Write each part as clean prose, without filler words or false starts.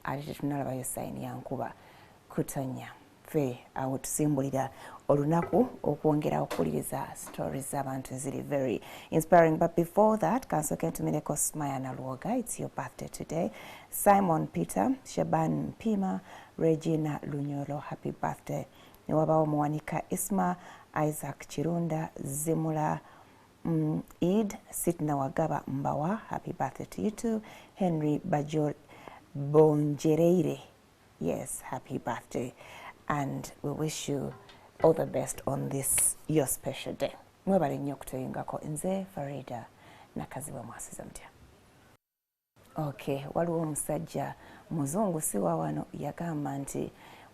Ate tetunalabayo sign ya nkuba kutonya. Ffe awo tusimbulira olunaku okwongera okuwuliriza stories z'abantu ziri very inspiring. But before that, kansooke ntumireko Smaya Nalwoga, it's your birthday today. Simon Peter, Shaban Mpima, Regina Lunyolo, happy birthday. Newabawo Muwanika Isma, Isaac Kirunda, Zimula Eid, Sitna Wagaba Mbawa, happy birthday to you too. Henry Bajor Bonjereire, yes, happy birthday. And we wish you all the best on this your special day. Mwebale nnyo okutuyungako. Nze Farida Nakazibwe, mwasuze mutya? Okay, waliwo omusajja muzungu, si wa wano, yagamba nti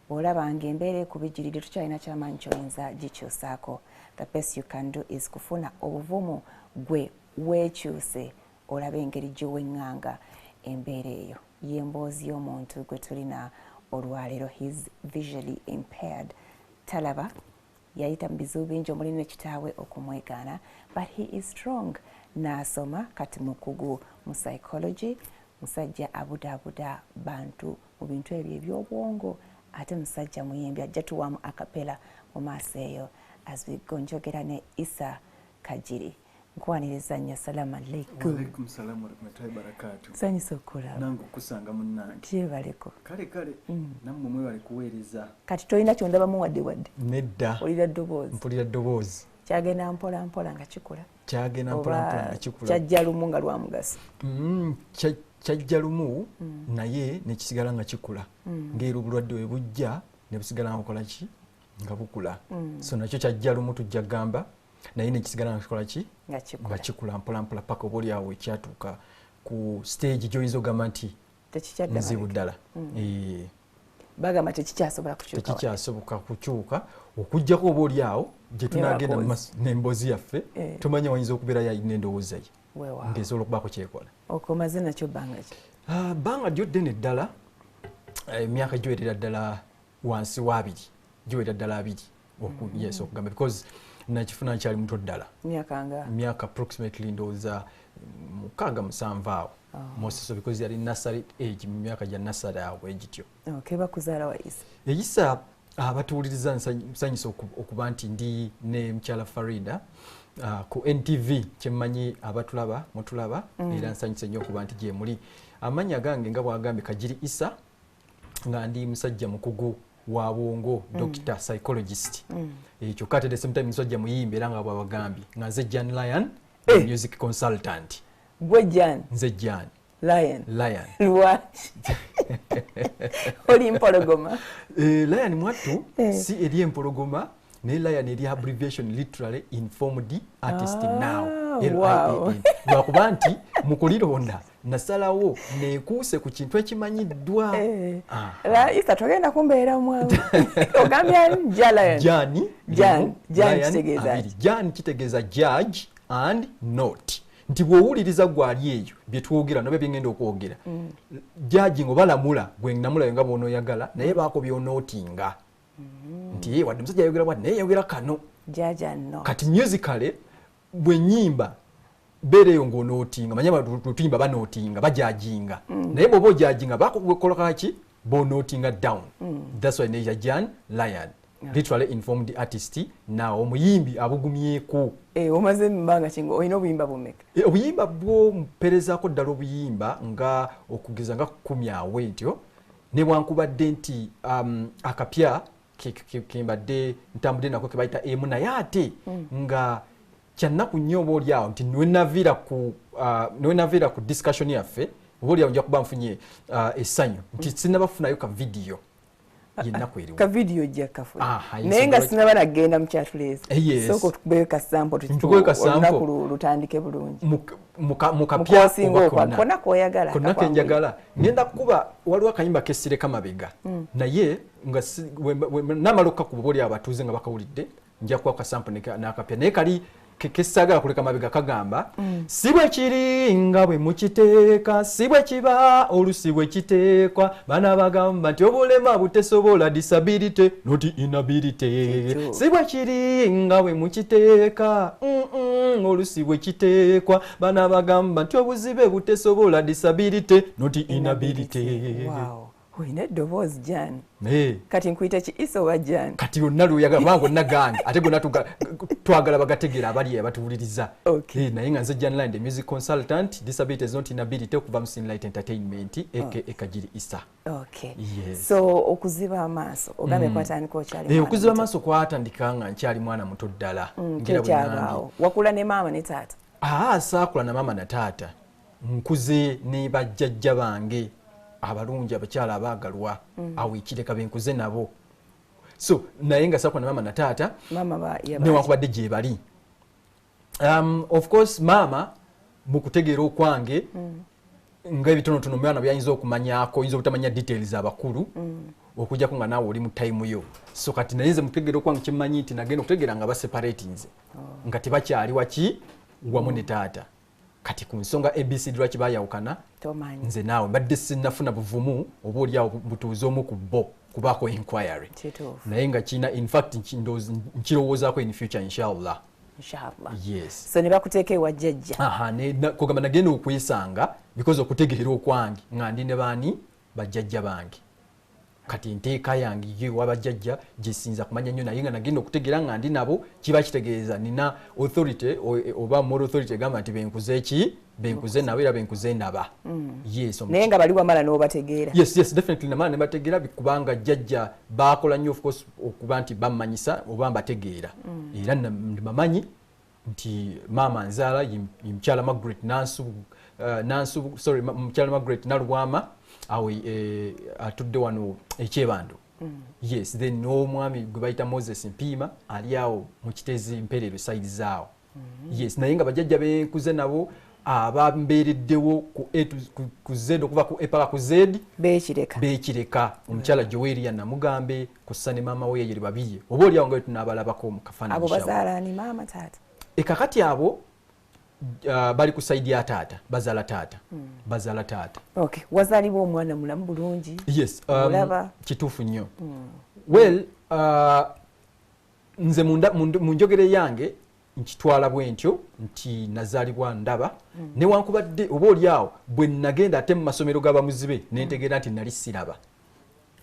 bw'olabanga embeera ekubijiridde, tukyalina kyamaanyi kyoyinza gikyusaako, the best you can do is kufuna obuvumu gwe weekyuse, olabe engeri gy'oweŋŋanga embeera eyo. Y'emboozi y'omuntu gwe tulina olwaleero. He's visually impaired, talaba, yayita mu bizibu bingi omuli ne kitaawe okumwegaana, but he is strong n'asoma, kati mukugu mu psychology. Musajja abudaabuda bantu mu bintu ebyo eby'obwongo, ate musajja muyimbi, ajja tuwamu acapella mu maaso eyo as we go. Njogera ne Isa Kagiri, nkwaniriza nnyo. Salaamu aleikum. Waalaikum salamu warahmatullahi barakatu. Sanyusa okulaba. Nange okusanga, munnange. Kyebaleko. Kale kale, nammwe mwebale kuweereza. Kati tolina kyondabamu wadde wadde? Nedda. Olira ddoboozi? Mpulira ddoboozi. Kyagenda mpola mpola nga kikula? Kyagenda mpola mpola nga kikula. Kyajja lumu nga lwa mugaso? Kyajja lumu, naye nekisigala nga kikula, ng'era obulwadde bwe bujja ne busigala nga bukola ki, nga bukula. So nakyo kyajja lumu, tujja kugamba, naye nekisigala nga kikola ki? Nga kikula. Nga kikula mpola mpola paka oba oliawo ekyatuuka ku stage gy'oyinza okugamba nti tekikyadda nzibu mabega. Ddala. Eh, Bagamba tekikyasobola kukyuka. Tekikyasoboka kukyuka okugjako oba oli awo gye tunagenda mu maaso n'emboozi yaffe. Eh. Tomanya, wayinza okubeerayo alina endowooza ye Weewaawo. ng'esobola okubaako kyekola. Okomaze nakyo bbanga ki? Ah, bbanga lyo ddene ddala, emyaka giwerera ddala wansi wa 20, giwerera ddala 20. Yes, okugamba because nakifuna nkyali muto ddala. Myaka nga? Myaka approximately ndowooza 6, 7 awo. Oh. Most so because yali nursery age, mu myaka gya nursery awo egityo. Okay, bakuzaala wa, Isa? Eyisa abatuwuliriza, nsanyusa okuba nti ndi ne mukyala Farida ku NTV. Kyemmanyi abatulaba mutulaba, era nsanyuse nnyo okuba nti gyemuli. Amannya gange nga bwagambye, Kagiri Isa, nga ndi musajja mukugu wa bwongo, doctor psychologist. Kyokka ate the same time musajja muyimbi, era nga bwabagambye nga nze Jan Lion, Eh. music consultant. Gwe Jan? Nze Jan. Lion? Lion. Lwaki oli mpologoma? Eh, lion mwattu Eh. si eri empologoma, naye lion eri abbreviation, literally informed artist. Ah, Now wow. LIAN. Lwakuba nti mu kulironda nasalawo neekuuse ku kintu ekimanyiddwa. Eh. Ah. Isa, togenda kumbeera mwangu. Ogambye ani? Jan Lion? Jani. Jan. Limu, Jan Lion, kitegeeza 20. ki? Jan kitegeeza judge and not, nti bw'owuliriza gwali eyo byetwogera noba byengenda okwogera, judging oba lamula gwe namulayo nga bw'onooyagala, naye baako by'onootinga nti, "Eh, wadde omusajja ayogera bwati, naye yayogera kano." Jaja no. Kati musically bwe nyimba beereyo ng'onootinga, manye tuyimba banootinga, bajudginga, naye bw'oba ojudginga bakukola kaki, bonootinga down. That's why neja Jan Lion, literally informed artist. Now omuyimbi abugumyeko. Eh, omaze bbanga kinga? Olina obuyimba bumeka? Eh, obuyimba bwo mperezaako ddala obuyimba nga okugeza nga 10 awe ntyo, newankubadde nti akapya kembadde ntambudde nako kebayita emu, naye ate nga kyannaku nnyo oba oli awo nti newenaviira ku discussion yaffe, oba oli awo nja kuba nfunye essanyu nti sinnabafunayo ka vidiyo yennaku eriwo. Ka vidiyo ojja kafuna. Aha, naye nga nsobola- sinaba nagenda mukyatuleeza, Eh, yes. sooka otukubeyo ka sample. Ntukubeyo ka sample. Olunaku lutandike bulungi. Mu kapya Mukosinga oba okwa konna? Konna koyagala. Konna kenjagala. Ngenda kuba waliwo akayimba kesireka mabega, naye nga namala okukakuba, oba oli abatuuze nga bakawulidde, nja kuwa ka sample n'akapya, naye kali kesaagala kuleka mabega. Kagamba, si bwe kiri nga bwe mukiteeka, si bwe kiba, olusi bwe kiteekwa. Bana bagamba nti obulema butesobola, disability not inability. Kikyo. Si bwe kiri nga bwe mukiteeka, olusi bwe kiteekwa. Bana bagamba nti obuzibe butesobola, disability not inability. Wow. Olina eddoboozi, Jan. Kati nkuyita ki, Isa oba Jan? Kati yonna lwoyagala, kubanga gonna gange, ate gonna twagala bagategeera abali abatuwuliriza. Naye nga nze Jan Line, the music consultant, disability is not inability, okuva mu Sinlight Entertainment, aka Kagiri Isa. Yes. So okuziba amaaso ogambye kwatandika okyali mwana Okuziba muto. Amaaso kwatandika nga nkyali mwana muto ddala. Ngira bwe Kyekyabaawo. ngambye. Wakula ne maama ne taata? Aa, saakula na maama na taata, nkuze ne bajjajja bange abalungi, abakyala abaagalwa awo ekireka benkuze nabo. So naye nga saakula na maama na taata. Maama yaba- Newankubadde gye bali, of course maama mu kutegeera okwange nga ebitonotono omwana byayinza okumanyako, oyinza obutamanya details abakulu okujjako nga naawe oli mu time yo. So kati naye nze mukutegeera okwange kyemmanyi nti nagenda okutegeera nga baseparatinze, nga tebakyali waki wamu ne taata. Kati ku nsonga ABCD lwaki bayawukana, Tomanyi. nze naawe mbadde sinnafuna buvumu oba oliawo butuuze omu ku bo kubaako inquiry. Naye nga kiina, infact nkirowoozaako in future, inshallah. Inshallah. Yes. So ne bakuteeka ewa jjajja? Aha, kugamba nagenda okwesanga because okutegeera okwange nga ndi ne baani, bajjajja bange. Kati enteeka yange ye ewa bajjajja gyesinza kumanya nnyo, naye nga nagenda okutegeera nga ndi nabo, kiba kitegeeza nina authority oba moral authority egamba nti benkuze ki, benkuze nabo era benkuze ndaba. Yes. Naye nga bali wamala n'obategeera? Yes, definitely namala ne bategeera, kubanga jjajja bakola nnyo of course okuba nti bammanyisa oba mbategeera. Era bamanyi nti maama nzaala ye mukyala Margaret Nansu, sorry, mukyala Margaret Nalubwama awo atudde wano ekyebando. Yes, then n'omwami gwe bayita Moses Mpiima ali awo mu Kiteezi Mperero side zaawo. Yes, naye nga bajjajja benkuze nabo abambeereddewo ku A to ku Z, okuva ku A paka ku Z. Beekireka. Beekireka, omukyala Joweria Namugambe kussa ne maama we Yeri Babirye, oba oliawo nga tunaabalabako mu kafaananyi. Abo inshallah. Bazaala ani, maama, taata? Ekakati abo bali ku side ya taata, bazaala taata, bazaala taata. Okay, wazaalibwa omwana mulamu bulungi? Yes. Olaba? Kituufu nnyo. Well, nze mu njogere yange nkitwala bwe ntyo nti nazaalibwa ndaba, newankubadde oba oli awo bwe nagenda ate mu masomero g'abamuzibe nentegeera nti nali siraba.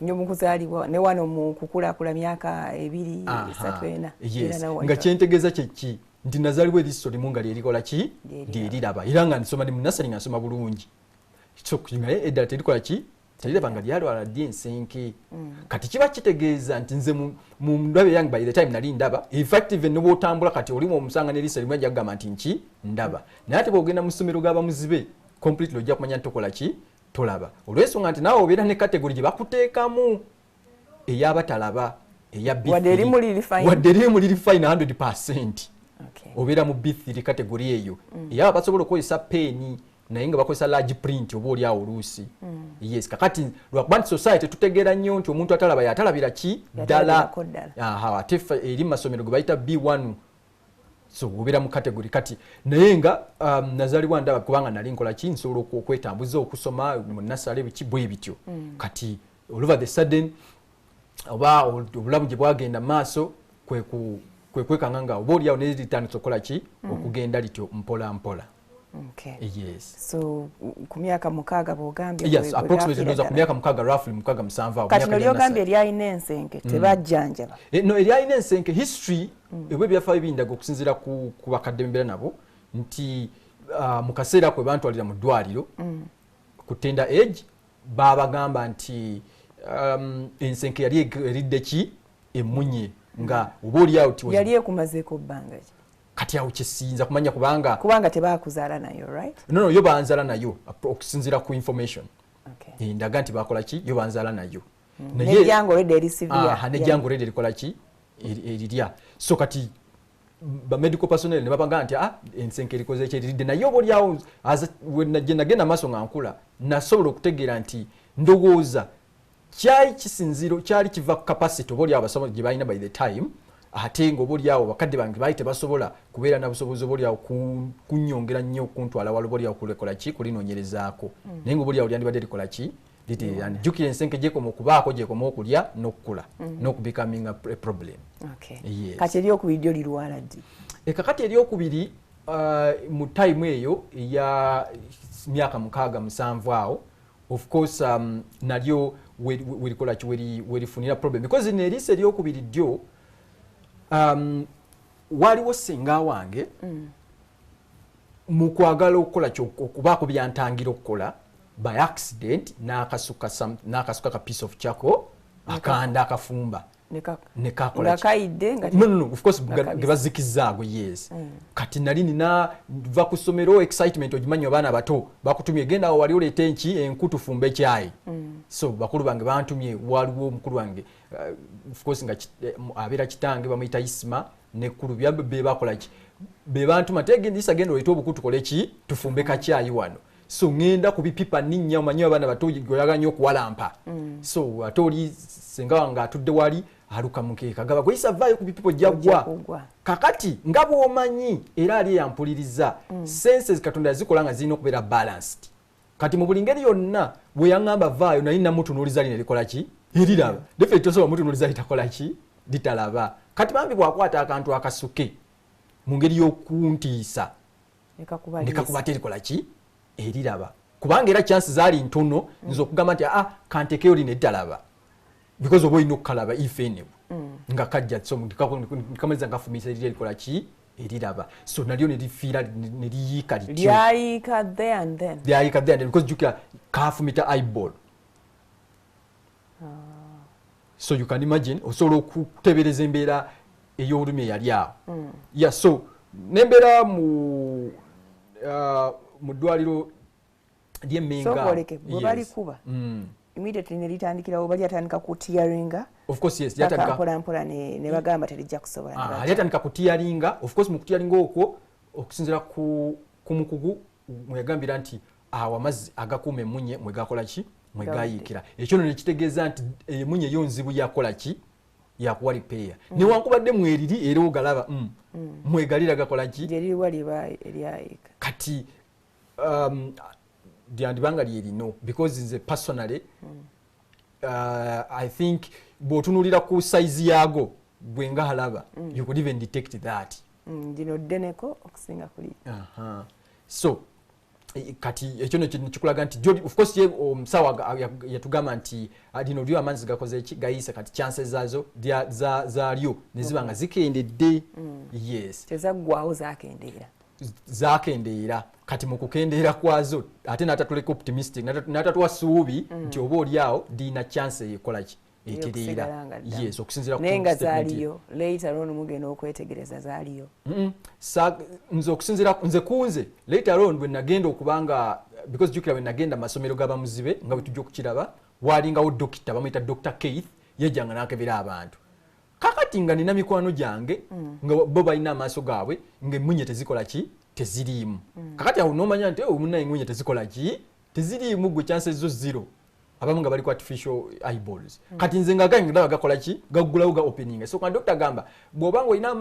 Nnyo mu kuzaalibwa ne wano mu kukulakula myaka 2, 3, 4. Yes. Era nawe Nga kyentegeeza kyeki nti nazaalibwa eriiso limu nga lyerikola ki? Lyeriraba. Lyeriraba, era nga nsoma ne mu nasari nga nsoma bulungi. So naye eddala terikola ki, teriraba, nga lyalwala ddi ensenke. Kati kiba kitegeeza nti nze mu ndaba yange by the time nali ndaba. In fact, even ne bw'otambula kati olimu omusanga n'eriiso limu ajja kugamba nti nki ndaba, naye ate bw'ogenda mu ssomero g'abamuzibe completely ojja kumanya nti tokola ki, tolaba, olw'ensonga nti naawe obeera ne category gye bakuteekamu ey'abatalaba, eya B3. Wadde erimu liri fine. Wadde erimu liri fine 100%. Obeera mu B3 category eyo eyaba basobola okukozesa peeni naye nga bakozesa large print oba oli awo oluusi. Yes, kakati lwakuba nti society tutegeera nnyo nti omuntu atalaba yatalabira ki ddala. Yatalabirako ddala. Aha, ate ffe eri mu masomero ge bayita B1, so obeera mu category. Kati naye nga nazaalibwa ndaba kubanga nali nkola ki, nsobola okwetambuza, okusoma mu nasale biki bwe bityo. Kati all over the sudden oba obulamu gye bwagenda mu maaso kwe kwekanga nga oba oliawo neritandisa okukola ki, okugenda lityo mpola mpola. Yes. So ku myaka 6 bw'ogambye Yes, bwe approximately bwafiira ndowooza ku ddala. myaka 6, roughly 6, 7 awo. Kati myaka gya nolyogambye nursery. eryalina ensenke tebajjanjaba? No, eryalina ensenke history eba ebyafaayo bindaga okusinziira ku bakadde mbeera nabo nti mu kaseera kwe bantwalira mu ddwaliro ku tender age, babagamba nti ensenke yali eridde ki, emunye, nga oba oli awo Yali ekumazeeko bbanga ki? Kati awo kyesiyinza kumanya kubanga Kubanga tebakuzaala nayo, right? No, yo banzaala nayo okusinziira ku information. Endaga nti bakola ki, yo banzaala nayo. Nejjango already eri severe. Aha, nejjango already erikola ki, erirya. So kati ba medical personnel ne babaga nti ah, ensenke erikoze ki, eriridde. Naye oba oliawo gye nagenda maaso nga nkula nasobola okutegeera nti ndowooza kyali kisinziro kyali kiva ku capacity oba oliawo abasomo gye balina by the time, ate nga oba oliawo bakadde bange baali tebasobola kubeera na busobozi oba oliawo kunnyongera nnyo kuntwala wala oba oliawo kulekola ki, kulinoonyerezaako. Naye nga oba oliawo lyandibadde likola ki, literera. Jjukira ensenke gyekoma okubaako, gyekoma okulya n'okukula n'okubecoming a problem. Yes. Kati eryokubiri lyo lirwala ddi? Kakati eryokubiri mu time eyo eya myaka 6, 7 awo Of course nalyo werikola ki, werifunira problem, because n'eriiso eryokubiri ddyo waliwo senga wange mu kwagala okukola okubaako byantangira okukola, by accident n'akasuka ka piece of charcoal, akanda akafumba nekakola no, of course gebazikizaago. Yes. Kati nali nina va ku ssomero, excitement ogimanyi, abaana bato bakutumye, genda awo wali oleete enki, enku, tufumbe ekyayi. So bakulu bange bantumye, waliwo omukulu wange, of course nga abeera kitange, bamuyita Isima nekkulu, be bakola ki, be bantuma, tegenda, genda oleete obuku tukole ki, tufumbe kakyayi wano. So ŋŋenda ku bipipa ninnya, omanyi abaana bato oyagala nnyo okuwalampa. So ate oli senga wange atudde wali aluka mukeeka, gaba gweyisa vaayo ku bipipa ojja ggwa. Kakati nga bw'omanyi, era ali eyampuliriza, senses Katonda yazikola nga zirina okubeera balanced. Kati mu buli ngeri yonna bwe yaŋŋamba vaayo, nali namutunuuliza lino erikola ki, eriraba. Definitely tosobola mutunuuliza litakola ki, litalaba. Kati bambi bw'akwata akantu akasuke mu ngeri y'okuntiisa, nekakuba terikola ki, eriraba, kubanga era chance zaali ntono nze okugamba nti aa kantekeyo lino eritalaba, because oba olina okukalaba if anyway nga kajja. So kamaliza nkafumisa eriri erikola ki, eriraba. So nalyo nerifiira, neriyiika lityo. Lyayiika there and then? Lyayiika there and then, because jjukira kafumita eyeball. So you can imagine, osobola okutebereza embeera ey'olulimi eyali awo. Yeah, so nembeera mu ddwaliro ly'Emmenga. Sookoleke bwe balikuba, immediately ne litandikirawo, bali atandika kutearinga? Of course, yes. Lyatandika mpola mpola ne bagamba terijja kusobola. Ah, lyatandika kutearinga. Of course mu kutearinga okwo, okusinziira ku mukugu mweyagambira nti awo amazzi agakuuma emunye mwe gakola ki, mwe gayiikira. Ekyo nno nekitegeeza nti emunye yo nzibu yakola ki, yakuwa repair. Newankubadde mweriri era ogalaba, mwegalira gakola ki, gyeririwa liba eryayiika. Kati lyandibanga lyerino, because nze personally I think bw'otunuulira ku size yaago gwe nga alaba, you could even detect that. Lino ddeneko okusinga kuli. Aha. So kati ekyo no kikulaga nti of course ye omusawo yatugamba nti lino lyo amazzi gakoze ki, gayiise. Kati chances zaazo zaalyo ne ziba nga zikendedde. Yes. Tezaggwawo, zakendeera. Zakendeera. Kati mu kukendeera kwazo ate n'atatuleka optimistic, n'atatuwa ssuubi nti oba oli awo liina chance ekola ki, etereera. Okusigala nga ddala. Yes, okusinziira ku Naye nga statement ye. Zaaliyo later on, mugenda okwetegereza zaaliyo? Nze okusinziira nze kunze later on bwe nagenda okubanga, because jjukira bwe nagenda mu masomero g'abamuzibe nga bwe tujja okukiraba, walingawo dokita bamuyita Dr Keith, yajjanga n'akebera abantu. Kakati nga nina mikwano gyange nga bo balina amaaso gaabwe ng'emmunye tezikola ki, teziriimu. Kakati awo n'omanya nti, "Oh, munnaye, emmunye tezikola ki, teziriimu, gwe chances zo zero." Abamu nga bali ku artificial eyeballs. Kati nze nga gange ndaba gakola ki, gaggulawo, ga opening. So kan doctor gamba bw'oba ng'olina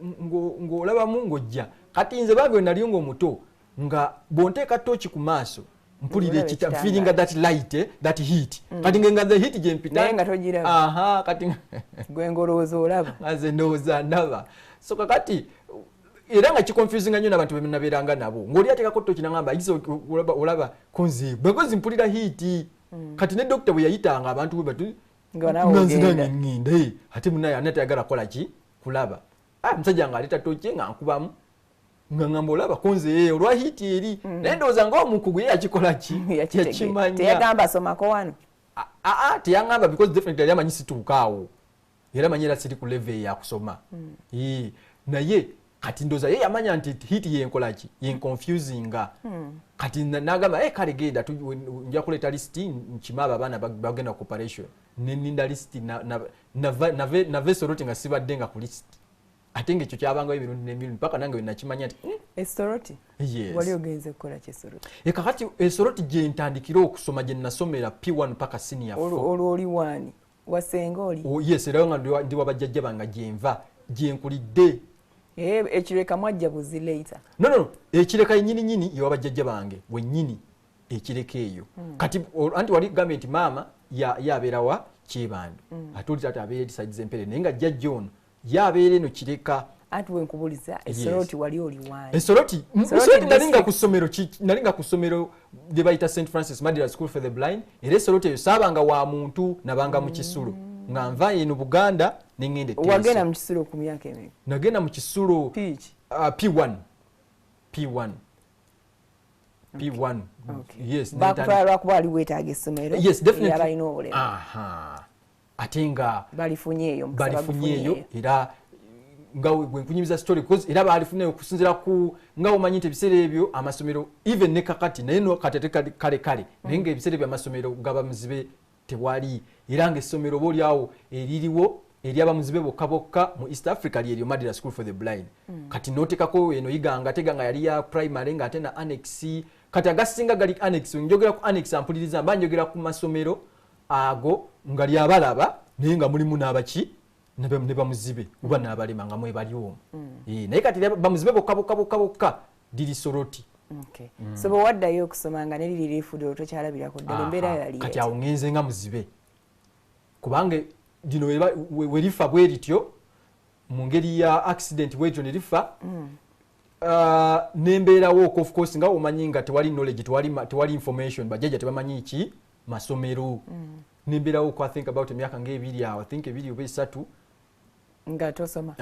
ng'olabamu ng'ojja. Kati nze bambi we nali ng'omuto, nga bw'onteeka tooki ku maaso mpulira Olaba ekita ekitangaala. Feeling that light, that heat. Kati nge nga the heat gye mpita. Naye nga togiraba. Aha, kati Gwe ng'olowooza olaba. Nga nze ndowooza ndaba. So kakati era nga kiconfusinga nnyo n'abantu benabeeranga nabo, ng'oli ateekako toki nagamba ayisa olaba, olaba kunzi because mpulira heat. Kati ne dokita bwe yayitanga abantu bwe batu Nga naawe nga nzira ogenda. Nga ŋŋenda, ate munaye ani atayagala kukola ki, kulaba. Ah, musajja ng'aleeta toki nga nkubamu nga ŋŋamba olaba kunze, olwa heat eri. Naye ndowooza ng'omukugu ye yakikola ki, Yakitegeera. yakimanya. Teyagamba somako wano? Aa, teyaŋŋamba, because definitely yali amanyi situuka awo, era amanyi era siri ku level yakusoma. Naye kati ndowooza ye yamanya nti heat yenkola ki, yenconfusinga. Kati n'agamba, "Eh, kale genda, nja kuleeta lisiti nkima abo abaana bagenda ku operation." Neninda lisiti, nava esoroti nga sibadde nga ku lisiti, ate ngaekyo kyabangawo emirundi n'emirundi paka nange wenakimanya nti Esoroti? Yes. Wali ogenze kukola ki esoroti? E kakati esoroti gye ntandikira okusoma, gye nasomera P1 paka senior 4. Olwo oli waani, wasenga oli? Oh, yes, era nga ndi wa bajjajja bange gyenva, gyenkulidde. Eh, ekireka mwajja buzi later? No, no, no. Ekireka yennyini nyini yewa bajjajja bange wennyini, ekireka eyo. Kati anti wali gambye nti maama yabeera wa Kyebando, ate oli taata abeera eri side z'Empere, naye nga jjajja ono yabeera eno Kireka. Anti wenkubuliza esoroti wali oli wani? Esoroti nalinga ku ssomero lye bayita St Francis Madira School for the Blind. Era esoroti eyo saabanga wa muntu, nabanga mu kisulo. Nga nva eno Buganda nengende Teso. Wagenda mu kisulo ku myaka emeka? Nagenda mu kisulo P1. P1. P1. Yes. Bakutwala lwakuba wali weetaaga essomero. Yes, definitely. Abalina obulemu. Ate nga balifunyeeyo era nga bwenkunyumiza story because era balifunyeeyo okusinziira ku nga omanyi nti ebiseera ebyo amasomero even ne kakati naye no kati ate kale kale naye nga ebiseera ebyo amasomero gabamuzibe tewali, era nga essomero oba oliawo eririwo eri abamuzibe bokka bokka mu East Africa lyeryo Madira School for the Blind. Kati notekako eno Iganga ate nga yali ya primary nga ate na annex, kati agasinga gali annex. Njogera ku annex ampuliriza mba njogera ku masomero ago nga lyabalaba naye nga mulimu n'abaki ne bamuzibe oba n'abalema nga mwebali omwo. Naye kati bamuzibe bokka bokka bokka bokka liri Soroti. So bwe waddayo okusoma nga ne liri lifudde olwo tokyalabirako ddala embeera yali kati awo ngenze nga muzibe, kubanga lino we lifa bwe lityo mu ngeri ya accident bwetyo ne lifa. Nembeerawo of course nga omanyi nga tewali knowledge, tewali information, bajjajja tebamanyi ki masomero. Nembeerawo I think about emyaka ng'ebiri awo, I think 2 oba 3 nga tosoma.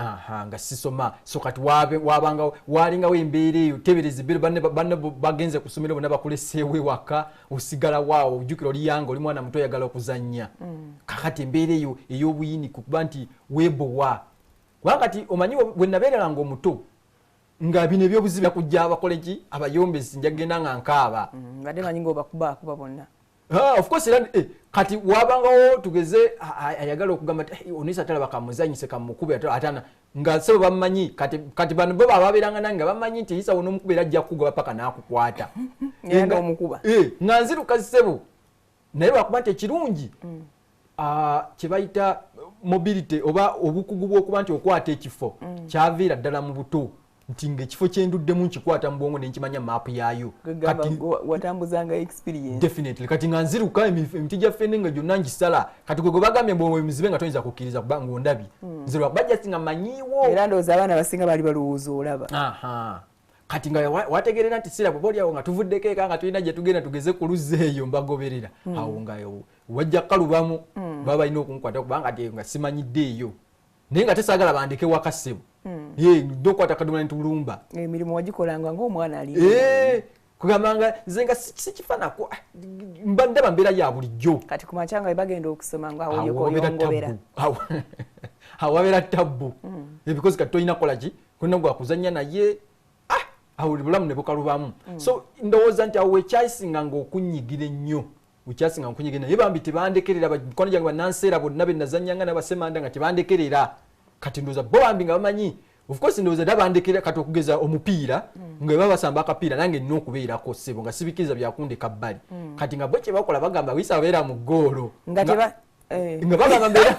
Nga sisoma. So kati wabanga walingawo embeera eyo tebereza ebbeere banne bagenze ku ssomero bonna bakuleseewo ewaka, osigala waawo ojjukira oli yanga oli mwana muto oyagala okuzannya. Kakati embeera eyo ey'obuyini kuba nti weebowa, kubanga kati omanyi bwe nabeereranga omuto nga bino ebyobuzibu kujja abakole ki abayombesi nja kugenda nga nkaaba. Badde manyi ng'obakuba bonna. Of course era kati wabangawo tugeze ayagala okugamba nti onisa talaba kamuzanyise kamukube atana nga sebo bamanyi kati bano bo babeeranga nange bamanyi nti Isa onomukuba era ajja kukugoba paka n'akukwata. Era omukuba. Nga nziruka ssebo naye lwakuba nti ekirungi kye bayita mobility oba obukugu bw'okuba nti okwata ekifo kyaviira ddala mu buto nti ng'ekifo kye nduddemu nkikwata mu bwongo ne nkimanya maapu yaayo. Kati watambuzanga experience. Definitely. Kati nga nziruka emiti gya ffene nga gyonna ngisala. Kati gwe bagambye mbu omuzibe nga toyinza kukkiriza kuba ng'ondabye. Nze lwakuba just nga mmanyiiwo. Era ndowooza abaana abasinga baali balowooza olaba. Kati nga wategeerera nti siraba oba oliawo nga tuvuddeko eka nga tulina gye tugenda tugeze ku luzzi eyo mbagoberera. Awo nga wajja kukalubamu baba balina okunkwata kubanga ati nga simanyidde eyo. Naye nga tesaagala bandeke waka ssebo. Ye ndokwata kadomola ntulumba. Emirimu wagikolanga ng'omwana ali. Kugamba nga nze nga sikifaanako mba ndaba mbeera ya bulijjo. Kati ku makya nga bagenda okusoma nga awo oyongobera. Awo wabeera tabbu. Because kati tolina kukola ki? Kulina gwa kuzannya naye awo bulamu ne bukalubamu. So ndowooza nti awo wekyasinganga okunyigira ennyo. Wekyasinga okunyigira naye bambi tebandekerera mikwano gyange bannanseera bonna be nazannyanga n'abasemanda nga tebandekerera. Kati ndowooza bo bambi nga bamanyi of course ndowooza dda bandekera kati okugeza omupiira nga baba basamba akapiira nange nnina okubeerako ssebo nga sibikkiriza byakundeka bbali. Kati nga bo kye bakola bagamba Wisa abeera mu ggoolo. Nga bagamba mbeera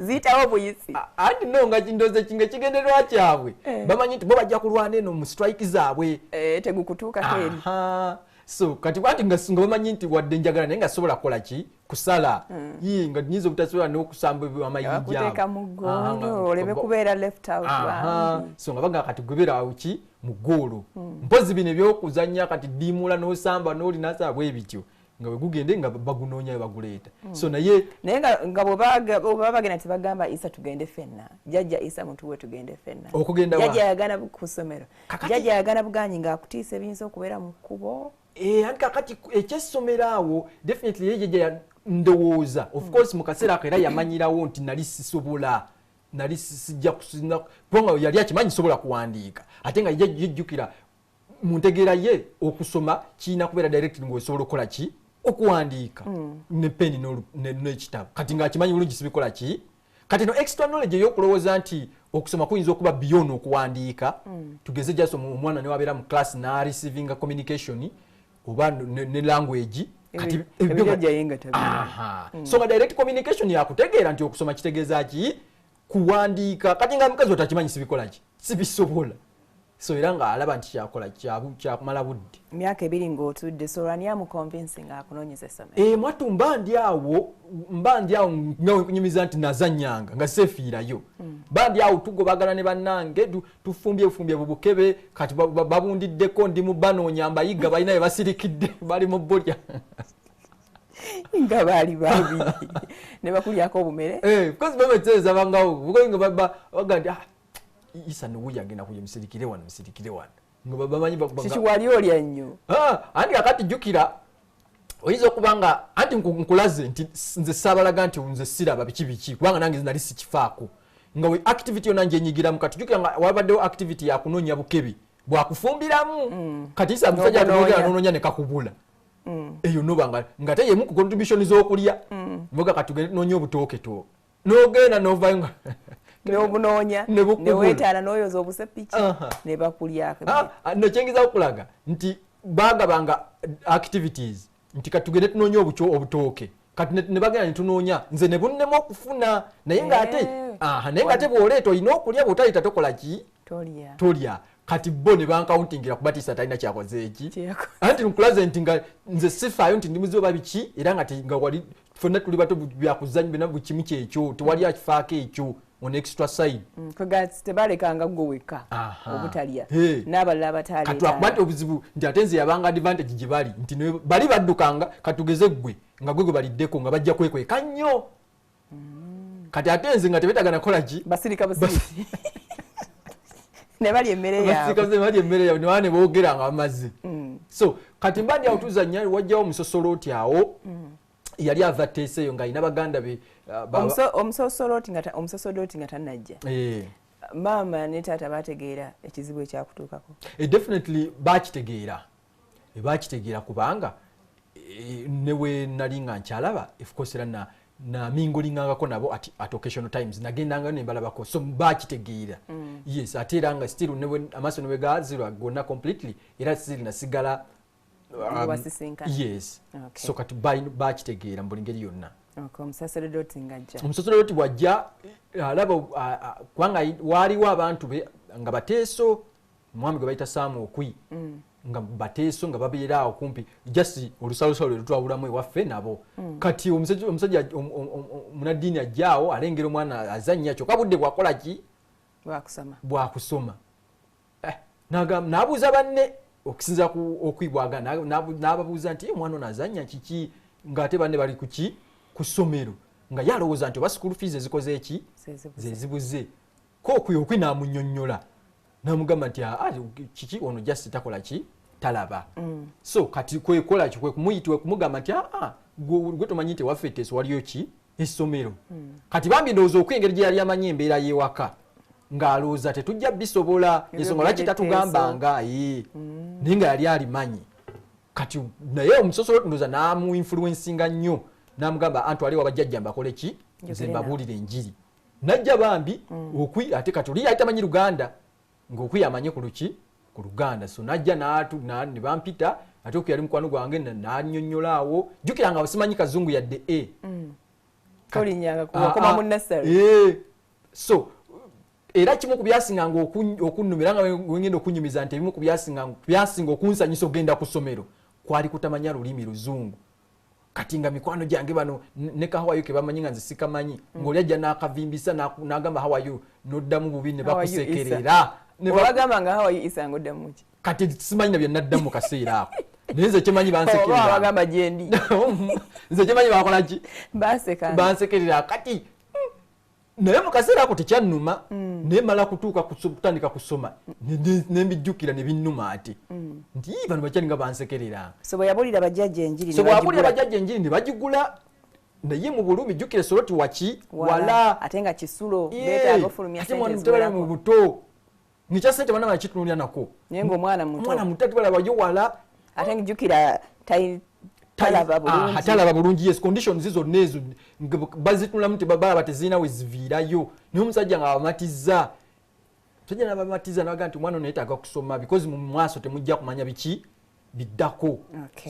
ziyitawo buyisi. Anti no nga ndowooza nga ekigendererwa kyabwe bamanyi nti bo bajja kulwana eno mu strike zaabwe. Tegukutuukako eri. So kati anti nga bamanyi nti wadde njagala naye nga sobola kukola ki? Kusala. Ye nga nnyinza obutasobola n'okusamba amayinja. Bakuteeka mu ggoolo oleme kubeera left out. So nga bagamba kati gwe awo ki mu ggoolo. Mpozi bino ebyokuzannya kati ddiimula n'osamba n'oli n'asaba bwe bityo. Nga bwe gugende nga bagunoonya baguleeta. So naye nga bwe bagenda tebagamba Isa tugende ffenna. Jjajja Isa mutuwe tugende ffenna. Jjajja yagana ku ssomero. Jjajja yagana buganyi ng'akutiisa ebiyinza okubeera mu kkubo. Anti kakati ekyessomero awo definitely ye jjajja ndowooza. Of course mu kaseera ako era yamanyirawo nti nali sisobola nali sijja kubanga yali akimanyi sobola kuwandiika. Ate nga yejjukira mu ntegeera ye okusoma kirina kubeera direct ng'osobola okukola ki? Okuwandiika ne peni n'ekitabo. Kati ng'akimanyi bulungi sibikola ki? Kati no extra knowledge ey'okulowooza nti okusoma kuyinza okuba beyond okuwandiika. Tugeze just omwana ne wabeera mu class n'a receiving communication oba ne language. Kati so nga direct communication yakutegeera nti okusoma kitegeeza ki? Kuwandiika. Kati nga mukazi otakimanyi sibikola ki? Sibisobola. So era nga alaba nti kyakola kyakumala budde. Myaka 2 ng'otudde, so ani amuconvincing akunoonyeza essomero? Mwattu mba ndi awo nga nkunyumiza nti nazannyanga nga seefiirayo. Mba ndi awo tugobagana ne bannange, tufumbye bubukebe, kati babundiddeko, ndi mu banoonya mbayiga balina bye basirikidde, bali mu bulya. Nga baali babiri ne bakulyako obumere. Because bameteeza bangawo buko nga baga nti Isa nuwuya agenda kuja musirikire wano. Nga bamanyi kiki wali olya nnyo. Anti akati jjukira oyinza okuba nga anti nkulaze nti nze saabalaga nti nze siraba biki biki, kubanga nange nali sikifaako. Nga we activity yonna njenyigiramu. Kati jjukira nga wabaddewo activity ya kunoonya bukebe bwakufumbiramu. Kati Isa musajja atunoonya n'onoonya ne kakubula. Eyo noba nga te yemu ku contribution z'okulya. Mboga kati tugende tunoonya obutooke n'ogenda n'ovaayo nga n'obunoonya ne weetaala n'oyoza obusepiki ne bakulyako. Nekyengeza okulaga nti baagabanga activities nti kati tugende tunoonya obutooke, kati ne bagenda ne tunoonya, nze ne bunnema okufuna, naye ng'ate naye ng'ate bw'oleeta olina okulya, bw'otaleeta tokola ki? Tolya. Kati bo ne bancountingira kuba Tisa talina kyakoze eki. Anti nkulaze nti nga nze sifaayo nti ndi muzibu oba biki, era nga wali ffenna tuli bato byakuzannya byonna buli kimu kyekyo, tewali akifaako ekyo on extra side. Tebalekanga gwe wekka obutalya n'abalala abataleeta. Kati lwakuba nti obuzibu nti ate nze yabanga advantage gye bali nti bali baddukanga katugeze ggwe nga gwe gwe baliddeko nga bajja kwekweka nnyo. Kati ate nze nga tebeetaaga nakola ki? Basirika busirisi. Ne balya emmere yaabwe. Basirika busirisi, balya emmere yaabwe, ne baba ne boogera nga bamaze. So kati mba ndi awo tuzannya, wajjawo omusosolooti awo. Yali ava Teeso eyo ng'alina baganda be. Omusosolooti nga tannajja. Maama ne taata baategeera ekizibu ekyakutuukako? Definitely baakitegeera. Baakitegeera kubanga ne we nali nga nkyalaba, of course era namingolingangako nabo at occasional times, nagendangayo ne mbalabako, so baakitegeera. Yes, ate era nga still amaaso ne we gaazirwa gonna completely, era still nasigala yes. So kati bakitegeera mu buli ngeri yonna. Omusaserodoti ng'ajja. Omusaserodoti bw'ajja alaba kubanga waaliwo abantu be nga Bateeso, omwami gwe bayita Saamu Okwi, nga Bateeso nga babeera awo kumpi, just olusalosalo lwe lutwawulamu ewaffe nabo. Kati omusajja munaddiini ajja awo alengera omwana azannya, kyokka budde bwakola ki? Bwakusoma. N'abuuza banne okusinza ku okwibwaga, n'ababuuza nti omwana ono azannya kiki, ng'ate banne bali ku ki? Ku ssomero. Nga ye alowooza nti oba school fees ezikoze eki? Zezibuze. Ko okwi n'amunnyonnyola n'amugamba nti kiki ono just takola ki? Talaba. So kati kwekola ki? Kwe kumuyita, kumugamba nti gwe tomanyi nti ewaffe Teeso waliyo ki? Essomero. Kati bambi ndowooza okwi engeri gye yali amanyi embeera y'ewaka, ng'alowooza tetujja bisobola, ensonga lwaki tatugambanga, naye nga yali alimanyi. Kati naye omusosolo ndowooza n'amuinfluencinga nnyo, n'amugamba antwale wabajjajja mbakole ki? Nze mbabuulire enjiri. Najja bambi okwi ate kati oli yali tamanyi Luganda, ng'okwi amanyi ku luki? Ku Luganda. So najja ne bampita, ate okwi yali mukwano gwange n'annyonnyola awo. Jjukira nga simanyi Kazungu yadde e. Tolinyanga kuba mu nursery. So era kimu ku byasinganga okunnumira nga wengenda okunyumiza nti ebimu ku byasinga okunsanyusa okugenda ku ssomero kwali kutamanya lulimi Luzungu. Kati nga mikwano gyange bano ne kahawayo ke bamanyi nga nze sikamanyi, ng'oli ajja n'akavimbisa n'agamba hawayo n'oddamu bubi ne bakusekerera. Obagamba nga hawayo Isa ng'oddamu ki? Kati simanyi na bye naddamu mu kaseera ako. Naye nze kyemanyi bansekerera. Oba bagamba gyendi. Nze kyemanyi bakola ki? Baseka. Bansekerera. Kati naye mu kaseera ako tekyannuma, naye mala kutuuka kutandika kusoma ne mbijjukira ne binnuma ate nti bano bakyali nga bansekerera. So bwe yabuulira bajjajja enjiri ne bagigula. Bajjajja enjiri ne bagigula, naye mu bulumi jjukira Soroti waki? Wala. Ate nga kisulo, beetaaga ofulumya ssente eziwerako. Mu buto. Ng'ekya ssente bana bakitunuulira nako. Naye ng'omwana muto. Omwana muto ate balabayo wala. Ate ng'jjukira talaba bulungi. Talaba bulungi, yes, conditions zonna ezo bazitunulamu nti balaba tezirina we ziviirayo. Naye omusajja ng'abamatiza. Omusajja n'abamatiza n'agamba nti omwana ono yeetaaga kusoma because mu maaso temujja kumanya biki biddako.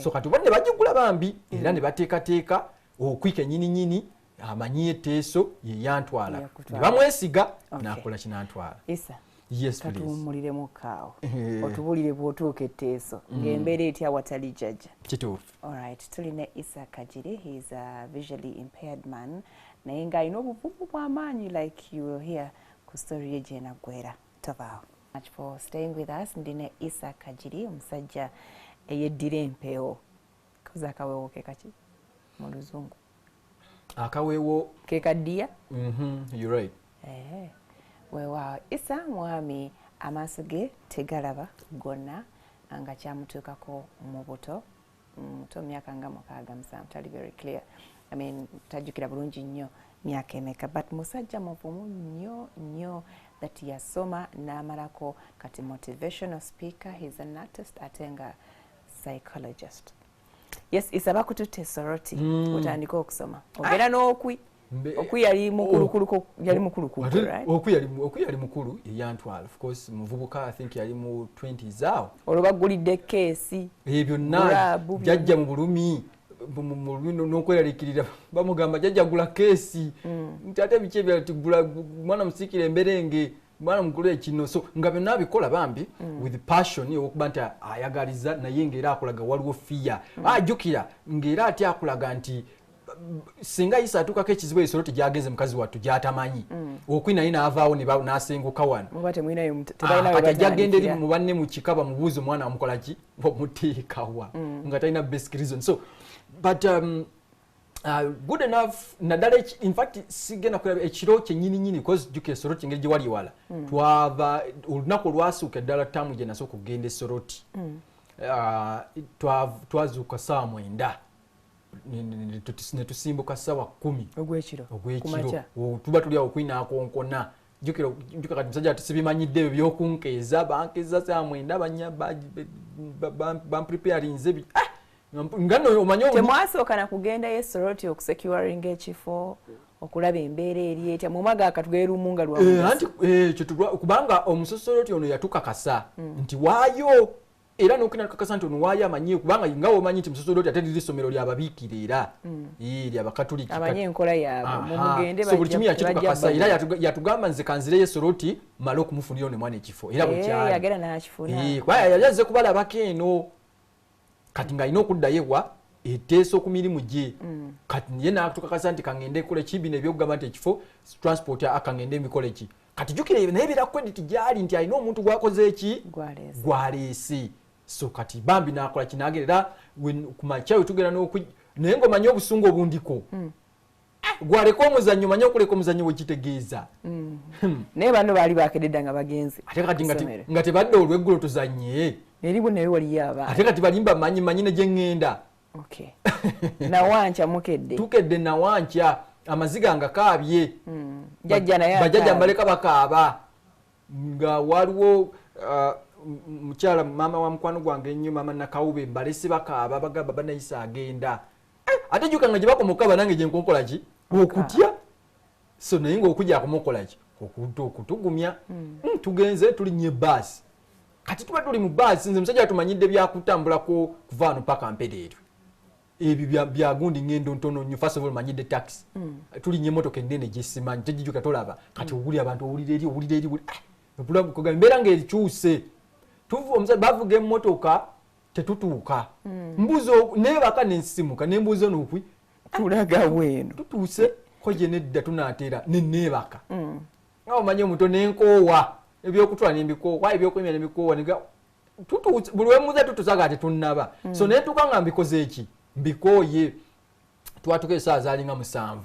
So kati oba ne bagigula bambi era ne bateekateeka okwi kennyini nnyini amanyi Etteeso ye yantwala. Ne bamwesiga n'akola kinantwala. Isa, Yes, please. Katuwummuliremu kaawo, otubulire bw'otuuka etteeso ng'embeera etya watali jjajja. Kituufu. Alright, tulina Isa Kagiri. He is a visually impaired man, naye ng'alina obuvumu bw'amaanyi, like you will hear ku story ye gyenaggwera. Tovaawo. Much for staying with us. Ndine Isa Kagiri, omusajja eyeddira empeewo. Koza akaweewo ke kaki mu Luzungu? Akaweewo ke kaddiya. You're right. Weewaawo, Isa mwami amaaso ge tegalaba gonna, nga kyamutuukako mu buto muto, myaka nga 6, 7, tali very clear, I mean, tajjukira bulungi nnyo myaka emeka, but musajja muvumu nnyo nnyo that yasoma n'amalako, kati motivational speaker, he's an artist ate nga psychologist. Yes, Isa, bakututte Soroti, otandika okusoma, ogenda n'okwi. Okwi yali mukulu, yali mukulu ku right? Okwi yali mukulu, yantwala. Of course muvubuka, I think yali mu 20s awo. Olwo bagulidde keesi. Ebyo byonna jjajja mu bulumi n'okweraliikirira, bamugamba, "Jjajja, gula keesi." Nti, "Ate biki ebyo?" Ti, "Gula, mwana musiikire emberenge, mwana mugule kino." So nga byonna abikola bambi with passion, okuba nti ayagaliza, naye ng'era akulaga waliwo fear. Ajjukira ng'era ate akulaga nti singa Isa atuukako ekizibu esolo tegyagenze, mukazi wattu gyatamanyi, okwi naye n'avaawo n'asenguka wano. Kati ajja genda eri mu banne mu kika bamubuuze omwana amukola ki, bamuteekawa, nga talina basic reason. So but good enough, naddala in fact sigenda kulaba ekiro kyennyininyini, because jjukira Esoroti engeri gye wali wala. Twava olunaku olwasooka eddala ttaamu gye nasooka okugenda Esoroti, twazuuka 9:00 ne tusimbuka 10:00 ogwekiro. Ogwekiro. Tuba tuli awo, okwinaakonkona. Jjukira kati musajja tusibimanyidde ebyo byokunkeeza, bankeeza 9:00, banya bampreparinze nga no omanyi. Temwasooka na kugendayo Esoroti okusecuringa ekifo, okulaba embeera eri etya mumaga akatugere lumu nga lwa Anti kubanga omusosoloti ono yatukakasa nti waayo, era nokina tukakasa nti ono waayo amanyi, kubanga nga womanyi nti musosoloti ate liri ssomero lyababiikira era lyabakatuliki. Amanyi enkola yaabwe, mumugende. So buli kimu yakitukakasa, era yatugamba, "Nze kanzireyo Esoroti male okumufunira ono mwana ekifo." Era bwekyali. Yagenda n'akifuna. Kuba yali azze kubalabako eno, kati ng'alina okuddayo ewa eteesa ku mirimu gye. Kati ye n'atukakasa nti kaŋŋende ekola ki, bino ebyokugamba nti ekifo, transport, akaŋŋende emikolo ki. Kati jjukira naye beera credit gyali nti alina omuntu gwakoze eki, gwaleese. So kati bambi n'akola ki, n'agerera ku makya we tugenda n'oku, naye ng'omanyi obusungu obundiko. Gwaleka omuzannyo, omanyi okuleka omuzannyo wekitegeeza. Naye bano baali bakededda nga bagenze. Ate kati nga tebadde olweggulo tuzannye. Eri bo naye waliyo abaana. Ate kati balimba, manyi manyi ne gye ŋŋenda. Nawankya mukedde. Tukedde nawankya, amaziga nga kaabye. Jjajja naye. Bajjajja mbaleka bakaaba, nga waliwo mukyala maama wa mukwano gwange ennyo, maama Nakawube, mbalese bakaaba, bagamba banayisa agenda. Ate jjuka nga gye bakomoka banange gye nkonkola ki okutya. So naye ngaokujja akumukola ki, okutugumya. Tugenze tulinnya ebbaasi. Kati tuba tuli mu baasi, nze musajja tumanyidde byakutambulako kuva wano paka Mpereerwe, ebyo byagundi ngendo ntono nnyo. First of all manyidde taxi. Tulinnya emotoka ennene gyesimanyi, tegijuka, tolaba. Kati owulira abantu, owulira eri, owulira eri, embeera ng'ekyuse. Bavuga emmotoka, tetutuuka. Mbuuza, neebaka nensimuka, nembuuza nokwi, Tulaga bweno. Tutuuse ko gye? Nedda, tunaatera. Neneebaka nga omanyi omuto, nenkoowa ebyokutwala nembikoowa, ebyokwemya nembikoowa. Buli wemuuza tutusaga tetunnaba. So netuuka nga mbikoze eki, mbikooye. Twatuka esaawa zalinga 7.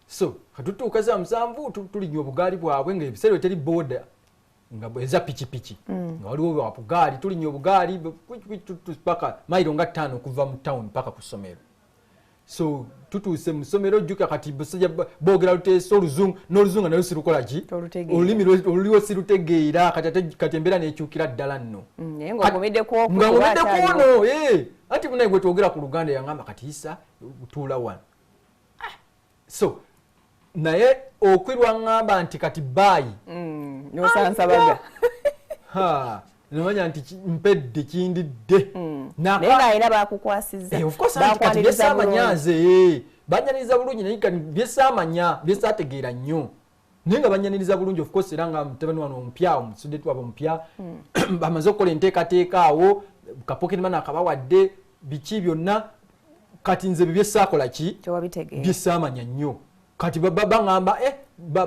So katutuuka esaawa 7, tulinya obugaali bwabwe, nga ebiseera teri boda, nga eza pikipiki, nga waliwo bugaali, tulinya obugaali paka mayiro nga 5 okuva mu town paka ku ssomero. So tutuuse mu ssomero, jjuka kati basajja boogera Luteesa, Oluzungu, n'Oluzungu nayo sirukola ki, olulimi oluliwo sirutegeera. Kati embeera nekyukira ddala nno. Naye ng'ogumidde nga ngumidde kwono, anti munaye gwe twogera ku Luganda yangamba, "Kati Isa, tuula wano." So naye okwirwa ŋŋamba nti kati baayi. Nosansabaga. Nomanya nti mpedde, kindidde. Naye ng'alina bakukwasizza. Of course, anti kati byesaamanya nze, banyaniriza bulungi, naye kati byesaamanya, byesaategeera nnyo. Naye nga banyaniriza bulungi, of course, era nga mutabani wano omupya, omusudde wabwe omupya, bamaze okukola enteekateeka awo, ka pocket money akabawadde, biki byonna. Kati nze bye byesaakola ki, byesaamanya nnyo. Kati baŋŋamba,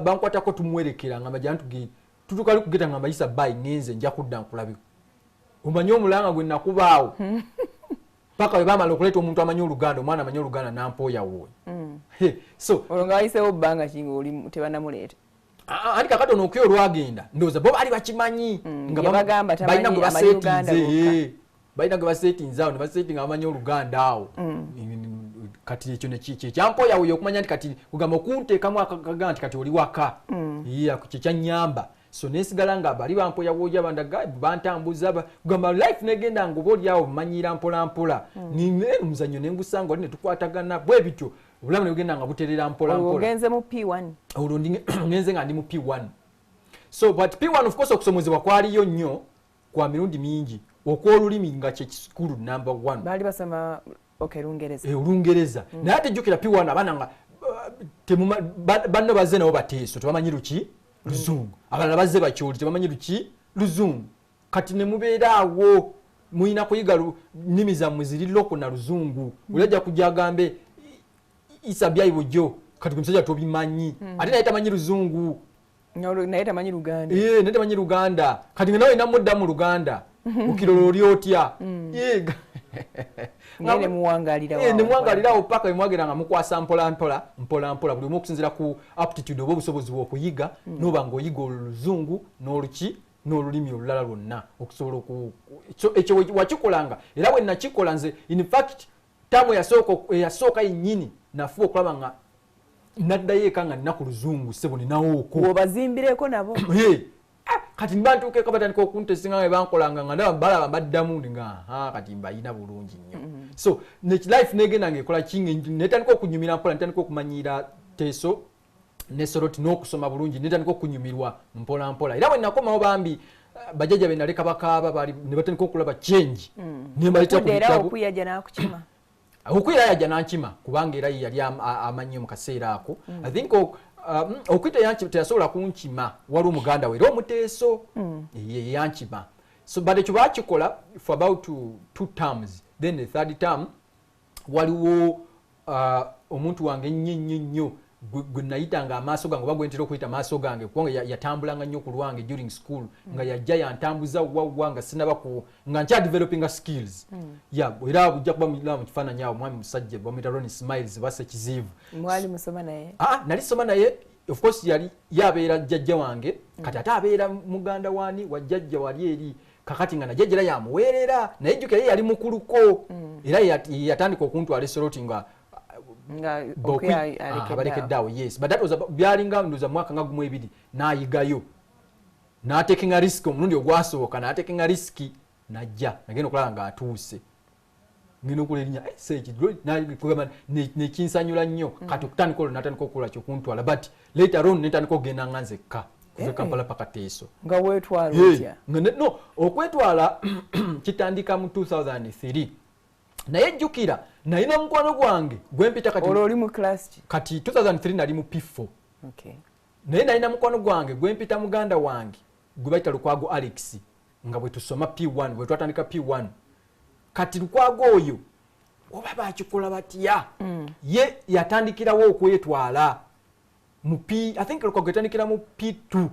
bankwatako, tumuwerekera, ngamba jja tugende. Tutuuka ali kugeta, ngamba, "Isa, bye, ŋŋenze, nja kudda nkulabe." Omanyi omulanga gwe nakubaawo paka bwe bamala okuleeta omuntu amanyi Oluganda, omwana amanyi Oluganda, nampooyawooyo. So olwo nga wayiseewo bbanga ki ngaoli tebanamuleeta? Anti kakati ono okuyo olwagenda, ndowooza bo baali bakimanyi nga balina gwe baseetinze, balina gwe baseetinze awo, ne baseetinga bamanyi Oluganda awo. Kati ekyo kyekyampoyawoyo okumanya nti kati kugamba okunteekamu akaga nti kati oli waka, kyekyanyamba. So nesigala nga bali bampoyawoya, bandaga, bantambuza, kugamba life negenda nga oba oliawo manyira mpola mpola. Omuzannyo nengusanga oli netukwatagana bwe bityo, obulamu nebugenda nga buterera mpola mpola. Ogenze mu P1? Olwo ngenze nga ndi mu P1. So but P1, of course, okusomozebwa kwaliyo nnyo kwa mirundi mingi, okw'olulimi nga kyekikulu number one. Baali basoma, okay, Lungereza. Olungereza. Naye ate jjukira P1 abaana nga banno bazze nabo Bateeso, tebamanyi luki Luzungu. Abalala bazze Bakyoli, tebamanyi luki Luzungu. Kati ne mubeera awo mulina kuyiga nnimi zammwe ziri local na Luzungu. Oli ajja kujja agambe, "Isa byayi bujjo." Kati gwe musajja tobimanyi, ate naye tamanyi Luzungu. Naye tamanyi Luganda. Naye tamanyi Luganda. Kati nga nawe namudda mu Luganda, okirolo oli otya? Nemuwangalirawo paka emwagera nga mukwasa mpola mpola mpola mpola, buli omu okusinzira ku aptitude oba obusobozi bwokuyiga. Noba ngaoyiga Oluzungu n'oluki n'olulimi olulala lwonna okusobola ekyo wakikolanga. Era bwe nakikola nze, in fact, term eyasooka yennyini nafuba okulaba nga naddayo eka nga nina ku Luzungu, sebo, ninawooko. Obazimbireko nabo. Kati mba ntuuka eka, batandika okuntesinga nga bankolanga nga ndaba balaba mbaddamu nga kati mbayina bulungi nnyo. So life negenda ngaekola kingi, netandika okunyumira mpola, netandika okumanyiira Teeso ne Soroti n'okusoma bulungi, netandika okunyumirwa mpola mpola. Era bwe nakomawo, bambi, bajjajja be naleka bakaaba, bali ne batandika okulaba change, nembaleta ku bitabo. Okwira yajja nankima, kubanga era yali amanyi mu kaseera ako. I think okwita teyasobola kunkima, waliwo muganda we era Omuteeso ye yankima. So but ekyo bakikola for about two terms. Then the third term waliwo omuntu wange ennyo ennyo ennyo gwe nayitanga amaaso gange, oba gwe ntera okuyita amaaso gange, kubanga yatambulanga nnyo ku lwange during school, nga yajja yantambuza wawa nga sinaba ku nga nkya developinga skills. Ya, era bujja kuba mu kifaananyi awo, mwami musajja bamuyita Ronnie Smiles basa kiziivu. Mwali musoma naye? Ah, nali soma naye. Of course yali yabeera jjajja wange. Kati ate abeera muganda wani wa jjajja wali eri. Kakati nga najjajja era yamuweerera, naye jjukira ye yali mukuluko. Era yatandika okuntwala esoroti nga Nga abalekedde awo. Yes, but that was byalinga ndoza mwaka nga gumu ebiri, n'ayigayo n'atekinga risk omulundi ogwasooka, n'atekinga risk najja nagenda okulaba ng'atuuse, ngenda okula erinnya sekigamba nekinsanyula nnyo. Kati okutandika olwo natandika okukola kyokuntwala, but later on netandika okugenda nga nzekka kuva Kampala paka Teeso. Nga weetwala otya? No, okwetwala kitandika mu 2003, naye jjukira nalina mukwano gwange gwempita kati. Olwo oli mu class ki? Kati 2003 nali mu P4. Naye nalina mukwano gwange gwempita muganda wange, gwe bayita Lukwago Alex, nga bwe tusoma P1, bwe twatandika P1. Kati Lukwago oyo oba bakikola batya, ye yatandikirawo okwetwala mu P, I think Lukwago yatandikira mu P2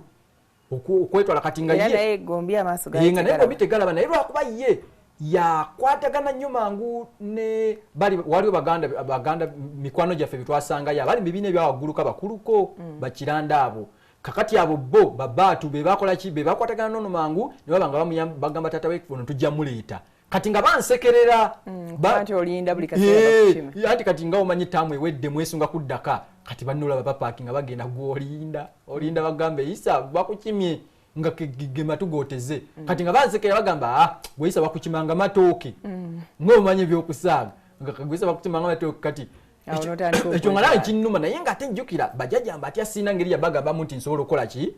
okwetwala. Kati nga ye naye gombi amaaso nga naye gombi tegalaba, naye lwakuba ye yakwatagana nnyo mangu ne bali waliwo baganda baganda mikwano gyaffe betwasangayo abali mu bibiina ebyawagguluka bakuluko, bakiranda abo. Kakati abo bo babaatu be bakola ki, be bakwatagana nono mangu ne baba nga bagamba taata we, "Ono tujja muleeta." Kati nga bansekerera. Anti olinda buli kaseera bakukime. Anti kati nga omanyi taamu ewedde, mwesunga kuddaka. Kati bannolaba bapaaki nga bagenda, gwolinda olinda bagambe, "Isa bakukimye," nga ge matu goteze. Kati nga bansekera bagamba, "Ah, gweyisa bakukimanga matooke." Ngaomanyi ebyokusaaga, nga gweyisa bakukimanga matooke. Kati Awo n'otandika ekyo nga nawe okwetwala. Kinnuma, naye nga ate njjukira bajjajja mbatya, siina ngeri yabagabamu nti nsobola okukola ki.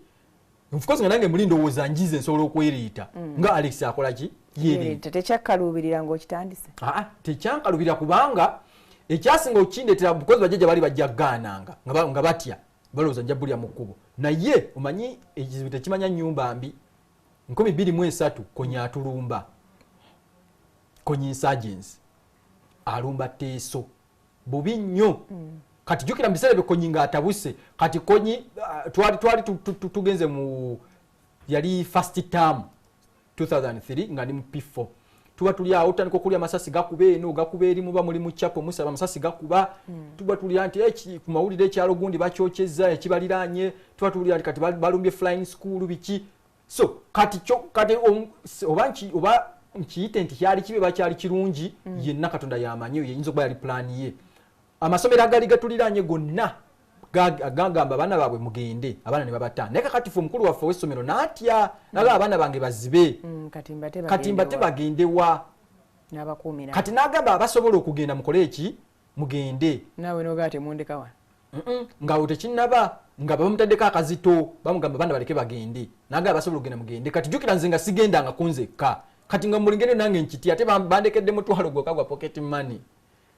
Of course nga nange muli ndowooza njize nsobola okwereeta nga Alex akola ki, yeereeta. Tekyakkaluubirira ng'okitandise? Aa, tekyankalubira, kubanga ekyasinga okindeetera, because bajjajja baali bajja gaananga nga batya. Balowooza nja bulya mu kkubo. Naye omanyi ekizibu tekimanya nnyumba mbi. 2003 Kony atulumba. Kony insurgents alumba Teso. Bubi nnyo. Kati jjukira mu biseera ebyo Kony ng'atabuse. Kati Kony twali tugenze mu yali first term 2003 nga ndi mu P4. Tuba tuli awo tutandika okulya amasasi gakuba eno gakuba eri, muba muli mu chapo musaba amasasi gakuba. Tuba tuli anti ku mawulire ekyalo gundi bakyokyezza ekibaliraanye. Tuba tuli anti kati balumbye flying school biki. So kati oba nkiyite nti kyali kibi bakyali kirungi, yenna Katonda yamanyi yeyinza okuba yali plan ye. Amasomero agali gatuliraanye gonna gagamba abaana baabwe mugende, abaana ne babata. Naye kakati ffe omukulu waffe ow'essomero n'atya, n'agamba abaana bange bazibe, kati mbate bagende wa? Kati n'agamba abasobola okugenda mukole eki? Mugende. Naawe n'ogaa temundeka wano. Nga tekinnaba, nga bamutaddeko akazito, bamugamba abaana baleke bagende. N'agamba abasobola okugenda mugende. Kati jjukira nze nga sigendanga ku nzekka. Kati nga mulingende nange nkitya, ate bandekedde mutwalo gwokka gwa pocket money.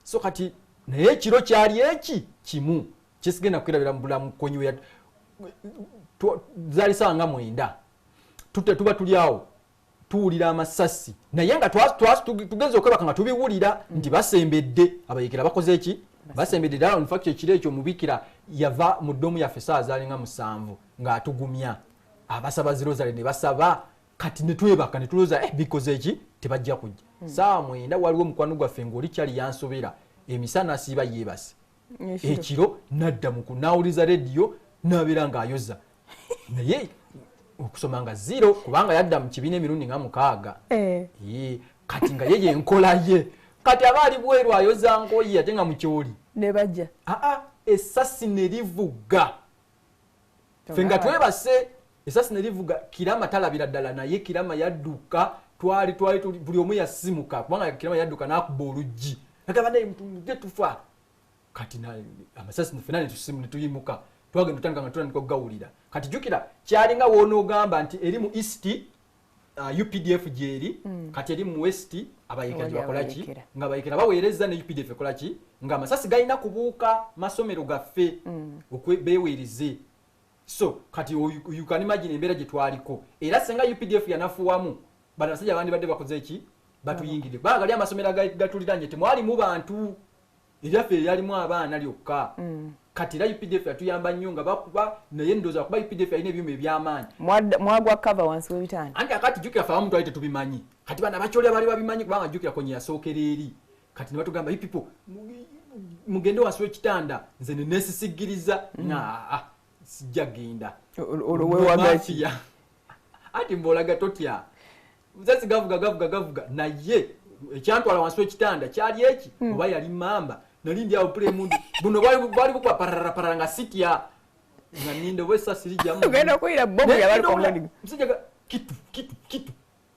So kati naye ekiro kyali eki kimu kyesigenda kwerabira mu bulamu. Kony zaali ssaawa nga 9, tuba tuli awo tuwulira amasasi, naye nga tugenze okwebaka nga tubiwulira nti basembedde, abayekera bakoze eki? Basembedde. Ddala in fact ekiro ekyo omubikira yava mu ddomu yaffe ssaawa zaalinga 7 ng'atugumya, abasaba zirozale ne basaba. Kati ne twebaka ne tulowooza bikoze eki? Tebajja kujja. Ssaawa 9 waliwo omukwano gwaffe ng'oli kyali yansobera, emisana asiiba yeebase, ekiro nadda mu kunaawuliza rediyo n'abeera ng'ayoza. Naye okusoma nga 0 kubanga yadda mu kibiina emirundi nga 6. Kati nga ye yenkola ye. Kati aba ali bweru ayoza nkoyi ate nga mukyoli. Ne bajja. Essasi ne livuga. Ffe nga twebase, essasi ne livuga. Kirama talabira ddala, naye Kirama yadduka, twali buli omu yasimuka kubanga Kirama yadduka n'akuba oluggi. Agamba naye mutujje tufa. Kati amasasi ffenna ne tuyimuka. Twagenda tutandika nga tutandika okugawulira. Kati jjukira kyalinga w'onoogamba nti eri mu East UPDF gyeri, kati eri mu West abayekera gye bakola ki? Nga abayekera baweereza ne UPDF ekola ki? Nga amasasi galina kubuuka masomero gaffe beeweereze. So kati you can imagine embeera gye twaliko. Era singa UPDF yanafuwamu, bano abasajja bandibadde bakoze ki? Batuyingidde. Kubanga gali amasomero agatuliraanye temwalimu bantu, eryaffe eryalimu abaana lyokka. Kati era UPDF yatuyamba nnyo nga bakuba, naye ndowooza kuba UPDF yalina ebyuma eby'amaanyi. Mwagwa cover wansi w'ebitanda. Anti akati jjukira ffe abamu twali tetubimanyi. Kati bano abakyoli abaali babimanyi kubanga jjukira Kony yasookera eri. Kati ne batugamba, you people, mugende wansi w'ekitanda. Nze ne neesisigiriza, nga sijja genda. Olwo weewaga ki? Anti mbw'olaga totya. Musasi gavuga gavuga gavuga, naye ekyantwala wansi w'ekitanda kyali eki? Oba yali mmamba. Nali ndi awo pula emundu. Buno bwali bukuba parara parara nga sitya. Nga nninda oba essasi lijjamu. Ogenda okuyira bbomu yabali ku mundi. Musajja ga kitu kitu kitu.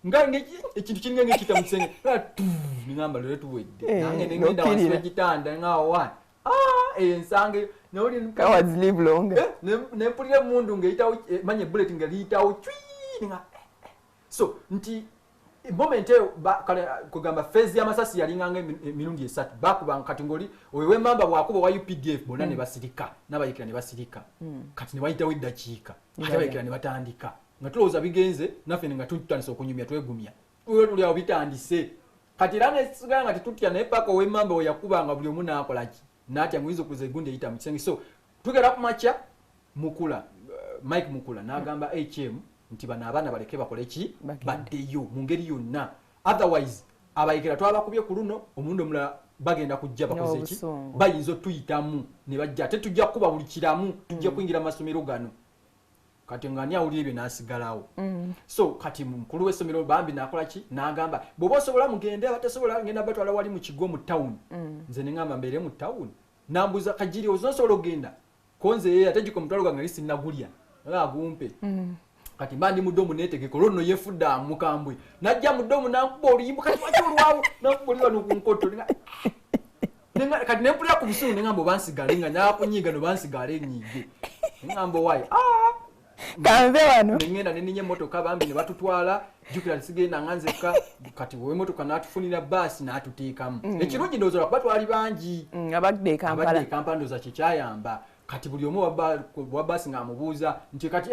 Nga ekintu kiringa ng'ekiyita mu kisenge. Nga tu, ne ŋŋamba leero tuwedde. Nange ne ŋŋenda wansi w'ekitanda nga wa. Ensange Cowards live longer. Ne mpulira emundu ng'eyitawo, manya bullet nga liyitawo cwi, nga So nti moment eyo kale kugamba phase y'amasasi yalinganga emirundi 3. Bakubanga kati ng'oli oyo w'emmamba bw'akuba wa UPDF bonna ne basirika, n'abayekera ne basirika. Kati ne bayitawo eddakiika, ate abayekera ne batandika. Nga tulowooza bigenze, naffe nga tutandise okunyumya twegumya. Tuba tuli awo bitandise. Kati era ne tusigala nga tetutya, naye paka ow'emmamba we yakubanga buli omu n'akola ki? N'atya nguyinza okuza egundi eyita mu kisenge. So tugera ku makya, Mukula, Mike Mukula n'agamba HM nti bano abaana baleke bakole ki? Baddeyo mu ngeri yonna. Otherwise abayekera twabakubye ku luno, omulundi omulala bagenda kujja bakoze ki? Bayinza otuyitamu ne bajja, ate tujja kukuba buli kiramu, tujja kuyingira mu masomero gano. Kati nga ani awulira ebyo n'asigalawo. So kati mukulu w'essomero bambi n'akola ki? N'agamba bw'oba osobola mugende, abatasobola ngenda batwala wali mu kigo mu town. Nze ne ŋŋamba mbeere mu town. Nambuuza Kagiri osobola okugenda? Ko nze ye ate jjukira omutwalo gwange nali sinnagulya. Agumpe. Kati mba ndi mu ddomu neetegeka, olwo nno yeefudde amukambwe. N'ajja mu ddomu n'ankuba oluyimbo, kati lwaki olwawo? N'ankuba oli wano ku nkoto. Kati ne mpulira ku busungu ne ŋŋamba oba nsigale nga naakunyiiga no bansigale nyiige. Ne ŋŋamba owaaye, Kanve wano. Ne ŋŋenda ne nninnya emmotoka bambi ne batutwala, jjukira nsigenda nga nzekka, kati ow'emmotoka n'atufunira bbaasi n'atuteekamu. Ekirungi ndowooza lwakuba twali bangi. Abadde e Kampala. Abadde e Kampala ndowooza kye kyayamba. Kati buli omu wa baasi ng'amubuuza nti kati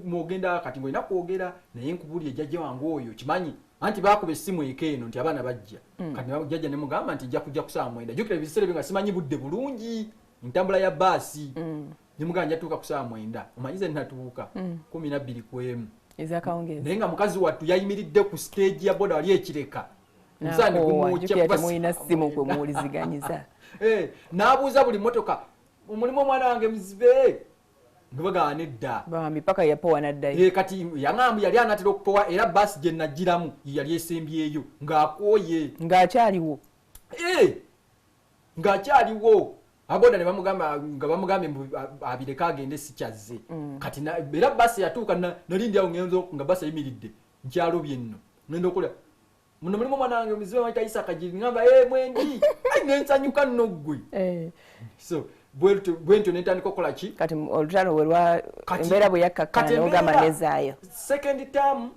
mwogenda kati ng'olina kwogera, naye nkubulye jjajja wange oyo kimanyi anti baakuba essimu eka eno nti abaana bajja. Kati jjajja ne mugamba nti nja kujja ku ssaawa 9. Jjukira ebiseera ebyo nga simanyi budde bulungi ntambula ya baasi. Ne mugamba nja tuuka ku ssaawa 9. Omanyi nze natuuka 12:15. Ez'akawungeezi. Naye nga mukazi wattu yayimiridde ku stage ya boda wali ekireka. Omusana ne gumwokya kuba temulina ssimu kwe muwuliziganyiza. N'abuuza buli mmotoka, omulimu omwana wange muzibe? Nga bagaana nedda. Bambi paka yapowa n'addayo. Kati yaŋŋamba yali anaatera okupowa era baasi gye nagiramu yali esembyeyo ng'akooye. Ng'akyaliwo. Ng'akyaliwo. Aboda ne bamugamba nga bamugambye mbu abireke agende sikyazze. Kati era baasi yatuuka nali ndi awo ngenzo nga baasi eyimiridde nkyalobye nno. Ngenda okulya. Muno mulimu omwana wange muzibe bamuyita Isa Kagiri, ngamba mwendi. Ai ne nsanyuka nno ggwe. So bwentyo ne ntandika okukola ki? Kati olutalo we lwa embeera bwe yakkakkana n'ogamba nezaayo. Second term,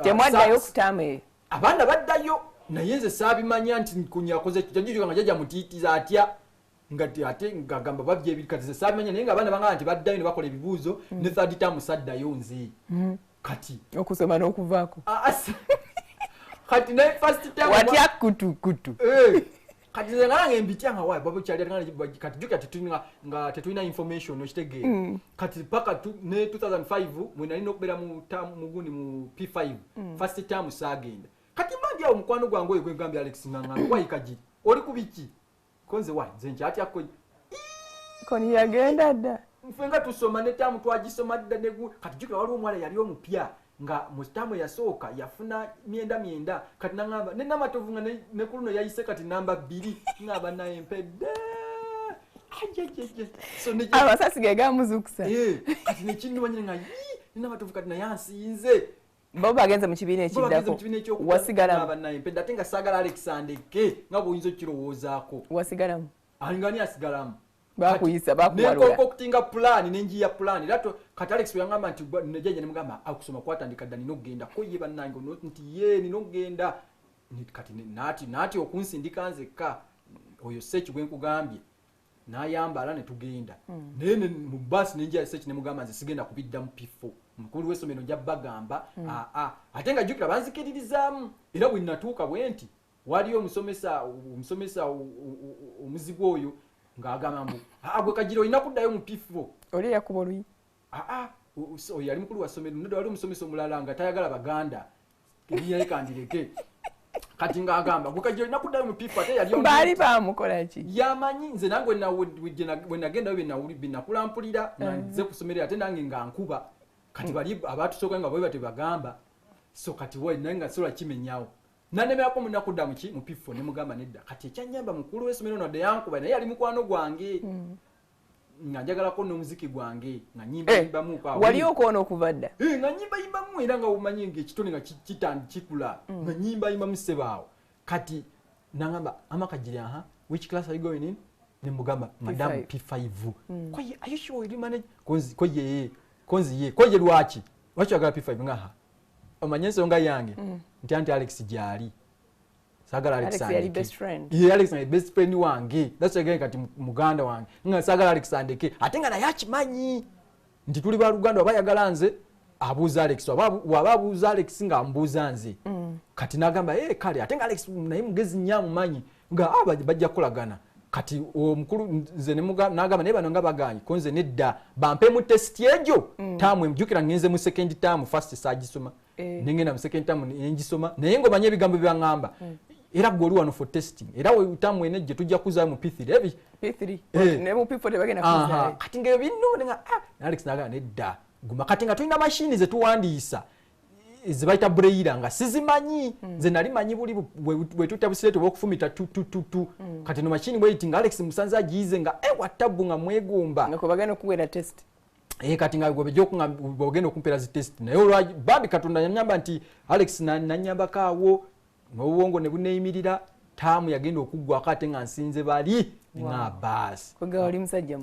temwaddayo ku term eyo. Abaana baddayo naye nze saabimanya nti nkunyakoze jjajja nga jjajja mutiitiza atya nga ate ng'agamba babye ebiri. Kati nze saabimanya naye ng'abaana bangamba nti baddayo ne bakola ebibuuzo ne third term saddayo nze. Kati okusoma n'okuvaako. Kati ne first term watya kutu kutu. Kati nze nga mbitya nga wayi babo kyali nga kati jjukira tetulina nga tetulina information okitegeera. Kati paka ne 2005 mwe nalina okubeera mu term mugundi mu P5 first term saagenda. Kati mba ndi awo mukwano gwange oyo gwe ngambye Alex nga ngamba wayi Kagiri oli ku biki? Ko nze wayi nze nkyatya ko. Koni yagenda dda. Nfe nga tusoma ne term twagisoma dda ne kati jjukira waliwo omuwala yali omupya nga mu term eyasooka yafuna 99 kati nangamba ne Namatovu nga ne ku luno yayise kati namba 2 ngaba naye mpedde. So ne abasasi ge gamuzukusa. Kati ne kintu manyine nga Namatovu kati naye ansinze. Bo bagenze mu kibiina ekiddako. Wasigalamu. Ngaba naye mpedde ate nga saagala Alexander ke nga bw'oyinza okukirowoozaako. Wasigalamu. Alingani asigalamu. Bakuyisa bakuwalula. Ne concoctinga plan ne njiya plan. Era kati Alex bwe yangamba nti ne jjajja ne mugamba okusoma kwatandika dda nina okugenda. Ko ye bannange ono nti ye nina okugenda. Kati naati okunsindika nzekka oyo Seki gwe nkugambye n'ayambala ne tugenda. Naye mu bbaasi ne njiya Seki ne mugamba nze sigenda kubiddamu P4. Mukulu w'essomero nja bagamba ate nga jjukira banzikiririzaamu. Era bwe natuuka bwe nti waliyo omusomesa omuzibu oyo ng'agamba mbu gwe Kagiri olina kuddayo mu P4. Oli yakuba oluyi. Oyo yali mukulu wa ssomero nedda waliwo omusomesa omulala nga tayagala Baganda erinnya lye kandireke. Kati ng'agamba gwe Kagiri olina kuddayo mu P4 ate yali baali baamukola ki? Yamanyi nze nange bwe nagendayo bye nakulampulira nga nze ku ssomero ate nange nga nkuba. Kati bali abatusooka nga bwe batebagamba. So kati wayi naye nga sobola kimenyawo. Nanemerako munna kudda mu P4 ne mugamba nedda. Kati ekyannyamba mukulu w'essomero ono yankuba naye yali mukwano gwange. Nga njagalako n'omuziki gwange nga nnyimbayimbamu kwa. Wali okoona okuva dda? Nga nnyimbayimbamu era nga omanyi ng'ekitone nga kikula. Nga nnyimbayimbamu ssebaawo. Kati nangamba ama Kagiri aha which class are you going in? Ne mugamba madam P5. Ko ye are you sure you manage? Ko ye konzi ye ko ye lwaki? Lwaki oyagala P5 nga ha? Omanye ensonga yange nti anti Alex gyali. Saagala Alex yali best friend. Ye Alex my best friend wange. That's again kati muganda wange. Nga saagala Alex andeke. Ate nga naye akimanyi nti tuli baluganda oba ayagala nze abuuza Alex waba abuuza Alex nga ambuuza nze. Kati n'agamba kale ate nga Alex naye mugezi nnyo amumanyi nga bajja kukolagana. Kati omukulu nze n'agamba naye bano nga bagaanyi ko nze nedda bampe mu test egyo taamu emjjukira ngenze mu second term first saagisoma. Nengenda mu second term nengisoma naye ng'omanye ebigambo bye baŋŋamba. Era ggwe oli wano for testing era taamu eno gye tujja kuzaayo mu P3 ebi P3 ne mu P4 tebagenda kuzaayo. Kati ng'ebyo binno nga Alex n'agamba nedda guma. Kati nga tulina mashini ze tuwandiisa ze bayita brailler nga sizimanyi. Nze nali manyi buli bwe tutta busireto obw'okufumita tu tu tu tu. Kati no mashini bweyiti nga Alex musanze agiyize nga wattabu nga mwegomba nga bagenda okuwera test. Kati nga bw'ogenda okumpeera zi test naye olwa bambi Katonda yannyamba nti Alex nannyambako awo n'obwongo ne buneeyimirira. Taamu yagenda okuggwako ate nga nsinze bali nga baasi.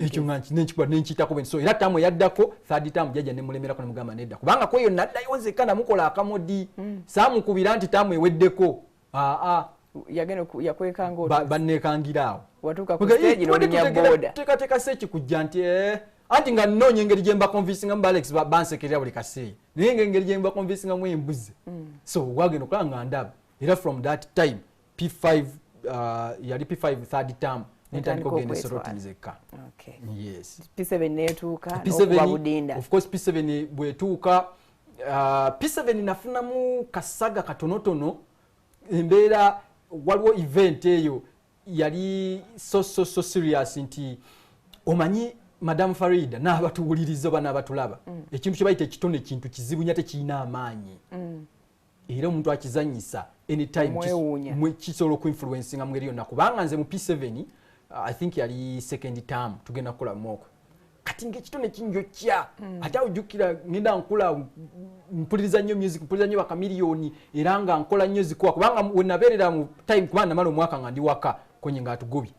Ekyo nga nenkikuba nenkiyitako bwe. So era taamu eyaddako third term jjajja ne mulemerako ne mugamba nedda kubanga kweyo naddayo nzekka namukola akamodi. Saamukubira nti taamu eweddeko. Yagenda yakwekanga otyo. Banneekangira awo. Watuuka ku stage n'olinnya boda. Teekateeka seeki kujja nti anti nga nnoonya engeri gye mbaconvincingamu ba Alex bansekerera buli kaseera. Naye ng'engeri gye mbaconvincingamu embuzi. So wagenda okulaba nga ndaba. Era from that time P5 yali P5 third term nentandika okugenda Soroti nzekka. Okay. Yes. P7 neetuuka n'okuba budinda. Of course P7 bwetuuka P7 nafunamu kasaga katonotono embeera waliwo event eyo yali so serious nti omanyi Madam Farida n'abatuwuliriza oba n'abatulaba ekintu kye bayita ekitone kintu kizibu nnyo tekirina amaanyi. Era omuntu akizannyisa anytime kisobola okuinfluencinga mu ngeri yonna kubanga nze mu P7 I think yali second term tugenda kukola mock. Kati ng'ekitone kinjokya ate ojjukira ngenda nkula mpuliriza nnyo music, mpuliriza nnyo bakamiliyoni era nga nkola nnyo zikuwa kubanga we nabeerera mu time kubanga namala omwaka nga ndi waka Konye ng'atugobye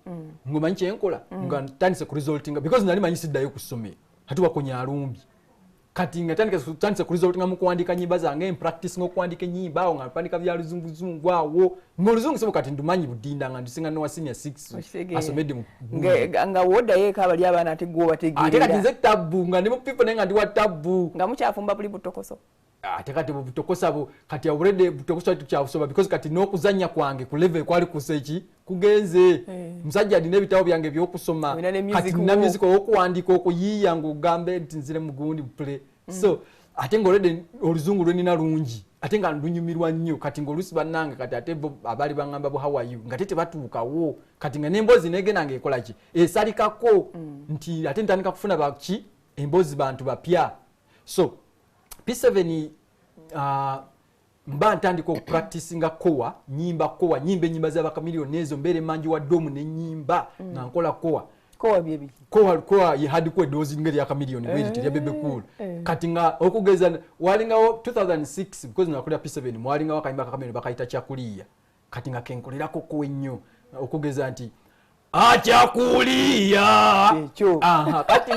ng'omanyi kye nkola nga ntandise ku resultinga because nali manyi siddayo ku ssomero ate Wakonye alumbi. Kati nga ntandise ku resultinga mu kuwandiika nnyimba zange mpractice ng'okuwandiika ennyimba awo nga mpandika bya luzunguzungu awo ng'oluzungu sebo kati ndumanyi budinda nga ndusinga nowa senior 6 asomedde mu nga woddayo eka abali abaana ate gwe obategeerera. Ate kati nze tabbu nga ndi mu people naye nga ndi wa tabbu nga mukyafumba buli butokoso. Ate kati butokosa bu kati already butokosa tukyasoma because kati n'okuzannya kwange ku level kwali kuseki kugenze. Musajja alina ebitabo byange ebyokusoma kati nina music okuwandiika okuyiiya ng'ogambe nti nzire mugundi play. So ate ng'already oluzungu lwe nina lungi ate nga ndunyumirwa nnyo kati ng'oluusi bannange kati ate bo abaali baŋŋamba bu how are you nga te tebatuukawo kati nga n'emboozi negenda ng'ekola ki esalikako nti ate ntandika kufuna baki emboozi bantu bapya. So P7 mba ntandika okupracticinga kowa nyimba kowa nyimba ennyimba z'abakamiliyoni ezo mbeera emanju wa ddomu ne nnyimba nga nkola kowa. Kowa byebi? Kowa ye hardcore eddoboozi ngeri ya Chameleone bweri terya Bebe Cool. Kati nga okugeza walingawo 2006 because nakulira P7 mwalingawo akayimba ka Chameleone bakayita Kyakuliya. Kati nga kenkolerako kowa ennyo okugeza nti Achakuliya. Ekyo. Aha kati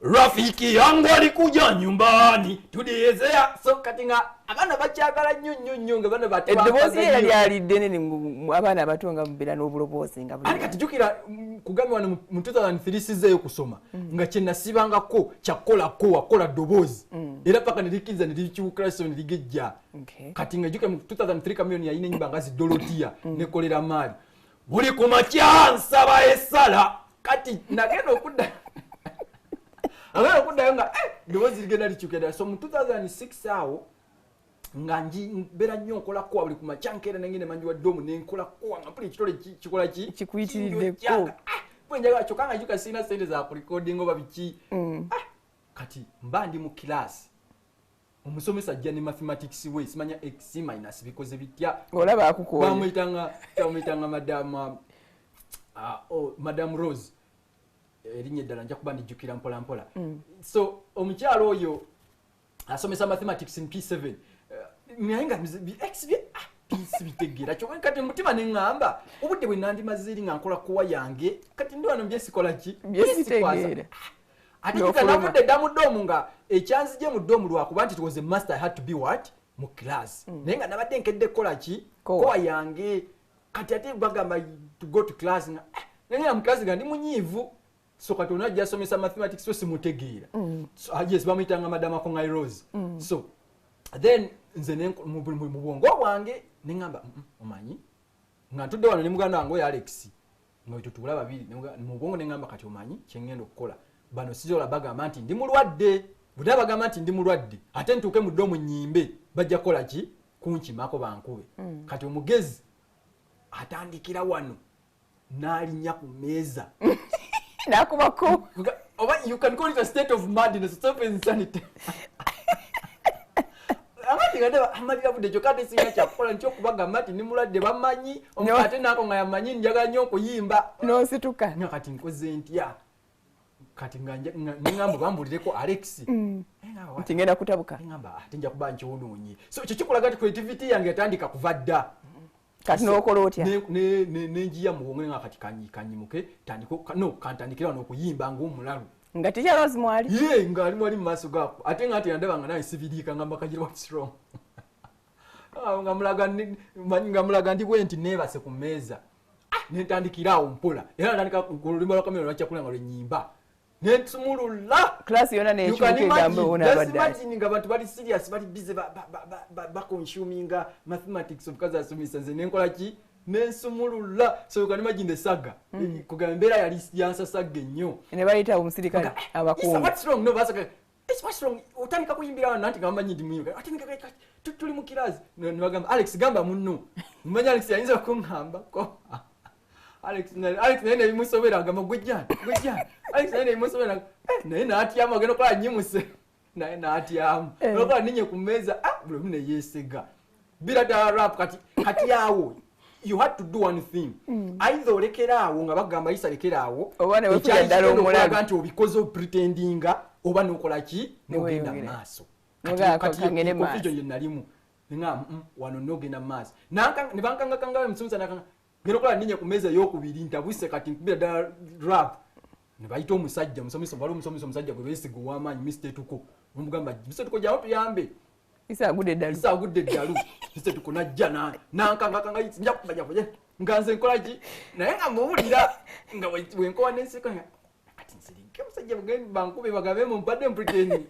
rafiki yangu alikuja nyumbani tuliezea. So kati nga abaana bakyagala nnyo nnyo nnyo nga bana bato eddoboozi era lyali ddene abaana abato nga mubeera n'obuloboozi nga buli. Kati jjukira kugambye wano mu 2003 sizzeeyo kusoma nga kye nasibangako kyakukolako wakola ddoboozi era paka ne likkiriza ne likyuka so ne ligejja. Kati nga jjukira mu 2003 Chameleone yalina ennyimba nga zidolotiya nekolera maali buli ku makya nsaba essala. Kati nagenda okudda agenda okuddayo nga ddoboozi ligenda likyuka ddala. So mu 2006 awo nga mbeera nnyo nkola kowa buli ku makya nkeera nengenda emanju wa ddomu ne nkola kowa nga mpulira ekitole kikola ki kikuyitiriddeko. Bwe njagala kyokka nga njuka sirina ssente za kulikodinga oba biki. Kati mba ndi mu kilaasi omusomesa ajja ne mathematics we simanya x minus bikoze bitya. Olaba akukooye. Bamuyitanga Madam Rose. Erinnya eddala nja kuba ndijjukira mpola mpola. So omukyalo oyo asomesa mathematics in P7 naye nga x p bitegeera kyokka kati mutima ne ŋŋamba obudde bwe nandimaze eri nga nkola kowa yange kati ndi wano byesikola ki byesitegeera. Ate kika navudde dda mu ddomu nga ekyanzigye mu ddomu lwakuba nti it was a must I had to be what mu class naye nga nabadde nkedde kukola ki kowa yange. Kati ate bagamba to go to class nga nga mu class nga ndi munyiivu. So kati ono ajja asomesa mathematics so simutegeera. So, yes bamuyitanga Madam Akongai Rose. So then nze mu bwongo bwange ne ŋŋamba omanyi nga ntudde wano ne muganda wange oyo Alex nga tutuula babiri mu bwongo ne ŋŋamba kati omanyi kye ŋŋenda okukola bano sizola bagamba nti ndi mulwadde bwe nabagamba nti ndi mulwadde ate ntuuke mu ddomu nnyimbe bajja kukola ki kunkimako bankube. Kati omugezi atandikira wano n'alinnya ku mmeeza nakubako. Oba you can call it a state of madness, state of insanity. Amati nga ndaba amalira budde kyokka ate sirina kyakukola nkyokubagamba nti ndi mulwadde bamanyi ate naako nga yamanyi njagala nnyo okuyimba n'osituka. Nga kati nkoze ntya kati nga neŋŋamba bambulireko Alex nti ngenda kutabuka neŋŋamba ate nja kuba nkyonoonye. So ekyo kikulaga nti creativity yange yatandika kuva dda. Kati n'okola otya? Nenjiya mu bwongo nga kati kanyimuke no kantandikira wano okuyimba ng'omulalu Nga Teacher Rose mwali? Ye, nga ali mwali mu maaso gaako. Ate nga ati yandaba nga naye sibiriika ngamba kagira what's wrong. Nga mulaga ndi bwe nti neebase ku mmeeza, nentandikira awo mpola, era natandika oluyimba lwa Chameleone lwakyakulira nga lwenyimba, nensumulula. Class yonna nekyuka egambo ona abadde. Imagine nga abantu bali serious, bali busy baconsuminga mathematics, omukazi asomesa, nze nenkola ki? Nensumulula. So you can imagine the saga. Kugamba embeera yali yansasagga ennyo. Ne bayita omusirikale abakuumi. What's wrong? No, basaga, what's wrong? Otandika kuyimbira wano, anti nga bamanyi ndi muyimbi. Atandika tuli mu kirasi. Ne bagamba, Alex gamba munno. Mmanyi Alex yayinza okuŋŋambako. Alex naye nebimusobera, agamba gwe jjana, gwe jjana. Alex naye nebimusobera, naye n'atyamu, agenda okukola nnyimuse. Naye n'atyamu. Olwokuba nninye ku mmeeza, buli omu ne yeesega. Bira ddala rap kati awo. You had to do one thing. Either olekera awo nga bagamba Isa lekera awo, Oba ne weefuga ddala ekyali omulalu. okulaga nti obikoze opretendinga, oba n'okola ki? N'ogenda N'oyongera. maaso. N'ogamba Kati kangende ye confusion maaso. ye nalimu. Nga, wano n'ogenda maaso. Ne bankangakanga omusomesa n'akanga, ngenda okukola nninye ku mmeeza ey'okubiri ntabuse kati nkubira ddala rap. Ne bayita omusajja, omusomesa, waliwo omusomesa omusajja gwe beesiga ow'amaanyi, Mr. Tuko. Bamugamba, Mr. Tuko jangu tuyambe. Isa agudde eddalu. Isa agudde eddalu. Mr. Tuko n'ajja n'ankangakanga, nja kumanya kuye. Nga nze nkola ki? Naye nga muwulira, nga bwe nkowa n'enseko, nga, kati nsirike omusajja bankube bagabe mu mpadde mpretending.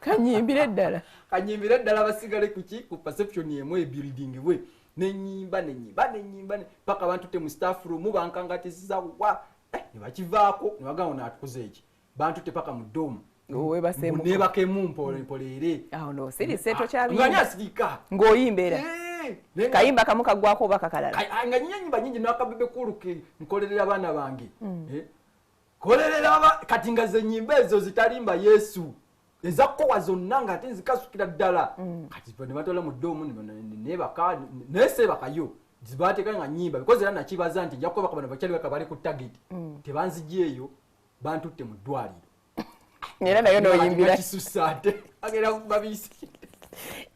Kanyimbire ddala. Kanyimbire ddala basigale ku ki? Ku perception emu ebuilding we. Nenyimba, nenyimba, nenyimba, paka bantutte mu staff room, bankangatizza wa. Ne bakivaako, ne bagamba ono atukoze eki. Bantutte paka mu dorm. Weebaseemu. Neebakemu mpoleere. Awo no, sirise tokyabiyimba. Nga ani asirika? Ng'oyimba era. Naye nga Kayimba kamu kaggwako oba kakalala? Nga nyinya nnyimba nnyingi n'akabebe kuluke nkolerera abaana bange. Kolerera kati nga ze nnyimba ezo zitalimba Yesu. Eza kkowa zonna nga ate nzikasukira ddala. Kati ne batwala mu dorm, neebaka, naye seebakayo. Zibateeka nga nnyimba, because era nakibaza nti nja kwebaka bano bakyali baka bali ku target. Tebanzigyeyo, bantutte mu ddwaliro. Era nayo n'oyimbira. Kisusa ate. Agenda babiisi.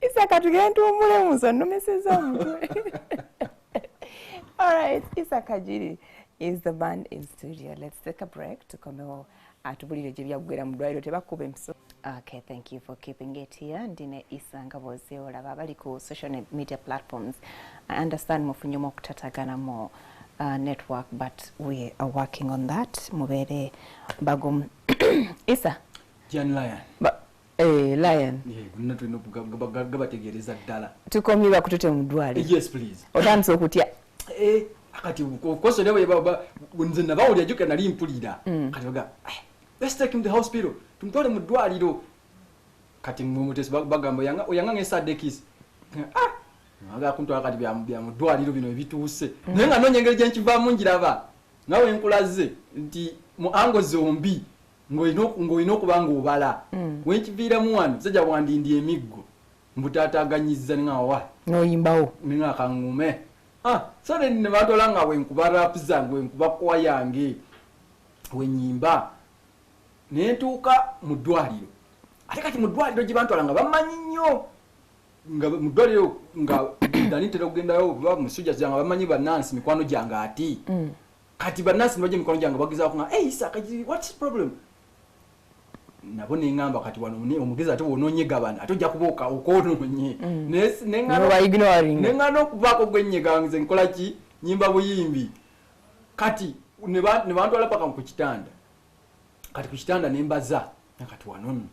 Isa katugende tuwummule mu nso, nnumisiza omutwe. All right, Isa Kagiri is the band in studio. Let's take a break tukomewo atubulire gye byaggwera mu ddwaliro tebakuba empiso. Okay, thank you for keeping it here. Ndine Isa nga bw'ozze olaba abali ku social media platforms. I understand mufunyemu okutatagana mu network, but we are working on that. Mubeere bagumu. Isa. Jan Lion. Lion. Yeah, gonna tulina gabategeereza ddala. Tukomye bakutute mu ddwaliro. Yes, please. Otandise okutya. Kati of course ne nze nabawulira jjukira nali mpulira. Kati baga, let's take him to the hospital. Tumutwale mu ddwaliro. Kati mumutesi bagamba oyanga ng'esadde kiss. Aga kuntwala kati bya mu ddwaliro bino ebituuse. Naye nga nnoonya engeri gye nkivaamu ngiraba. Nga bwe nkulaze nti mu ango zombi ng'olina okuba ng'obala. We nkiviiramu wano, musajja bwandindi emiggo. Mbutaataaganyizza ne nga wa. N'oyimbawo. Ne nga kaŋŋume. So then ne bantwala nga bwe nkuba rap zange, bwe nkuba kkowa yange, bwe nnyimba. Ne ntuuka mu ddwaliro. Ate kati mu ddwaliro gye bantwala nga bamanyi nnyo. Nga mu ddwaliro nga nali ntera okugendayo oba mu sujja zange bamanyi bannansi mikwano gyange ati. Kati bannansi ne bajja mikwano gyange bagezaako nga, hey, Isa, kati what's the problem? Nabo ne ŋŋamba kati wano omugezi ate bw'onoonyegabana, ate ojja kuba okwonoonye. Naye ne ŋŋamba N'oba ignoring. Ne ŋŋamba okuvaako gwe nnyega nze nkola ki? Nnyimba buyimbi. Kati ne bantwala paka ku kitanda. Kati ku kitanda ne mbaza. Na kati wano nno.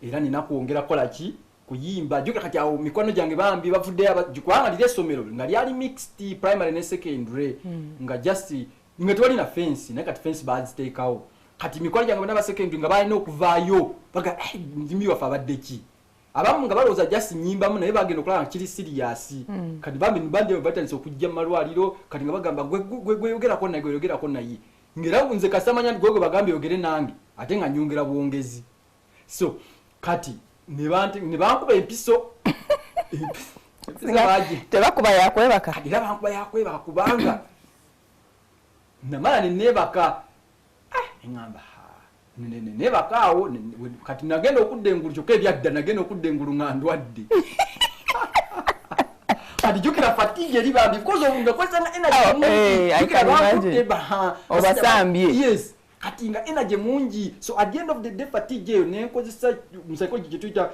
Era nina kwongera kukola ki? Kuyimba. Jjukira kati awo mikwano gyange bambi bavuddeyo kubanga liri essomero nga lyali mixed primary ne secondary. Nga just, nga tewali na fence, naye kati fence baaziteekawo. Kati mikwano gyange bonna ba secondary nga balina okuvaayo. Baga, ndimi waffe abadde ki? Abamu nga balowooza just nnyimbamu naye bagenda okulaba nga kiri serious. Kati bambi bandi batandise okujja mu malwaliro, kati nga bagamba, gwe yogerako naye, gwe yogerako naye. Ng'era nze kasamanya nti gwe gwe bagambye yogere nange, ate nga nnyongera bwongezi. So, kati, ne bankuba empiso. Empiso Singa baagi. tebakuba yakwebaka. Kati era bankuba yakwebaka kubanga namala ne neebaka. Ne ŋŋamba, ha, ne neebaka awo, kati nagenda okudda engulu, kyokka ebyadda nagenda okudda engulu nga ndwadde. Kati jjukira fatigue eri bambi, because of nga kozesa nga energy Oh, mungi. I Jjukira can bankutte imagine. Obasambye. Yes. Kati nga energy mungi. So at the end of the day fatigue eyo nenkozesa mu psychology gye tuyita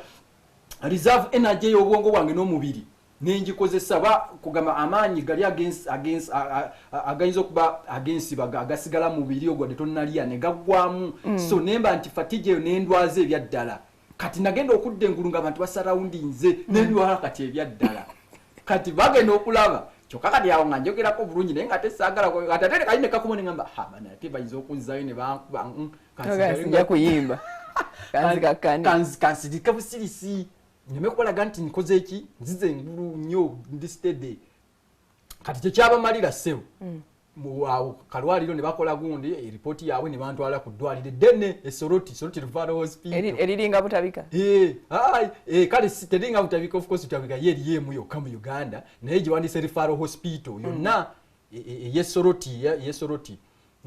reserve energy ey'obwongo bwange n'omubiri. Nengikozesa ba kugamba amaanyi gali agayinza okuba agensiba agasigala mu mubiri ogwo tonnalya ne gaggwamu. So nemba nti fatigue eyo nendwaza ebyaddala. Kati nagenda okudda engulu nga abantu basurroundinze, nendwala kati ebyaddala. Kati bagenda okulaba kyokka kati awo nga njogerako bulungi, naye nga tesaagala kati ate kali ne kakuma ne ngamba, ha bana ate bayinza okunzaayo ne bankuba. Kansigale kuyimba, kansirike busirisi nneme kubalaga nti nkoze eki, nzize engulu nnyo, ndi steady. Kati tekyabamalira ssebo. Awo kalwaliro ne bakola gundi eripooti yaabwe ne bantwala ku ddwaliro eddene e Soroti, Soroti Referral Hospital. Eriringa Butabika? Kale teringa Butabika, of course Butabika ye eriyo emu yokka mu Uganda, naye giwandiise referral hospital yonna ey'eSoroti, ey'eSoroti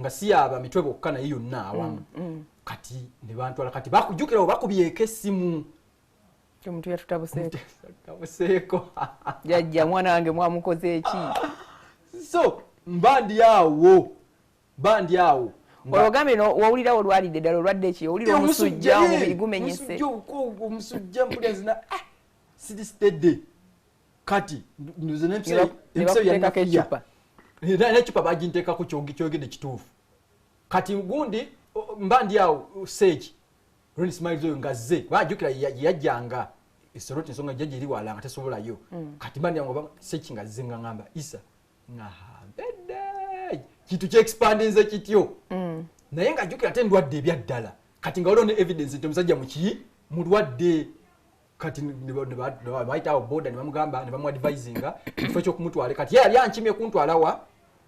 nga si yaba mitwe bokka naye yonna awamu. Kati ne bantwala. Kati bakujjukira bakubyeko essimu. Omuntu yatutabuseeko. Tabuseeko. Jajja, mwana wange mwamukoze eki? So mba ndi awo, mba ndi awo. Olwo ogambye wawulira olwalidde ddala, olwadde ki? Owulira omusujja, omubiri gumenyese. Omusujja mpulira zina, ah, siri steady. Kati nze nempiso yanafuya n'ecupa baginteekako. Kyogedde kituufu. Kati gundi mba ndi awo, seeki Ron Smiles oyo nga zze bajjukira yajjanga eSoroti, ensonga jjajja eri wala nga tesobolayo. Kati mba ndi awo, seeki nga zze nga ngamba isa nga mpedde kintu kyexpandinze kityo, naye nga jjukira ate ndwadde ebyaddala. Kati nga waliwo ne evidence nti omusajja muki mulwadde. Kati bayitawo boda ne bamugamba ne bamuadvisinga ekifo ekyokumutwala. Kati ye yali ankimye kuntwala wa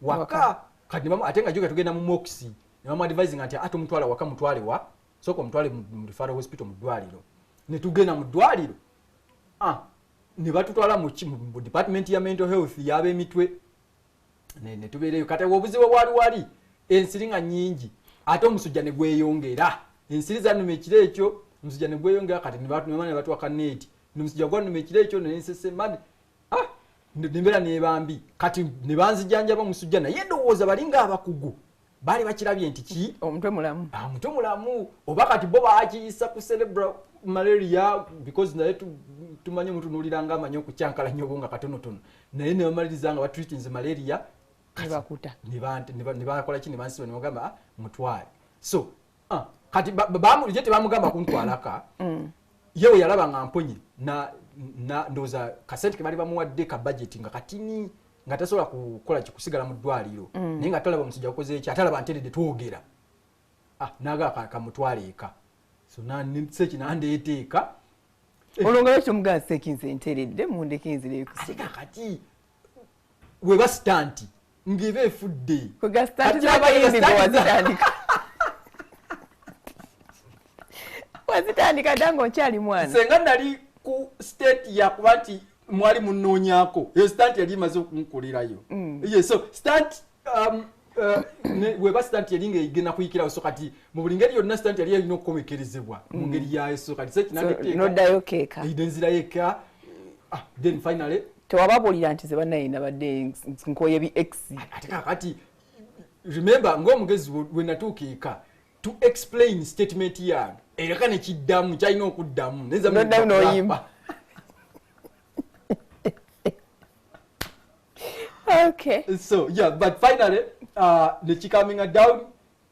waka. Kati ate nga jjukira tugenda mu mocks, ne bamuadvisinga nti ate omutwala waka, mutwale wa, sooka omutwale mu referral hospital, mu ddwaliro. Ne tugenda mu ddwaliro, ah, ne batutwala mu department ya mental health y'ab'emitwe ne tubeereyo. Kati obuzibu bwali wali ensiri nga nnyingi, ate omusujja ne gweyongera. Ensiri zanuma ekiro ekyo, omusujja ne gweyongera. Kati ne batuwa kaneeti, nomusujja gwanuma ekiro ekyo nensesema, ah, nembeera nebambi. Kati ne banzijanjaba omusujja, naye ndowooza balinga abakugu baali bakirabye nti ki omutwe mulamu. Ah, omutwe mulamu oba kati bo bakiyisa ku cerebral malaria, because naye tumanyi omutunuulira nga amanyi okukyankalanya obwo nga katonotono, naye ne bamaliriza nga batreatinze malaria. Nebakuta. Ne bakola ki, ne bansiba ne bagamba, "Ah, mutwale." So ah, kati ye tebamugamba kuntwalaka. Ye we yalaba nga mponye na ndowooza kasente ke bali bamuwadde ka budget nga katini, nga tasobola kukola kikusigala mu ddwaliro, naye nga talaba omusajja gukoze eki, atalaba nteredde twogera, ah, naga kamutwale eka. So seki nandeeta eka. Olwo nga lwaki omugamba, "Seeki, nze nteredde, mundeke nzire?" Ate kakati weba stunt ng'eba efudde. Kwega stunt Kati z'abayimbi stunt gwe wazitandika, wazitandika dda ng'okyali mwana. Senga nali ku state yakuba nti mwali munoonyako, eyo stunt yali imaze okunkolerayo. Ye so stunt weba stunt yali ngaegenda kuyikirawo. So kati mu buli ngeri yonna stunt yali erina okukomekerezebwa mu ngeri yayo. So kati So, noddayo keeka. Nenzirayo eka. Ah, then finally Tewababuulira nti ze bannaye nabadde nkoye bi ex? Ate kakati remember ng'omugezi we natuuka eka to explain statement yange ereka nekiddamu kyalina okuddamu. Noddayo n'oyimba. Okay. So yeah, but finally nekicalminga down,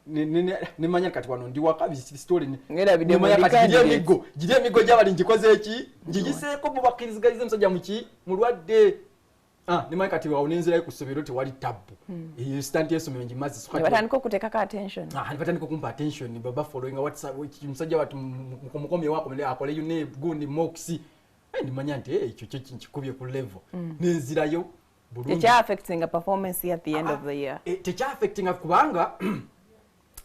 nemanya kati wano ndi waka story Ngerabidde nemanya mu kati giri candidate. Emiggo giri emiggo gyabali ngikoze eki, ngigiseeko bo bakkirizigalize omusajja muki mulwadde. Ah, nemanya kati awo nenzirayo ku ssomero, tewali tabbu, eyo stunt y'essomero ngimaze. So Ne batandika okuteekako attention. Ah, ne batandika okumpa attention, baba following WhatsApp, omusajja watu mukomye wako akole yune gundi mocks. Eh, ndimanya nti ekyo kyo nkikubye ku level, nenzirayo bulungi. Tekya-affectinga performance at the end of the year? Eh, tekya-affectinga kubanga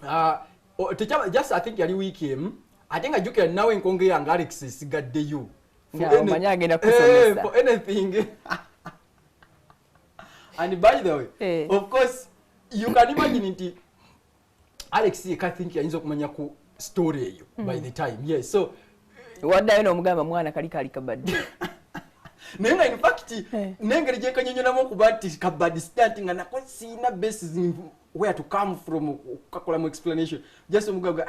ah, just I think yali wiiki emu, ate nga jjukira nawe enkonge yange Alex esigaddeyo. Nga omanyi agenda kusomesa. Eh, for anything. And by the way, of course you can imagine nti Alex yeka think yayinza okumanya ku story eyo by the time, yes. So waddayo n'omugamba, "Mwana, kali kali kabadde." Naye nga in fact n'engeri gyenkanyonyonamu okuba nti kabadi stunt nga nako siina basis where to come from okukakolamu explanation, just omugaga,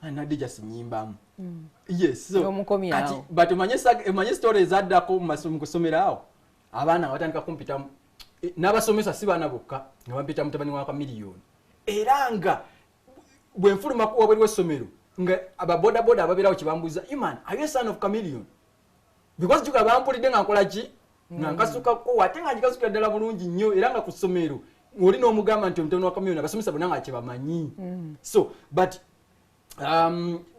"Ah, nadde just nyimbamu." Yes, so N'omukomyawo. Kati but omanye story ezaddako mu kusomero awo. Abaana nga batandika kumpita, n'abasomesa si baana bokka, nga bampita mutabani wa Chameleone. Era nga bwe nfuluma wabweru w'essomero, nga ababodaboda ababeerawo kye bambuuza, "Iman, are you a son of Chameleone?" Because juga bampulidde nga nkola ki, nga nkasukako, ate nga nkikasukira ddala bulungi nnyo. Era nga ku ssomero oli n'omugamba nti omutabani wa Chameleone, abasomesa bonna nga kyebamanyi. So but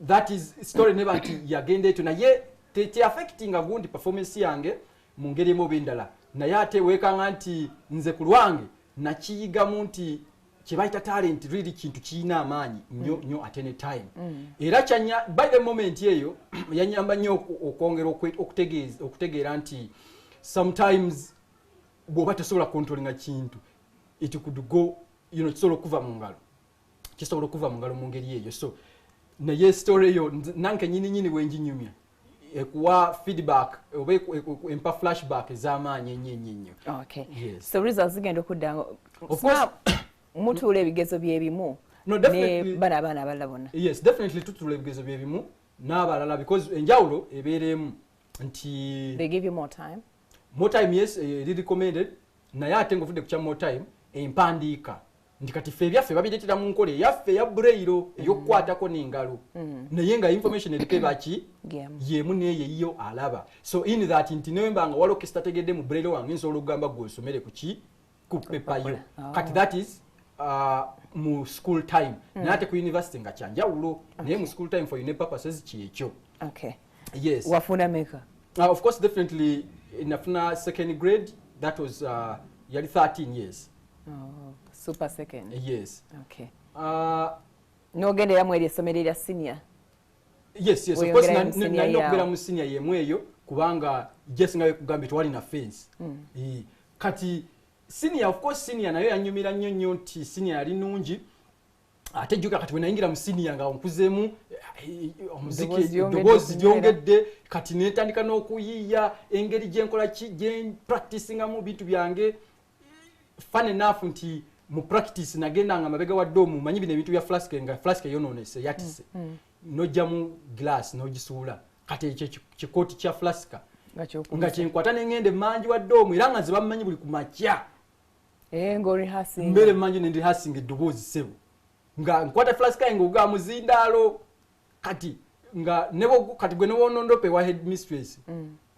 that is story neba nti yagenda etyo, naye teaffectinga gundi performance yange mu ngeri emu oba endala. Naye ate weekanga nti nze ku lwange nakiyigamu nti kyebayita talent really kintu kiyina amaanyi nnyo nnyo, at any time. Era kyanya by the moment eyo yanyamba nnyo okwongera okutegeera nti sometimes bw'oba tosobola controllinga kintu, it could go, kisobola okuva mu ngalo, kisobola okuva mu ngalo mu ngeri eyo. So naye story eyo nange nyini nyini wenjinyumya ekuwa feedback oba empa flashback ez'amaanyi ennyo ennyo ennyo. Okay. Yes. So results zigenda okudda Of course. Mutuula ebigezo byebimu No, ne definitely. bano abaana abalala bonna? Yes, definitely tutula ebigezo byebimu n'abalala, because enjawulo ebeera emu nti They give you more time? More time, yes, eri recommended. Naye ate ngaovudde ku kya more time, empandiika nti kati ffe ebyaffe babireetera mu nkola eyaffe eya braille, ey'okukwatako n'engalo, naye nga information eriko ebaki Yemu. Yemu neeyo eyiyo alaba. So in that nti newemba nga waliwo kesitategedde mu braille wange, nsobola okugamba gwe osomere ku ki, ku pepa yo. Kati that is mu school time. Naye ate ku university nga kyanjawulo, naye mu school time for uni purposes kyekyo. Okay. Yes. Wafuna meka? Of course, definitely nafuna second grade. That was yali 13 years. Oh, super second. Yes. Okay. N'ogenderamu eri essomero erya senior? Yes, of course. Weyongerayo mu senior Nalina okubeera yawo. Mu senior yemu eyo, kubanga just nga wekugambye tewali na fence. Kati senior, of course, senior nayo yanyumira nnyo nnyo, nti senior yali nungi. Ate jjuka kati wenayingira mu senior nga nkuzeemu omuziki, Eddoboozi lyongedde eddoboozi okunywera. lyongedde. Kati netandika n'okuyiiya engeri gyenkola ki, gyen practicingamu bintu byange. Fun enough nti mu practice nagendanga mabega wa dorm, manyi bino ebintu bya flask, nga flask eyonoonese, yatise, nojjamu glass n'ogisuula. Kati ekyo kikooti kya flaska nga kyokubisa. Nga kyenkwata nengenda emanji wa dorm, era nga nze bamumanyi buli ku makya. Eh, ng'orehearsinga. Mbeera emanji nendihasinga eddoboozi, sebo, nga nkwata flask yange oga muzindaalo. Kati nga kati gwe newonondopa ewa head mistress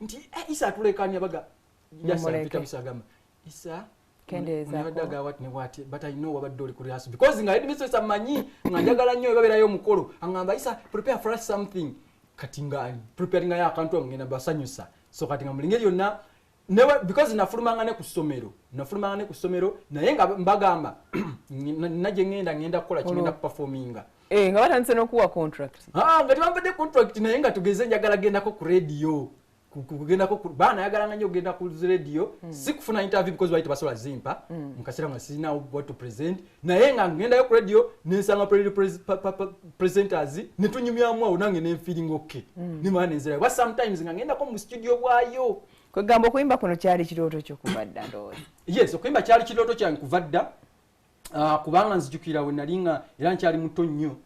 nti, "Eh, Isa atulekanya baga." Mumuleke. Peter Bisa agamba, "Isa, Kendeezaako. Nabadde agamba wati ne bwati, but I know wabadde oli ku rehearsal," because nga headmistress amanyi nga njagala nnyo ebabeerayo omukolo, aŋŋamba, "Isa, prepare for us something." Kati nga preparingayo akantu nga ngenda basanyusa. So kati nga mu ngeri yonna because nafulumanga ne ku ssomero, nafulumanga ne ku ssomero, naye nga mbagamba najje ngenda kukola ki, ngenda kuperforminga. Eh, nga batandise n'okuwa contract? Ah, nga tebampadde contract, naye nga tugeze njagala gendako ku radio, kugendako baana yagalanga nnyo okugenda ku radio, si kufuna interview because bali tebasobola zimpa mu kaseera nga sirina what to present, naye nga ngendayo ku radio nensanga radio presenters netunyumyamu awo, nange nenfeeling okay, nemala nenzirayo. But sometimes nga ngendako mu studio bwayo. Kwegamba okuyimba kuno kyali kirooto kyo kuva dda, ndowooza? Yes, okuyimba kyali kirooto kyange kuva dda. Ah, kubanga nzijukira we nali nga era nkyali muto nnyo,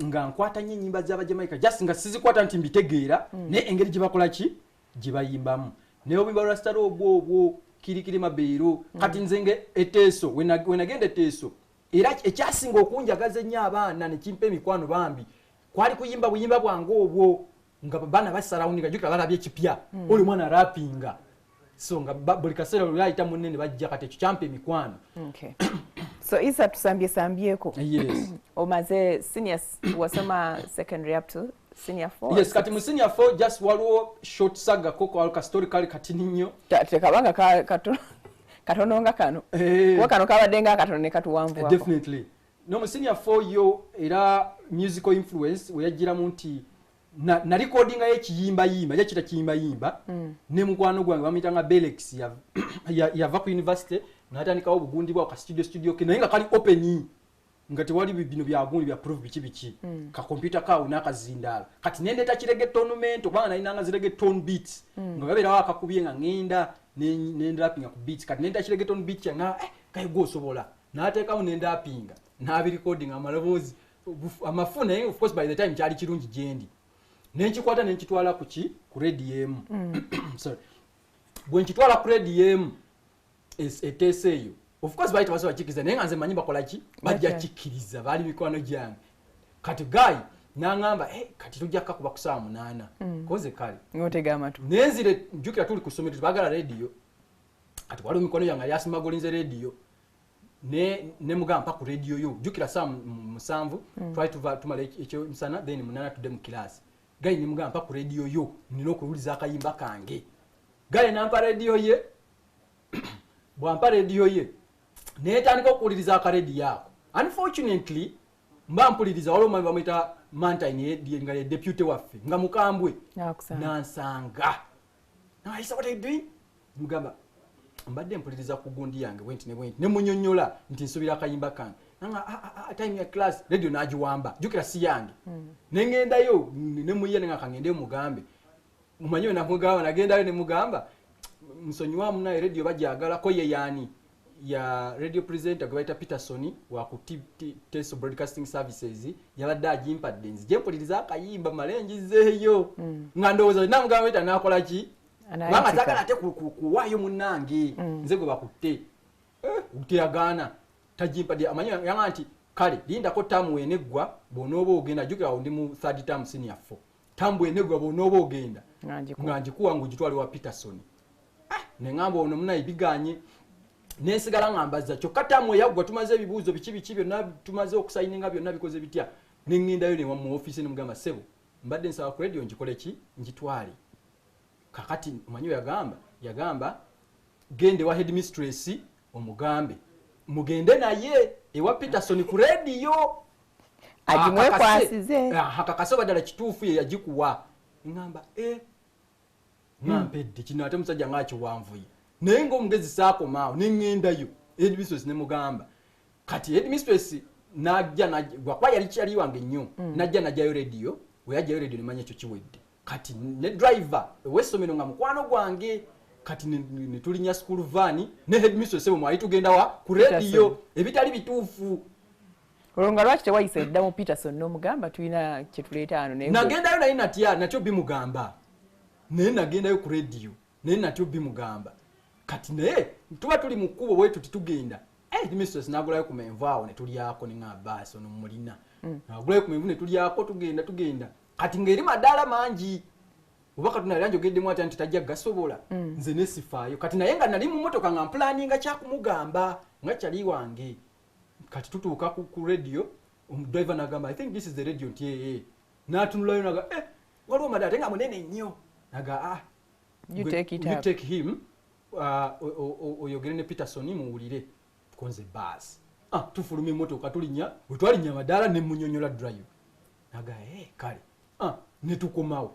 nga nkwata nnyo ennyimba z'Abajamaika, just nga sizikwata nti mbitegeera, naye engeri gye bakola ki, gye bayimbamu, naye obuyimba lwa sitala obwo obwo kirikiri mabeero. Kati nze nga eteeso, we nagenda eteeso, era ekyasinga okunjagaza ennyo abaana nekimpa emikwano bambi kwali kuyimba buyimba bwange obwo, nga baana basarawuninga, jukira balabye ekipya, oli mwana rapinga. So nga buli kaseera lwayita munene bajja. Kati ekyo kyampa emikwano. Okay. So Isa, tusambye sambyeko. Yes. Omaze senior, wasoma secondary up to senior four? Yes, kati mu senior four just waliwo short saga koko, waliwo ka story kali katini nnyo. Tekabanga katono nga kano. Eh. Kuba kano kabadde nga katono ne katuwanvuwako. Definitely. No, mu senior four yo era musical influence weyajjiramu nti na recordingayo ekiyimbayimba, jakita kiyimbayimba, ne mukwano gwange bamuyitanga Belex, yava ku university n'atandikawo obugundi bwawo ka studio ke, naye nga kali open, nga tewali bino byagundi bya proof biki biki, ka computer kaawo n'akazindaalo. Kati nendeeta kireggaeton mento, kubanga nalinanga zireggaeton beats, nga babeerawo akakubye nga ŋŋenda nendrapinga ku beats. Kati nendeeta kireggaeton beat kyange, kaye gwe osobola n'ateekawo, nendrapinga n'abirecording amaloboozi amafu, naye of course by the time kyali kirungi gyendi, nenkikwata nenkitwala ku ki, ku radio emu. Sorry. Bwe nkitwala ku rediyo emu eteesa eyo, of course baali tebasobola kikkiriza, naye nga nze manyi bakola ki, bajja kikkiriza, baali mikwano gyange. Kati guy n'aŋŋamba, "Eh, kati tujja kukakuba ku ssaawa 8." Koze kale. Ng'otega amatu. Nenzire, njukira tuli ku ssomero, tebagala rediyo. Kati waliwo mikono yange yasimagolinze rediyo, ne mugamba, "Mpa ku rediyo yo." Jjukira saa 7 twali tuva tumala ekyemisana, then 8 tudde mu kilaasi. Guy ne mugamba, "Mpa ku rediyo yo, nina okuwuliza akayimba kange." Guy nampa rediyo ye. Bwampa rediyo ye, netandika okuwuliriza akarediyo ako. Unfortunately, mba mpuliriza, waliwo omwami bamuyita Mantine, nga ye deputy waffe, nga mukambwe. Nakusanga. Nansanga, "Naisa, what are you doing?" Mugamba, "Mbadde mpuliriza ku gundi yange bwenti ne bwenti." Nemunyonyola nti nsubira akayimba kange. Nanga, "Ah, ah, ah, time ya class." Radio nagiwamba, jukira si yange. Nengendayo nemuyiya, nenga kangendeyo mugambe. Mumanyi we namugamba, nagendayo nemugamba, "Nsonyiwa munaye, radio bajagala ko." Ye yani ya radio presenter gwe bayita Peterson wa ku Teso Broadcasting Services, yabadde agimpadde nzije mpuliriza akayimba male njizeeyo. Nga ndowooza namugamba ita nakola ki, kubanga sagala ate kuwaayo munnange nze gwe bakutte. Eh, teyagaana, tagimpadde. Amanyi yanga nti kale lindako taamu weneggwa bw'onooba ogenda. Jjukira awo ndi mu third term, senior four. Taamu bweneggwa bw'onooba ogenda Nga ngikuwa. Nga ngikuwa, ng'ogitwale wa Peterson. Ah, neŋŋamba ono munaye biganye, nensigala nga mbaza. Kyokka taamu eyaggwa, tumaze ebibuuzo biki biki byonna, tumaze okusayininga byonna, bikoze bitya, neŋŋendayo ne mu ofiisi nemugamba, "Ssebo, mbadde nsaba ku radio ngikole ki, ngitwale." Kakati omanyi we yagamba, yagamba, "Gende wa headmistress omugambe mugende naye ewa Peterson ku rediyo." Agimwekwasize. Akakase oba ddala kituufu ye yagikuwa. Ŋŋamba e ŋampedde kino, ate omusajja ngaakiwanvuye. Naye ngaomugezi saakomaawo, neŋŋendayo headmistress nemugamba. Kati headmistress najja, gwakuba yali kyali wange nnyo, najja najjayo rediyo. Weyajjayo rediyo, nemanya ekyo kiwedde. Kati ne driver ow'essomero nga mukwano gwange. Kati ne tulinnya school van ne headmistress bwe mwali tugenda wa ku rediyo, ebitali bituufu. Olwo nga lwaki tewayisa edda mu Peterson n'omugamba, tulina kyetuleeta wano, naye Nagendayo naye natya natyo bimugamba, naye nagendayo ku rediyo naye natyo bimugamba. Kati naye tuba tuli mu kkubo bwe tuti tugenda, headmistress nagulayo ku menvu awo ne tulyako. Ne baasi ono mulina nagulayo ku menvu ne tulyako, tugenda tugenda. Kati ng'eri madaala mangi, oba Katonda yali anjogeddemu atya nti tajja gasobola, nze nesifaayo. Kati naye nga nali mu motoka nga mpulaninga kyakumugamba nga kyali wange. Kati tutuuka ku radio, omudriver nagamba, "I think this is the radio." Nti ee. Natunulayo naga, "Eh, waliwo madaala ate nga munene nnyo." Naga, "Ah, You take it you up." take him, oyogere ne Peterson muwulire konze baasi." Ah, tufuluma emotoka, tulinnya. Bwe twalinnya amadaala, ne munyonyola drive naga, "Eh, kale." Ah, ne tukomawo.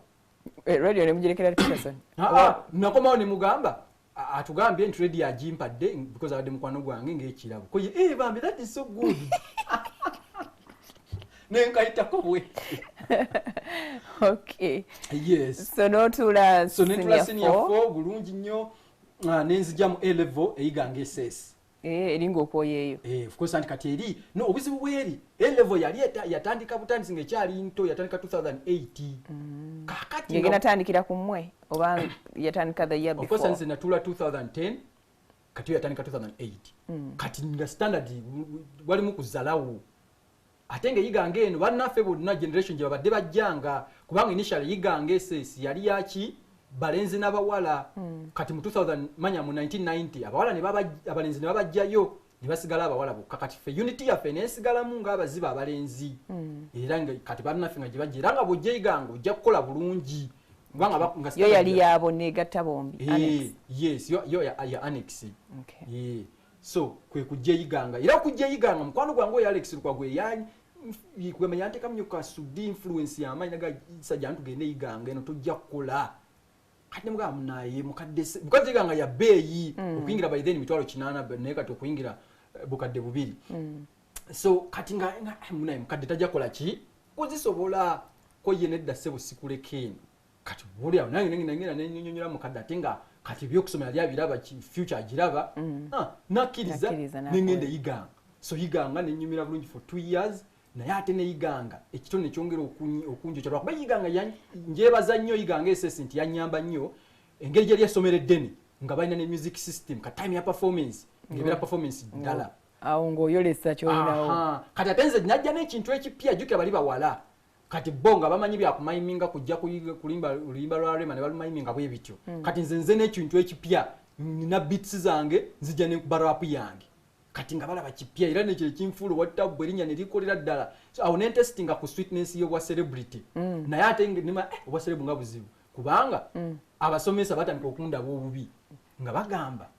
Eh, radio nemugirekera Peterson? Ah, ah, nakomawo ne mugamba, atugambye nti radio agimpadde because abadde mukwano gwange ng'ekirabo koye. "Eh, bambi, that is so good." Nenkayitako bwe. Okay. Yes. So n'otuula So netula senior senior four. 4 bulungi nnyo. Ah, nenzija mu A level eyiga SS. Eh, eringa okwoyeeyo. Eh, of course, anti kati eri no obuzibu bweri A level yali yatandika butandisi ng'ekyali nto, yatandika 2008. Kakati Ngegenda tandikira ku mmwe oba yatandika the year of course before? Nze natula 2010, kati yo yatandika 2008. Kati nga standard walimu kuzalawo, ate nga Iganga eno bannaffe bonna generation gye babadde bajjanga, kubanga initially Iganga SS yali yaki balenzi n'abawala. Kati mu 2000, manya mu 1990, abawala ne abalenzi ne babajjayo, ne basigala abawala bokka. Kati ffe unit yaffe nesigalamu ng'abaziba abalenzi, era nga kati bannaffe nga gye bajja, era nga bw'ojja Iganga ojja kukola bulungi kubanga nga Yo yali yaabo negatta bombi? Eh, annex. Yes, yo ya annex. Okay. Yeah. So kwe kujja Iganga, era okujja Iganga mukwano gwange oyo Alex Lukwago kugamba yanteekamu nnyo kasudi influence y'amaanyi, naga, "Sajja ntugende Iganga eno tojja kukola." Kati nemugamba, "Munaye mukadde because Iganga ya bbeeyi okuyingira by then 800,000, naye kati okuyingira 2000." So kati nga eh, munaye mukadde tajja kukola ki kuzisobola. Ko ye, "Nedda ssebo, sikuleka eno." Kati buli awo nange nengenda nenyonyola mukadde, ate nga kati ebyokusoma yali abiraba, future agiraba. Ah, nakkiriza. Nakkiriza, nakola. Nengenda Iganga. So Iganga nenyumira bulungi for 2 years, naye ate ne Iganga ekitone nekyongera okunjokya, lwakuba Iganga njebaza nnyo Iganga SS nti yanyamba nnyo engeri gyeri essomero eddene. Nga balina ne music system, ka time ya performance ngebeera performance ddala. Awo ng'oyolesa kyolinawo. Kati ate nze najja n'ekintu ekipya. Jjukira bali bawala, kati bo nga bamanyi byakumayiminga, kujja kulimba oluyimba lwa Rema ne balumayiminga bwe bityo. Kati nze n'ekintu ekipya, nina beats zange, nzija nenkuba rap yange. Kati nga balaba kipya, era nekyo ekinfuula owattabu, erinnya ne likolera ddala. So awo nentestinga ku sweetness y'obwa celebrity. Naye ate nima obwa celeb nga buzibu, kubanga abasomesa batandika okundaba obubi, nga bagamba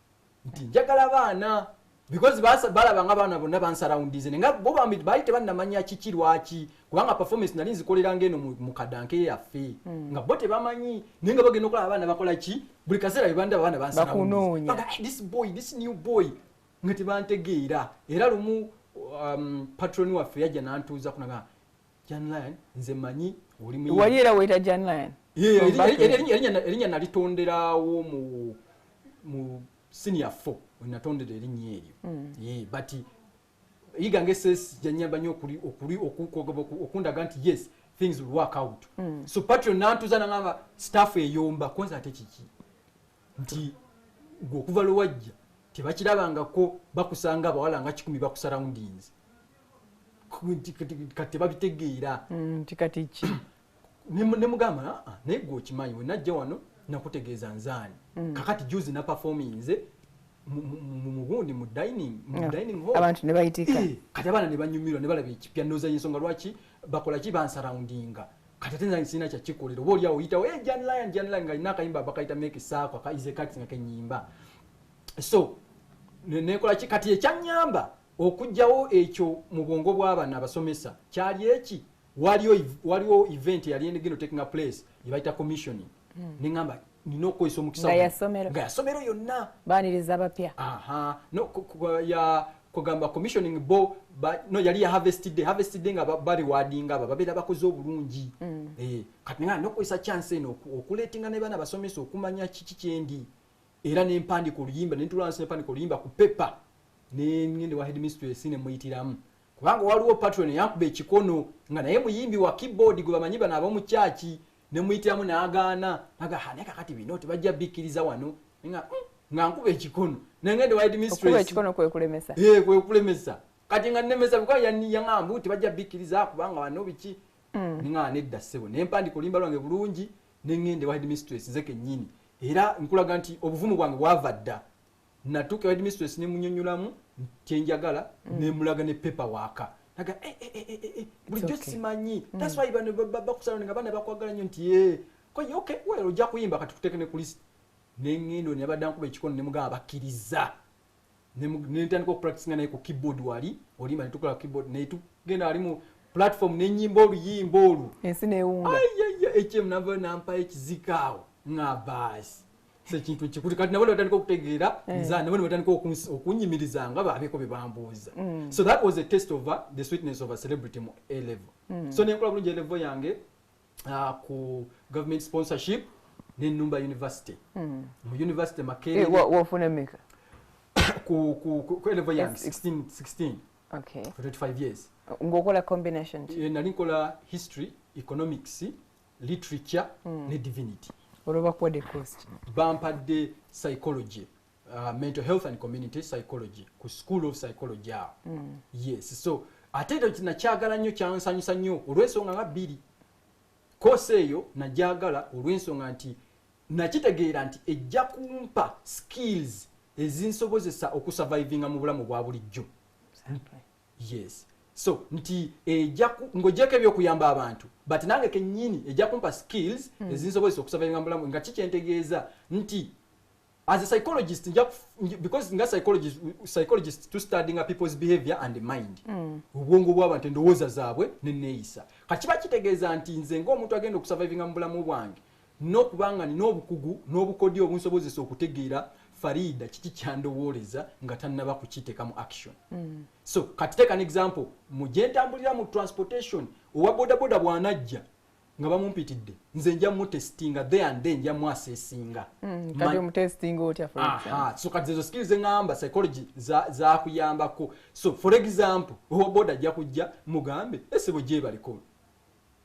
nti njagala baana, because balaba nga abaana bonna bansurroundinze, nga bo bambi baali tebannamanya kiki lwaki, kubanga performance nali nzikolera ngeno mu kadanke yaffe, nga bo tebamanyi. Naye nga bagenda okulaba abaana bakola ki, buli kaseera bebandaba abaana bansurroundinze. Bakunoonya. Baga, "Hey, this boy, this new boy," nga tebantegeera. Era lumu patron waffe yajja nantuuza kunaga, "Jan Lion, nze manyi oli muyimbi." Wali era weyita Jan Lion? Yeah, From back then. erinnya nalitonderawo mu senior 4, wenatondera erinnya eryo. Yeah, but Yiga Ngeses yanyamba nnyo okundaga nti yes, things will work out. So patron nantuuza nangamba, "Staff eyomba kwanza ate kiki nti gwe okuva lwe wajja tebakirabangako, bakusanga abawala nga 100 bakusurroundings, kati tebabitegeera." Nti kati ki? Ne mugamba, "Ah, naye gwe okimanyi, we najja wano nakutegeeza nzaani. Kakati juzi na performinze mu gundi mu dining hall." Abantu ne bayitika. Kati abaana ne banyumirwa ne balaba ekipya. Ndowooza ensonga lwaki bakola ki, bansurroundinga. Kati ate nze sirina kyakikolera, oba oliawo oyitawo, "Hey, Jan Lion, Jan Lion," nga alina akayimba bakayita Make Saako aka Ize Kati nga kenyimba. So nekola ki, kati ekyanyamba okugjawo ekyo mu bwongo bw'abaana abasomesa kyali eki, waliwo event yali egenda taking a place gye bayita commissioning. Neŋŋamba nina okukozesa omukisa Nga guno. ya ssomero. Nga yasomero yonna. Baaniriza abapya. Aha, no, ya kugamba commissioning bo no, yali ya harvest day. Harvest day nga barewardinga abo babeera bakoze obulungi. Kati nga nokozesa chance eno okuletinga ne baana basomesa okumanya kiki kyendi. Era nempandika oluyimba, nentula wansi nempandika oluyimba ku paper, nengende wa headmistress nemuyitiramu, kubanga waliwo patron yankuba ekikono nga naye muyimbi wa keyboard gwe bamanyi bano ab'omukyaki. Nemuyitiramu n'agaana, naga, "Ha, naye kakati bino tebajja bikkiriza wano." Nga nga nkuba ekikono, nengende wa Okuba headmistress. ekikono kwe kulemesa. Eh, kwe kulemesa. Kati nga nnemesa bikuba yaŋŋamba tebajja bikkiriza kubanga wano biki. Neŋŋamba nedda ssebo, nempandika oluyimba lwange bulungi, neŋŋenda ewa headmistress nze kennyini. Era nkulaga nti obuvumu bwange bwava dda. Natuuka ewa headmistress nemunyonyolamu kyenjagala, nemulaga ne paper waaka. Naga, "Eh, eh, eh, eh, eh, bulijjo simanyi, that's why bano bakusala nga baana bakwagala nnyo." Nti ye koye, "Okay, well, ojja kuyimba, kati tuteeke ne ku list." Neŋŋenda, neyabadde ankuba ekikono nemugamba bakkiriza. Nentandika okupracticinga naye ku keyboard wali olimba, netukola keyboard, netugenda ali mu platform nenyimba oluyimba olwo. Ensi newunga. Ayaya, ekyemu nava nampayo ekizika awo nga baasi sekintu kikulu. Kati nabo nebatandika okutegeera nza, nabo nebatandika okunyimiriza nga babeeko bye bambuuza. So that was a test of the sweetness of a celebrity mu A level. So nenkola bulungi A level yange ku government sponsorship, nenumba university, mu university Makerere. Wofuna emeka? Ku A level yange 16 16 for 25 years. Ng'okola combination ki? Nali nkola history, economics, literature ne divinity. Olwo bakuwadde course ki? Bampadde psychology, mental health and community psychology ku School of Psychology awo. Yes, so ate ekyo nakyagala nnyo, kyansanyusa nnyo olw'ensonga nga bbiri. Course eyo najagala olw'ensonga nti nakitegeera nti ejja kumpa skills ezinsobozesa okusurvivinga mu bulamu bwa bulijjo. Yes, so nti ejja ng'oggyeko ebyokuyamba abantu, but nange kennyini ejja kumpa skills ezinsobozesa okusurvivinga mu bulamu. Nga kikyentegeeza nti as a psychologist because nga psychologist to studying people's behavior and mind, obwongo bw'abantu, endowooza zaabwe neneeyisa. Kati kiba kitegeeza nti nze ng'omuntu agenda okusurvivinga mu bulamu bwange, n'okubanga nina obukugu n'obukodyo obunsobozesa okutegeera Farida kiki kyandowooleza nga tannaba kukiteeka mu action. So kati take an example, mu gye ntambulira mu transportation, owa bodaboda bw'anajja nga bamumpitidde, nze nja mutestinga there and then, nja muassessinga. Kati omutestinga otya, for example? Aha, so kati zezo skills eŋŋamba psychology zakuyambako. So for example, owa boda ajja kujja, mugambe, "Esebo, gyebaliko?"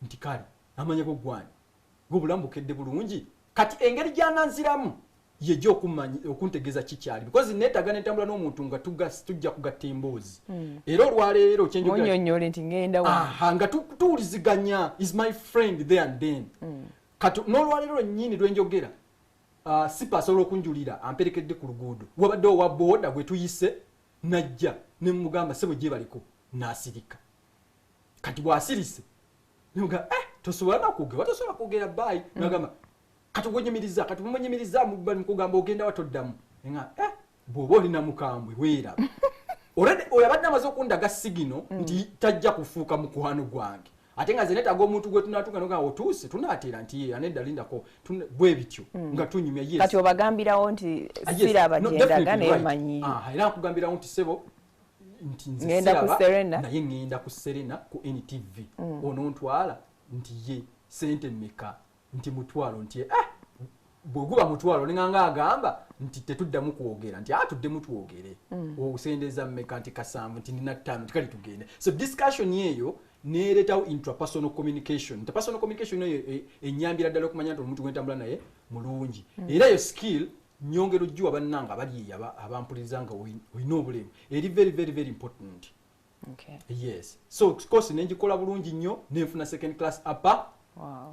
Nti, "Kale, amanyeko gwani, gwe obulamu bukedde bulungi?" Kati engeri gyananziramu Yejja okuntegeeza kikyali, because neetaaga nentambula n'omuntu nga tujja kugatta emboozi. Era olwaleero kyenjogera Munnyonnyole nti ngenda wa. Aha, nga tuwuliziganya, is my friend there and then. Kati n'olwaleero lwennyini lwenjogera, sipa asobola okunjulira amperekedde ku luguudo, wabadde owa booda gwe tuyise najja ne mugamba, "Sebo, gye baliko," n'asirika. Kati bw'asirise nemugamba, "Eh, tosobola nakwogera, tosobola kwogera, baayi." Nagamba, "Kati gwenyumiriza, kati mwenyumiriza mukugamba ogenda wa, toddamu." Nga bw'oba olina mukambwe weeraba. Already oyo abadde amaze okundaga signal nti tajja kufuuka mukwano gwange, ate nga nze neetaaga omuntu gwe tunatuuka nogamba, "Otuuse, tunaatera," nti, "Ye, anedda, lindako." Bwe bityo nga tunyumya, yes. Kati obagambirawo nti Ah, yes. siraba No, gyendaga definitely naye right. manyiyo. Ah, era nkugambirawo nti, "Sebo," nti, "nze Ngenda ku siraba, Serena. naye ŋŋenda ku Serena ku NTV. Onontwala?" Nti, "Ye." "Sente mmeka?" Nti, "Mutwalo." Nti, "Eh, bwe guba mutwalo," nenganga agamba nti tetuddamu kwogera, nti, "Ah, tuddemu twogere. Osendeza mmeka?" Nti, "Kasanvu." Nti, "Nina ttaano." Nti, "Kale tugende." So discussion eyo neeretawo intrapersonal communication. Interpersonal communication eyo enyambira ddala okumanya nti omuntu gwentambula naye mulungi. Era eyo skill nyongera ojjuwa bannanga abali eyo abampuliriza nga olina obulemu, eri very very very important. Yes, so course nenjikola bulungi nnyo, nenfuna second class upper.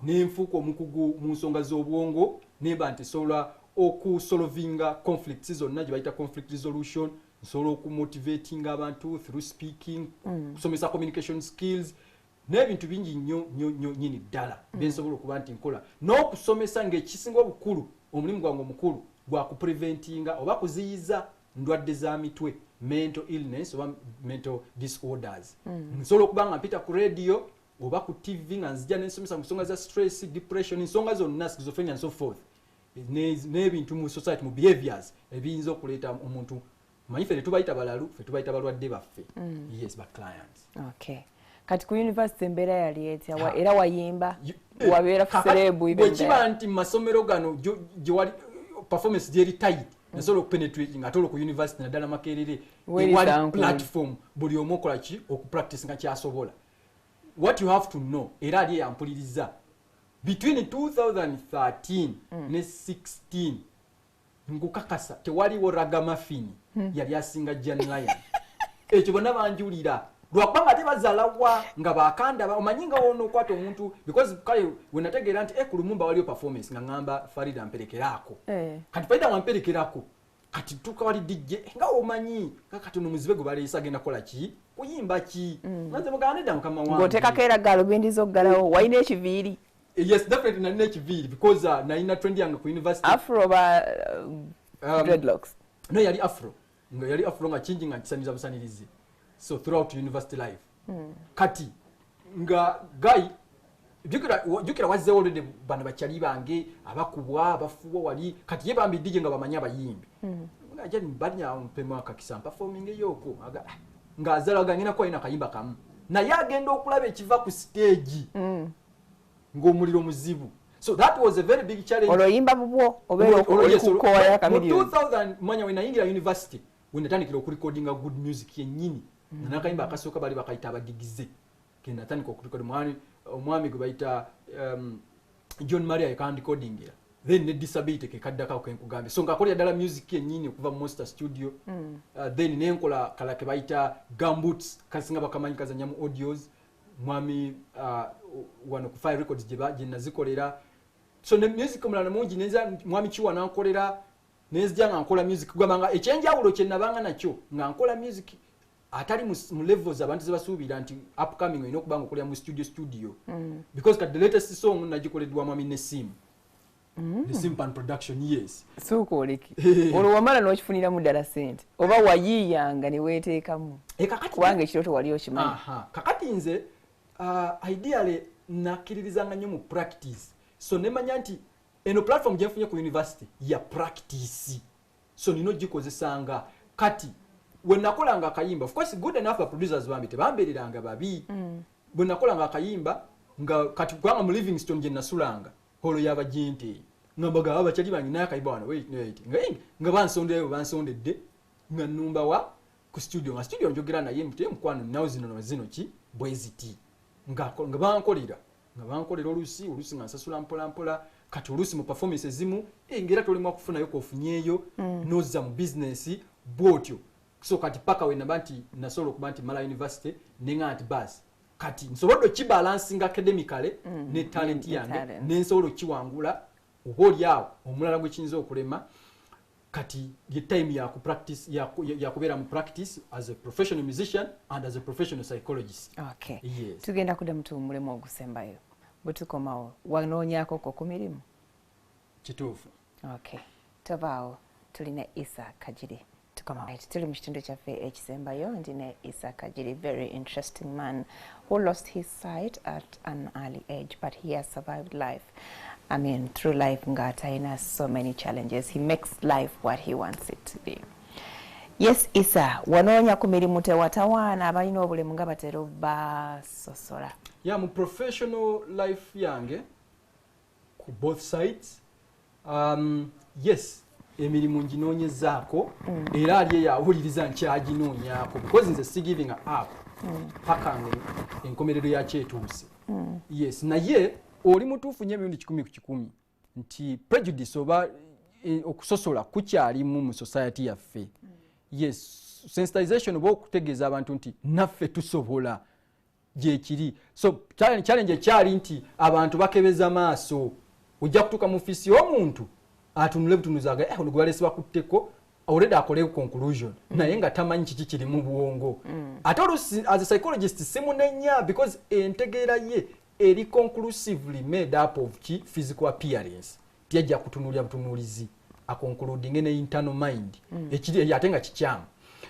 Nenfuuka omukugu mu nsonga z'obwongo, nemba nti sobola okusolvinga conflicts zonna gye bayita conflict resolution, nsobola okumotivatinga abantu through speaking, kusomesa communication skills n'ebintu bingi nnyo nnyo nnyo nyini ddala byensobola okuba nti nkola n'okusomesa. Ng'ekisinga obukulu, omulimu gwange omukulu gwa kupreventinga oba kuziyiza ndwadde za mitwe, mental illness oba mental disorders. Nsobola okuba nga mpita ku radio oba ku TV nga nzija nensomesa ku nsonga za stress, depression, ensonga zonna, schizophrenia and so forth, n'ebintu mu society, mu behaviors ebiyinza okuleeta omuntu. Manyi ffe tetubayita balalu, ffe tubayita balwadde baffe. Yes, ba clients. Okay, kati ku university embeera yali etya? Ha. Era wayimba, wabeera ku celeb? Bwe kiba nti mu masomero gano gye wali performance gyeri tight, nasobola okupenetrating, ate olwo ku university, naddala Makerere, Weri ewali sankulu. platform buli omu okola ki, okupractice nga kyasobola. What you have to know, era ali eyampuliriza, between 2013 ne 16, nkukakasa tewaliwo ragamuffin yali asinga Jan Lion. Ekyo bonna banjulira, lwakubanga ate bazalawa nga bakandaba. Omanyi nga wona okwata omuntu, because kale wenategeera nti ku Lumumba waliyo performance, nga ŋŋamba Farida mperekerako. Kati Farida wamperekerako, kati tuka wali DJ, nga omanyi nga kati ono muzibe gwe baleese agenda kukola ki, kuyimba ki? Nga nze mugamba, "Nedda, mukama wange." Ng'oteekako era galubindi zoggalawo, walina ekiviiri? Yes, definitely nalina ekiviiri, because nalina trend yange ku university. Afro oba dreadlocks? No, yali afro, nga yali afro nga kingi, nga nkisaniza busanirizi. So throughout university life, kati nga guy, jjukira wazzeewo olwedde bano bakyali bange abakubwa abafuwa wali. Kati ye bambi DJ nga bamanyi abayimbi, nga banya mpemu akakisa mpafominga eyoko, ng'azalaga ngenda kuba alina akayimba kamu, naye agenda okulaba ekiva ku stage ng'omuliro muzibu. So that was a very big challenge. Olwo oyimba bubwo obeera oli Yes, ku kowa ya mu Chameleone? 2000, manya we nayingira university, we natandikira okurecordinga good music yennyini, nga nakayimba akasooka bali bakayita Abadigize, ke natandika okurecord. Omwami gwe bayita John Maria yekandikodingira, then ne Disability kekaddako kenkugambye. So ngaakolera ddala music yennyini okuva mu Monster Studio. Then nenkola kala ke bayita Gumboots, kasinga bakamanyi, kazanya mu audios, mwami wano ku Fire Records gye nazikolera. So ne music omulala mungi nenza mwami Kiwa nankolera, nenzija nga nkola music. Kugamba nga ekyenjawulo kye nabanga nakyo, nga nkola music atali mu levels abantu zebasuubira nti upcoming olina okuba nga okolera mu studio, because kati the latest song nagikoleddwa mwami Nesim, Nesim Pan Production, yes. Sooka oleke, olwo wamala n'okifuniramu ddala sente oba wayiiyanga ne weeteekamu? Kakati Kubanga ekirooto wali okimanyi. Aha. Kakati nze ideally nakkiririzanga nnyo mu practice, so nemanya nti eno platform gyenfunye ku university ya practice, so nina ogikozesanga. Kati we nakolanga akayimba, of course good enough, producers bambi tebambeereranga babi. Bwe nakolanga akayimba, nga kati kubanga mu Livingston gye nasulanga holo y'abagente, nga mbaga abakyali bange naye akayimba wano, wait, wait. Nga bansonderayo, bansondedde, nga nnumba wa ku studio, nga studio njogera naye nti, "Mukwano, nawo zino no zino ki bwe ziti," nga bankolera oluusi nga nsasula mpola mpola. Kati oluusi mu performance ezimu engera tolemwa kufunayo kofunyeeyo, nozza mu business bwotyo. So kati paka wenaba nti nasobola okuba nti mala university, nenga nti basi kati nsobodde okibalansinga academically ne talent yange, nensobola okiwangula oba oli awo omulala gwe kiyinza okulema. Kati ye time ya ku practice, ya kubeera mu practice as a professional musician and as a professional psychologist. Okay. Yes. Tugenda kuddamu tuwummulemu ogusembayo, bwe tukomawo wanoonyaako ko ku mirimu. Kituufu. Okay, tovaawo, tulina Isa Kagiri. Tukomawo. Right, tuli mu kitundu kyaffe ekisembayo, ndi ne Isa Kagiri, very interesting man who lost his sight at an early age, but he has survived life. I mean, through life nga atalina so many challenges. He makes life what he wants it to be. Yes, Isa, wanoonya ku mirimu, tewatawaana, abalina obulemu nga batera basosola? Yeah, mu professional life yange ku both sides, yes, emirimu nginoonyezaako, era ali eyo awuliriza nkyaginoonyaako, because nze si giving up paka nga enkomerero yakyetuuse. Yes, naye oli mutuufu nnyo emirundi 100 ku 100 nti prejudice oba okusosola kukyalimu mu society yaffe. Yes, sensitization oba okutegeeza abantu nti naffe tusobola gyekiri. So challenge ekyali nti abantu bakebeza maaso. Ojja kutuuka mu ofiisi y'omuntu atunule butunuzi aga, "Eh, ono gwe baleese bakutteko," already akole conclusion, naye nga tamanyi kiki kiri mu bwongo. Ate oluusi as a psychologist simunenya, because entegeera ye eri conclusively made up of ki physical appearance. Tiyajja kutunuulira butunuulizi aconcludinge ne internal mind ekiri ate nga kikyamu.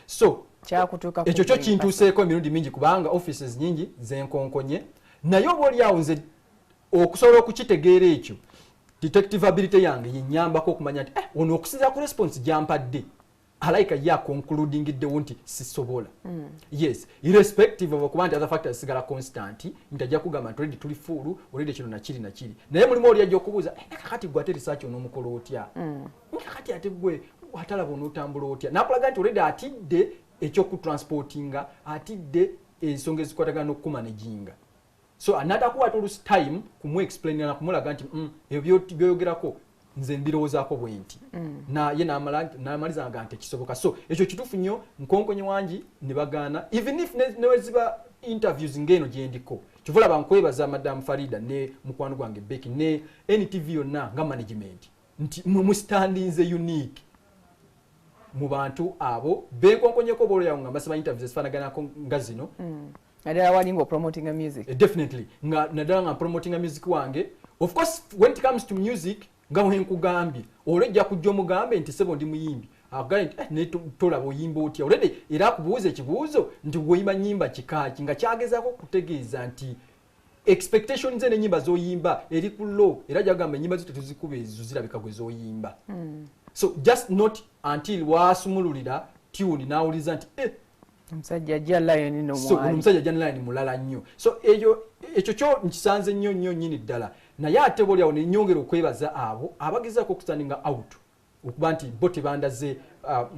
So Kyakutuuka ku ekyo kyo buli kintuuseeko emirundi mingi, kubanga offices nyingi zenkonkonye, naye oba oliawo nze okusobola okukitegeera ekyo, detective ability yange yenyambako okumanya nti ono okusinziira ku response gyampadde alayika ye aconcludingiddewo nti sisobola. Yes, irrespective of okuba nti other factors sigala constant, nti ajja kugamba nti already tuli full, already kino nakiri nakiri, naye mulimu oli ajja okubuuza, "Eh, kakati gwe ate research onoomukola otya? Kakati ate gwe atalaba onootambula otya?" Nakulaga nti already atidde ekyokutransportinga, atidde ensonga ezikwatagana n'okumanaginga. So natakuwa ate olusi time kumuexplainira nakumulaga nti ebyo byoyogerako nze mbirowoozaako bwe nti." Naye namaliza nga nti ekisoboka. So ekyo kituufu nnyo, nkonkonye wangi ne bagaana, even if neweziba interviews ng'eno gyendiko. Kyova olaba nkwebaza Madam Farida ne mukwano gwange Becky ne NTV yonna nga management nti mwe mustandinze unique mu bantu abo benkonkonyeko obaolyawo nga mbasaba interviews ezifaanaganako nga zino. Naddala wali nga opromotinga music. Definitely, nga naddala nga promotinga music wange. Of course, when it comes to music, nga bwenkugambye, olwo ejja kujja omugambe nti, "Sebo, ndi muyimbi," akugambe nti, "Eh, naye tolaba oyimba otya?" Already era akubuuza ekibuuzo nti, "Woyimba nyimba kikaaki?" Nga kyagezaako okutegeeza nti expectation ze n'ennyimba z'oyimba eri ku low, era gyagamba ennyimba zo tetuzikuba, ezo zirabika gwe z'oyimba. So just not until wasumululira tune n'awuliza nti, "Eh, omusajja ajja lion." So ono nomwali omusajja ajja line mulala nnyo. So eyo ekyo kyo nkisanze nnyo nnyo nnyini ddala, naye ate boliawo nenyongera okwebaza abo abagezaako okustandinga out okuba nti bo tebandaze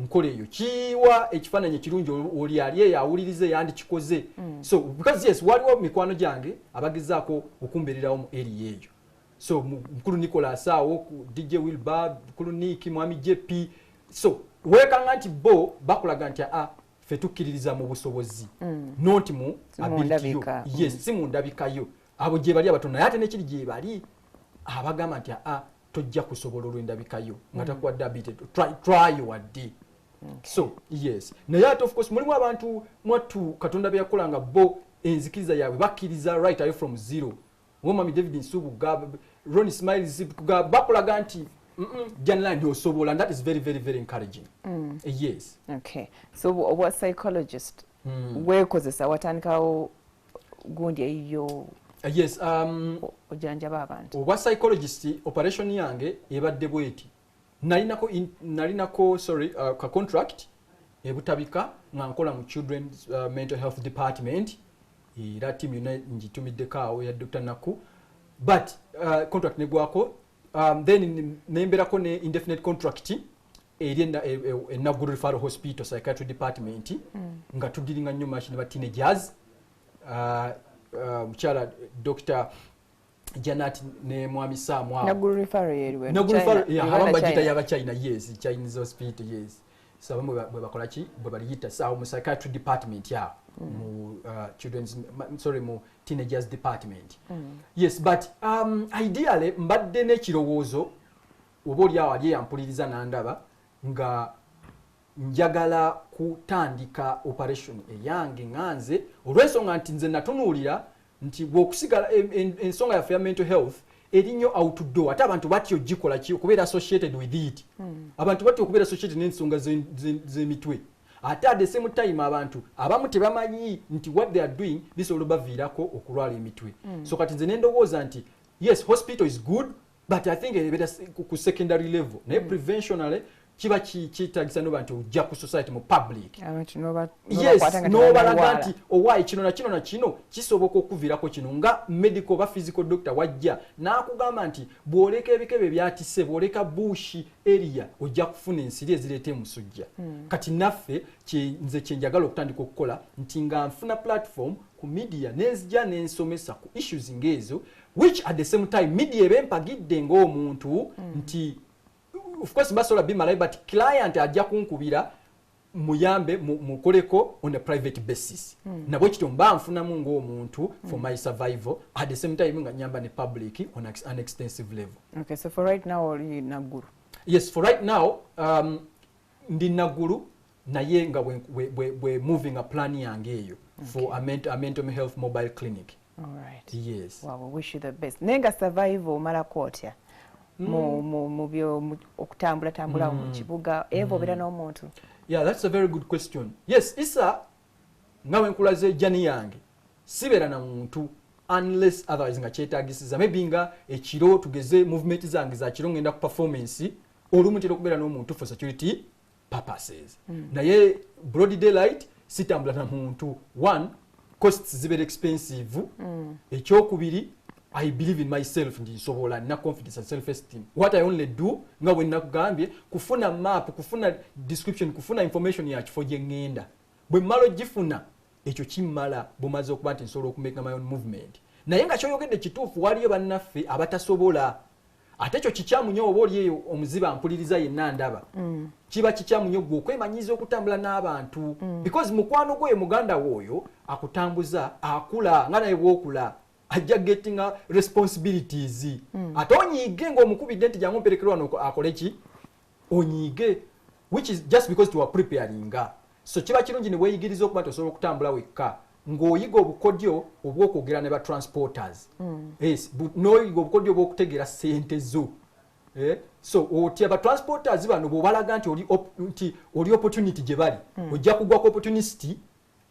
nkola eyo kiwa ekifaananyi ekirungi oli ali eyo awulirize yandikikoze. So because yes, waliwo mikwano gyange abagezaako okumbeererawo mu area eyo. So mukulu Nicolas awo ku DJ Wilba, mukulu Nick, mwami JP, so weekanga nti bo bakulaga nti a ffe tukkiririza mu busobozi, not mu Si mu ability yo. ndabika. Yes, si mu ndabikayo. Abo gye bali abatono, naye ate nekiri gye bali abagamba nti aa, tojja kusobola olw'endabikayo, nga takuwadde ability try wadde. So yes, naye ate of course mulimu abantu mwattu Katonda bye yakola nga bo enzikiriza yaabwe bakkiriza right away from zero, ng'omwami David Nsubuga, Ron Smiles, bakulaga nti Janline osobola, and that is very very very encouraging. Yes. Okay, so obwa psychologist weekozesa, watandikawo gundi eyiyo? Yes, ojanjaba abantu? Obwa psychologist, operation yange ebadde bweti. Nalinako, sorry, ka contract ebutabika nga nkola mu children's mental health department, era team yonna ngitumiddeko awo ya Dr Naku, but contract negwako, then nemberako ne indefinite contract eri enaggulu Referral Hospital psychiatry department, nga tudealinga nnyo much ne ba teenagers. Mukyala Dr Janat ne Mwami Sam awo. Naguru referral yeriwe. Naguru referral, yeah, abamu bagiyita y'Abachina, yes, Chinese hospital, yes. So abamu bwe bakola ki, bwe baliyita. So awo mu psychiatry department yawo, mu children's, sorry, mu teenagers department. Yes, but ideally mbadde n'ekirowoozo, oba oli awo ali eyampuliriza nandaba nga njagala kutandika operation eyange nganze, olw'ensonga nti nze natunuulira nti bw'okusigala ensonga yaffe ya mental health eri nnyo outdoor, ate abantu batya ogikola ki, okubeera associated with it. Abantu batya okubeera associated n'ensonga z'emitwe, ate at the same time abantu abamu tebamanyi nti what they are doing bisobola obaviirako okulwala emitwe. So kati nze nendowooza nti yes, hospital is good, but I think ebeera ku secondary level, naye preventionally kiba kyetagisa noba nti ojja ku society, mu public. Abantu yes, n'obakwata nga n'obalaga tebannalwala. Nti owaayi kino na kino na kino kisoboka okuviirako kino, nga medical oba physical doctor wajja n'akugamba nti bw'oleka ebikebe byatise, bw'oleka bush area, ojja kufuna ensiri ezireeta emusujja. Kati naffe nze kyenjagala okutandika okukola nti nga nfuna platform ku media, nenzija nensomesa ku issues ng'ezo, which at the same time media eba empagidde ng'omuntu nti of course basobola bimalayo, but client ajja kunkubira muyambe mukoleko on a private basis. Nabwe kityo mba nfunamu ng'omuntu for my survival, at the same time nga nyamba ne public on an extensive level. Okay, so for right now oli Nagguru? Yes, for right now ndi Nagguru, naye nga bwe moving a plan yange eyo for a mental health mobile clinic. All right. Yes. Well, we wish you the best. Naye nga survival omalako otya mu byo okutambula tambula mu kibuga, eva obeera n'omuntu? Yeah, that's a very good question. Yes, isa nga wenkulaze journey yange, sibeera na muntu unless otherwise nga kyetagisiza, maybe nga ekiro, tugeze movement zange za kiro, ngenda ku performance, olumu ntera okubeera n'omuntu for security purposes. Naye broad daylight sitambula na muntu. One, costs zibeera expensive. Ekyokubiri, I believe in myself nti nsobola, nina confidence and self esteem. What I only do, nga bwe nakugambye, kufuna map, kufuna description, kufuna information ya kifo gye ŋŋenda. Bwe mmala ogifuna, ekyo kimmala bumaze okuba nti nsobola okumake my own movement. Naye nga kyoyogedde kituufu, waliyo bannaffe abatasobola, ate ekyo kikyamu nnyo. Oba oli eyo omuziba mpuliriza yenna ndaba, kiba kikyamu nnyo gwe okwemanyiza okutambula n'abantu, because mukwano gwe, muganda wo oyo akutambuza, akula nga naye bwokula, ajja gettinga responsibilities. Ate onyiige ng'omukubidde nti jangu mperekere wano akole ki, onyiige, which is just because tuwa preparinga. So kiba kirungi ne weeyigiriza okuba nti osobola okutambula wekka, ng'oyiga obukodyo obw'okwogera ne ba transporters. Yes, n'oyiga obukodyo obw'okutegeera ssente zo. Eh? So otya ba transporters bano bw'obalaga nti nti oli opportunity gye bali, ojja kugwa ku opportunity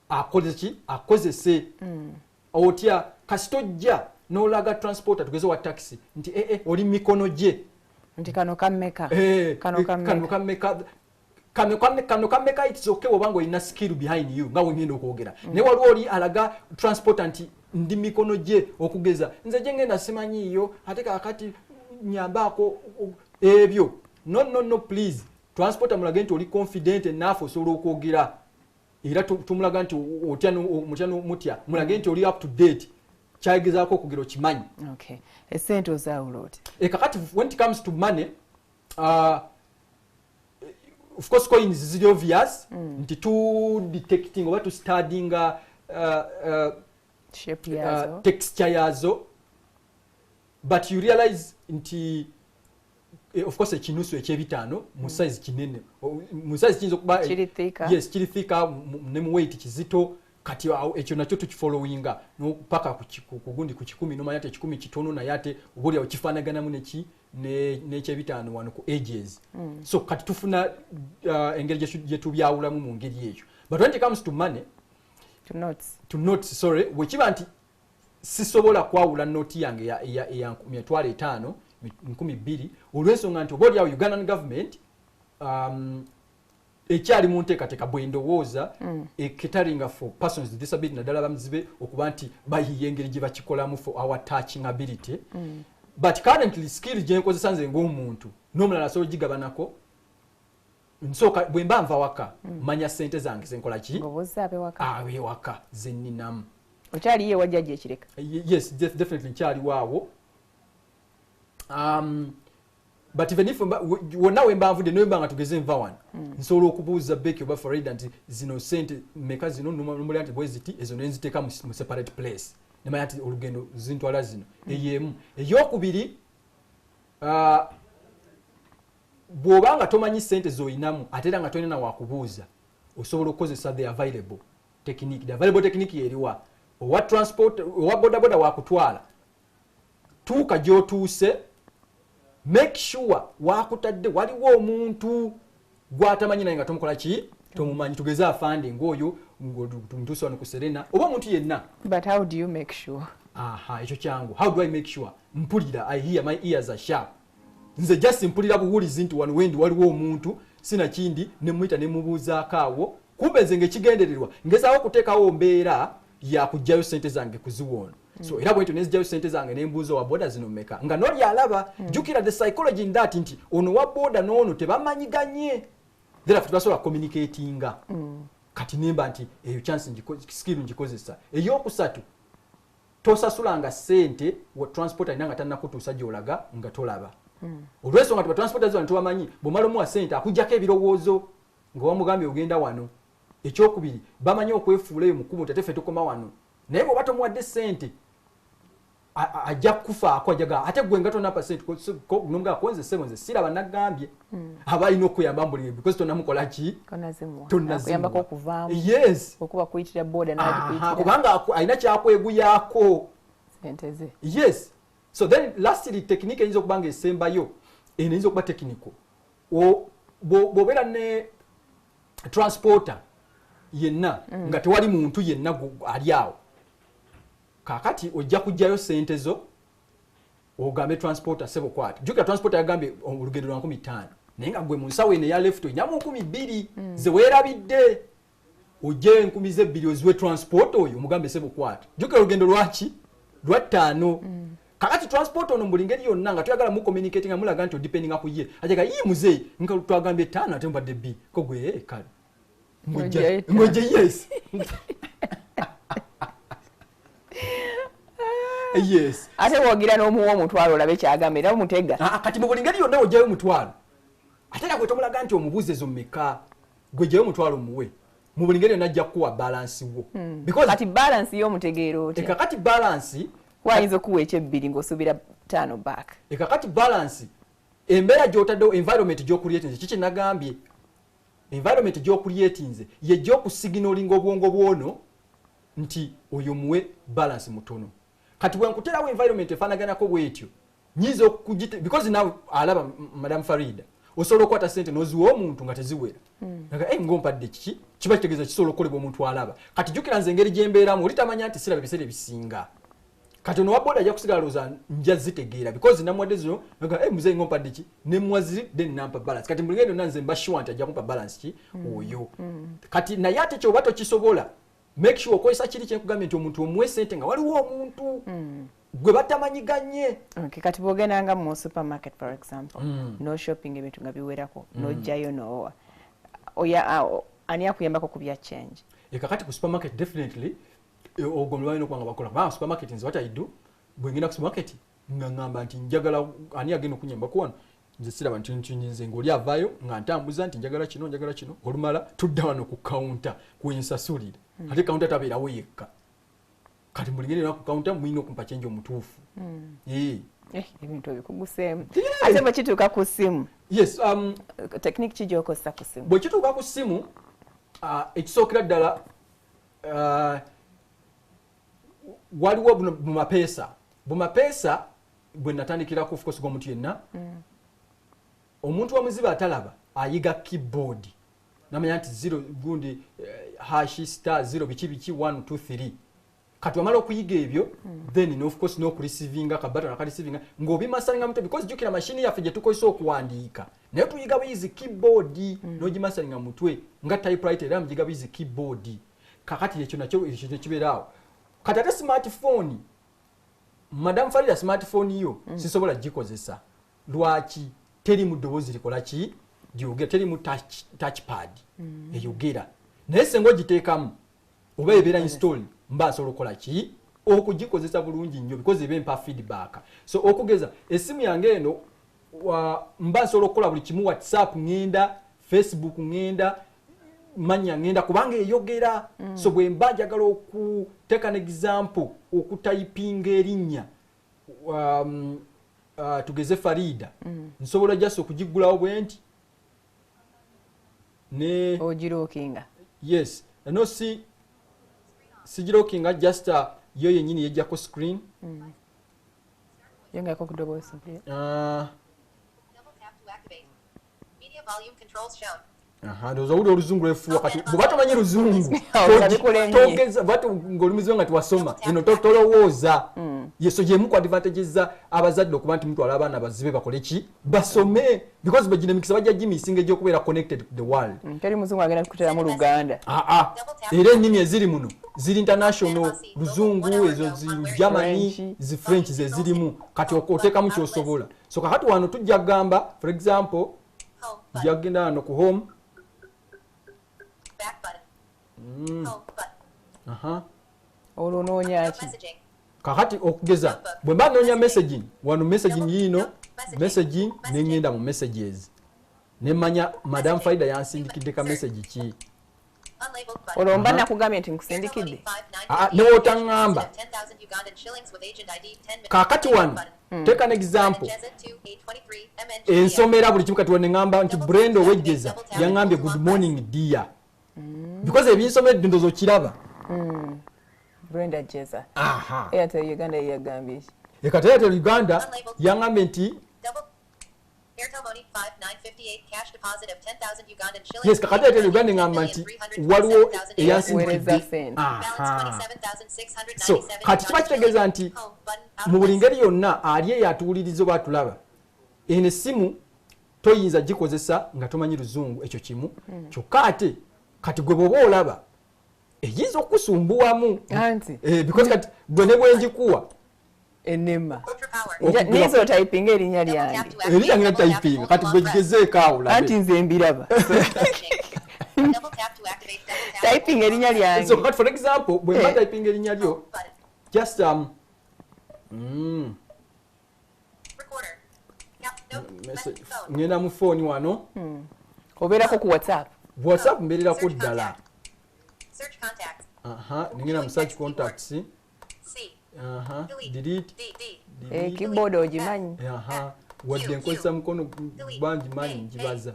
akoze ki, akozese. Otya kasita ojja n'olaga transporter, tugeze wa taxi, nti oli mikono gye. Nti kano kammeka? Eh, kano eh, kano kammeka? Kammeka, kano kammeka. It's okay obanga olina skill behind you nga wengenda okwogera, naye waliwo oli alaga transporter nti ndi mikono gye, okugeza nze gye ngenda simanyiiyo, ate kakati nyambaako ebyo. No, no, no, please, transporter mulage nti oli confident enough, osobola okwogera, era tumulaga nti otya mutya mutya, mulage nti oli up to date, kyagezaako okugera okimanyi. Okay, esente ozaawula oti? E kakati when it comes to money, of course coins ziri obvious nti tu detecting oba tu studying shape yazo, texture yazo, but you realize nti of course ekinusu ekyebitaano mu size kinene. Mu size kiyinza okuba Kiri thicker. Yes, kiri thicker, ne mu weight kizito. Kati awo ekyo nakyo tukifollowinga paka ku gundi ku 100, nomanya ati 100 kitono, naye ate oba oliawo kifaanaganamu neki n'ekyebitaano wano ku ages. So kati tufuna engeri gye tubyawulamu mu ngeri eyo. But when it comes to money, to notes, to notes, sorry, bwekiba nti sisobola kwawula noti yange ya 500,000, 2,000, olw'ensonga nti oba oliawo Ugandan government ekyali mu nteekateeka bwe ndowooza ecateringa for persons with disability, naddala bamuzibe, okuba nti bayiiya engeri gye bakikolamu for our touching ability. But currently skill gye nkozesa nze ng'omuntu n'omulala asobola ogigabanako, nsooka bwe mba nva waka, manya ssente zange zenkola ki. Ng'obuuza ab'ewaka. Ab'ewaka zeninamu. Okyaliyo ewa jjajja ekireka? Yes, definitely nkyaliwo awo. But even if wonna wemba nvudde, newemba nga tugeze nva wano, nsobola okubuuza Becky oba Farida nti zino sente meka zino, numulira nti bweziti ezo, nenziteeka mu separate place, nemanya nti olugendo zintwala zino. Eyemu eyokubiri, bw'oba nga tomanyi sente z'oyinamu, ate era nga tolina wakubuuza, osobola okukozesa the available technique. The available technique yeriwa? Owa transport, owa bodaboda wakutwala, tuuka gy'otuuse, make sure wakutadde waliwo omuntu gwatamanyi naye nga tomukola ki, tomumanyi. Tugeze afande ng'oyo ntuuse wano ku Serena, oba omuntu yenna. But how do you make sure? Aha, ekyo kyangu. How do I make sure? Mpulira, I hear, my ears are sharp. Nze just mpulira buwulizi nti wano wendi waliwo omuntu, sinakindi nemuyita nemubuuzaako awo. Kumbe nze ngaekigendererwa ngezaako okuteekawo mbeera yakugjayo sente zange kuziwoona. So era bwentyo nenzigyayo sente zange, nembuuza owa boda zino meka, nga noli alaba. Jjukira the psychology in that nti ono wa boda n'ono tebamanyiganye, therefore tebasobola communicatinga. Kati nemba nti eyo chance skill ngikozesa. Eyokusatu, tosasulanga sente wa transport alina nga tannakutuusa gy'olaga nga tolaba, olw'ensonga ti batransporters bano tobamanyi. Bw'omala omuwa sente, akugjako ebirowoozo nga wamugambye ogenda wano. Ekyokubiri, bamanyi okwefuula eyo mukubo nti ate ffe tukoma wano, naye bw'oba tomuwadde sente ajja kukufaako, ajaga ate gwe nga tonampa sente. Nomugamba konze sebo nze siraba, nagambye aba alina okuyamba mbuli because tonamukola ki? Tonazimuwa. Tonazimuwa. Akuyambako okuvaamu. Yes. Okuba kuyitira boda Aha, nagikuyitira. Kubanga alina kyakweguyako. Sente ze. Yes. So then lastly, technique eyinza okuba nga esembayo, eno eyinza okuba technical. Bw'obeera ne transporter yenna nga tewali muntu yenna ali awo, kaakati ojja kugjayo sente zo, ogambe transporter, sebo kwata. Jjukira transporter yagambye olugendo lwa 5000, naye nga gwe mu nsawo eno eya left olinamu 2000 ze weerabidde. Ojje 2000 oziwe transport oyo, omugambe sebo kwata. Jjukira olugendo lwaki? Lwa ttaano. Kakati transport ono buli ngeri yonna nga toyagala mu communicate, nga mulaga nti odependinga ku ye, ajaga yi muzeeyi nga twagambye ttaano ate mubadde bbiri, ko gwe kale Ng'ojjayo ttaano. Ng'ojja, yes. Ate bwogira n'omuwa omutwalo, olabe kyagamba, era omutega. Ah, kati mu buli ngeri yonna ojjayo omutwalo, ate era gwe tomulaga nti omubuuze ezo mmeka. Gwe jjayo omutwalo muwe, mu buli ngeri yonna ajja kukuwa balance wo. Because Kati balance y'omutegeera otya? Ekakati balance Wayinza okuwa ekyebbiri ng'osuubira ttaano back. Ekakati balance, embeera gy'otaddewo, environment gy'ocreatinze, kiki nagambye, environment gy'ocreatinze yejja okusignalinga obwongo bwono nti oyo muwe balance mutono. Kati bwe nkuterawo environment efaanaganako bwetyo, nyinza okugite because now alaba Madam Farida, osobola okukwata sente n'oziwa omuntu nga teziwera. Naga, hey, ng'ompadde kiki? Kiba kitegeeza kisobola okukolebwa omuntu alaba. Kati jjukira nze engeri gyembeeramu, oli tamanya nti siraba ebiseera ebisinga. Kati ono wa boda ajja kusigala alowooza nja zitegeera because namuwadde zino. Naga, hey, muzeeyi ng'ompadde ki? Nemuwa ziri, then nampa balance. Kati buli ngeri yonna nze mba sure nti ajja kumpa balance ki oyo. Kati naye ate kyoba tokisobola, make sure okozesa kiri kyenkugambye nti omuntu omuwe sente nga waliwo omuntu gwe batamanyiganye. Okay, kati bw'ogendanga mu supermarket, for example, no shopping, ebintu nga biwerako, n'ojjayo n'owa oya, ani akuyambako ku bya change? Ekakati ku supermarket definitely ogwo balina okuba nga bakola, kubanga supermarket nze what I do, bwe ngenda ku supermarket nga ngamba nti njagala ani agenda okunyambako wano, nze siraba nti nze ng'oli avaayo nga ntambuza nti njagala kino, njagala kino. Olumala tudda wano ku counter kwensasulira, ate counter tabeerawo yekka. Kati buli ngeri ku counter mulina okumpa change omutuufu. Eh, ebintu ebikuguseemu. Ate bwe kituuka ku ssimu? Yes, Technique ki gy'okozesa ku ssimu? Bwe kituuka ku ssimu, ekisookera ddala, waliwo buno bumapeesa. Bumapeesa bwe natandikirako, of course g'omuntu yenna, omuntu omuzibe atalaba ayiga keyboard, namanya nti 0 gundi hash star 0 biki biki 1 2 3. Kati wamala okuyiga ebyo, then of course n'okureceivinga kabatona akareceivinga ng'obimasteringa mutwe, because jjukira mashini yaffe gye tukozesa okuwandiika naye tuyiga buyizi keyboard, n'ogimasteringa mutwe nga typewriter, era mugiga buyizi keyboard. Kakati ekyo nakyo ekyo nekibeeraawo. Kati ate smartphone, Madam Farida, smartphone yo sisobola gikozesa. Lwaki? Teri mu ddoboozi likola ki, lyogera, teri mu touchpad eyogera, naye senga ogiteekamu oba ebeera install, mba nsobola okukola ki? Okugikozesa bulungi nnyo because eba empa feedback. So okugeza essimu yange eno, mba nsobola okukola buli kimu. WhatsApp ŋŋenda, Facebook ŋŋenda, manya ŋŋenda kubanga eyogera. So bwe mba njagala okuteeka an example, okutayipinga erinnya, tugeze Farida, nsobola just okugiggulawo bwe nti ne Ogilockinga? Yes, no, si sigilockinga, just yo yennyini yejjako screen. Yongako ku ddoboozi. Double tap to activate. Media volume controls shown. Aha, ndowooza owulira oluzungu lwefuuwa. Kati bw'oba tomanyi luzungu, Nga bikulemye. togeza bw'ate ng'olumiziwe nga tiwasoma eno, tolowooza. Yeso yemu ku advantages za abazadde okuba nti mutwala abaana bazibe bakole ki, basome, because bagina emikisa bajja gimissinga egy'okubeera connected to the world. Teri muzungu agenda kukuteramu Luganda. Aa, era ennimi eziri muno ziri international, luzungu ezo zi Germany, French. Zi French ze zirimu. Kati oteekamu kyosobola. So kakati wano tujja kugamba, for example, Home button. nja kugenda wano ku home. Back button. Home button. Aha. Olwo onoonya ki? Messaging. Kakati okugeza bwe mba noonya messaging, wano messaging yiino, messaging, neŋŋenda mu messages, nemanya Madam Faida yansindikidde ka message ki. Unlabeled button. Olwo mba nakugambye nti nkusindikidde? Ah, ne w'otaŋŋamba. Kakati wano teeka an example, ensomera buli kimu. Kati wano neŋŋamba nti Brenda owejjeza yaŋŋambye, "Good morning dear," because ebinsomedde ndowooza okiraba. Brenda Jeza. Aha. Airtel Uganda yeyagambye ki? Ekati Airtel Uganda yaŋŋambye nti Airtel Money 5958 cash deposit of 10,000 Ugandan shillings. Yes, kakati Airtel Uganda eŋŋamba nti waliwo eyansindikidde. Weereza ssente. Aha. So kati kiba kitegeeza nti mu buli ngeri yonna ali eyo atuwuliriza oba atulaba, eno essimu toyinza gikozesa nga tomanyi luzungu, ekyo kimu kyokka. Ate kati gwe bw'oba olaba eyinza okukusumbuwamu. Anti. Eh, because kati gwe ne bwenjikuwa Enema. Okugula- Niza otayipinga erinnya lyange. Erinnya ngenda typinga, kati gwe gigezeeko awo olabe. Anti nze mbiraba. Typing erinnya lyange. So kati for example bwe mba Eh. typinga erinnya lyo, just ngenda mu phone wano. Obeerako ku WhatsApp? WhatsApp mbeererako ddala. Aha, ningenda mu search contacts. Aha, delete. Eh, Delete. Keyboard ogimanyi? Aha, wadde nkozesa mukono bangimanyi, ngibaza.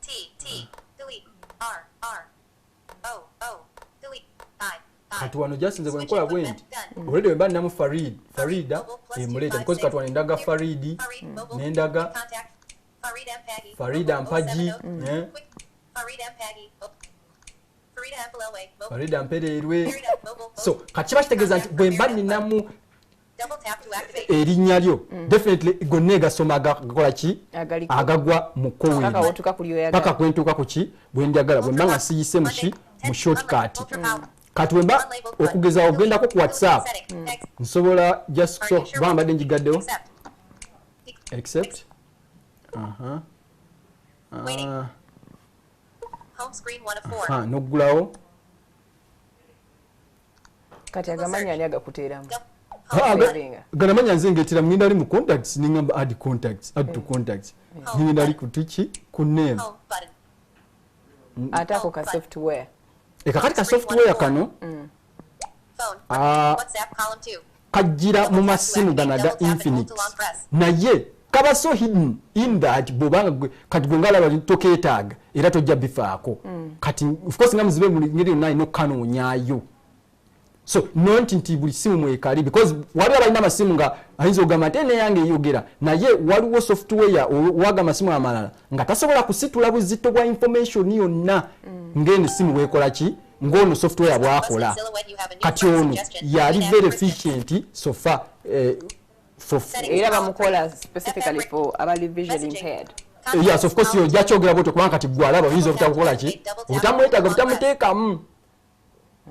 T T delete R R O O delete I I. Kati wano jasinze bwe nkola bwe nti, already bwe mba ninamu Farid, Farida emuleeta, because kati wano endaga Faridi nendaga Farida Mpagi, eh? Farida Mpereerwe. So kati kiba kitegeeza nti bwe mba ninamu erinnya lyo, definitely gonna egasoma gakola ki? Agaliko. Agagwa mu Paka koweri wotuka kuli oyagala. Paka kwentuuka ku ki bwe njagala, bwe mba nga siyise mu ki, mu shortcut. Kati bwe mba okugeza ogendako ku WhatsApp, nsobola just, so kuba mbadde ngigaddewo, accept. Aha. Ah, Home screen 1 of 4. aha, n'oggulawo. Kati agamanya ani agakuteeramu? Ah, Savinga. ganamanya nze ngetera ngenda ali mu contacts, ningamba add contacts, add to contacts, ngenda ali ku tuki, ku name. Home button. Ate ako ka software? Ekakati ka software kano. Phone. Ah. WhatsApp column 2. Kajjira mu masimu gano aga Infinix, naye kaba so hidden in that bwobanga kati gwe ngaalaba tokeetaaga era tojja bifaako. Kati of course nga muzibe buli ngeri yonna alina okukanoonyaayo, so not nti buli simu mwekali, because waliwo abalina amasimu nga ayinza okugamba nti neyange eyogera, naye waliwo software waga amasimu amalala nga tasobola kusitula buzito bwa information yonna ng'eno esimu bwekola ki, ng'ono software bwakola. Kati ono yali very efficient so far, for Era bamukola specifically for abali visually impaired. Yes, of course, ojja kyogera bwotyo kubanga kati gwe alaba oyinza obutakukola ki, obutamwetaaga, obutamuteekamu,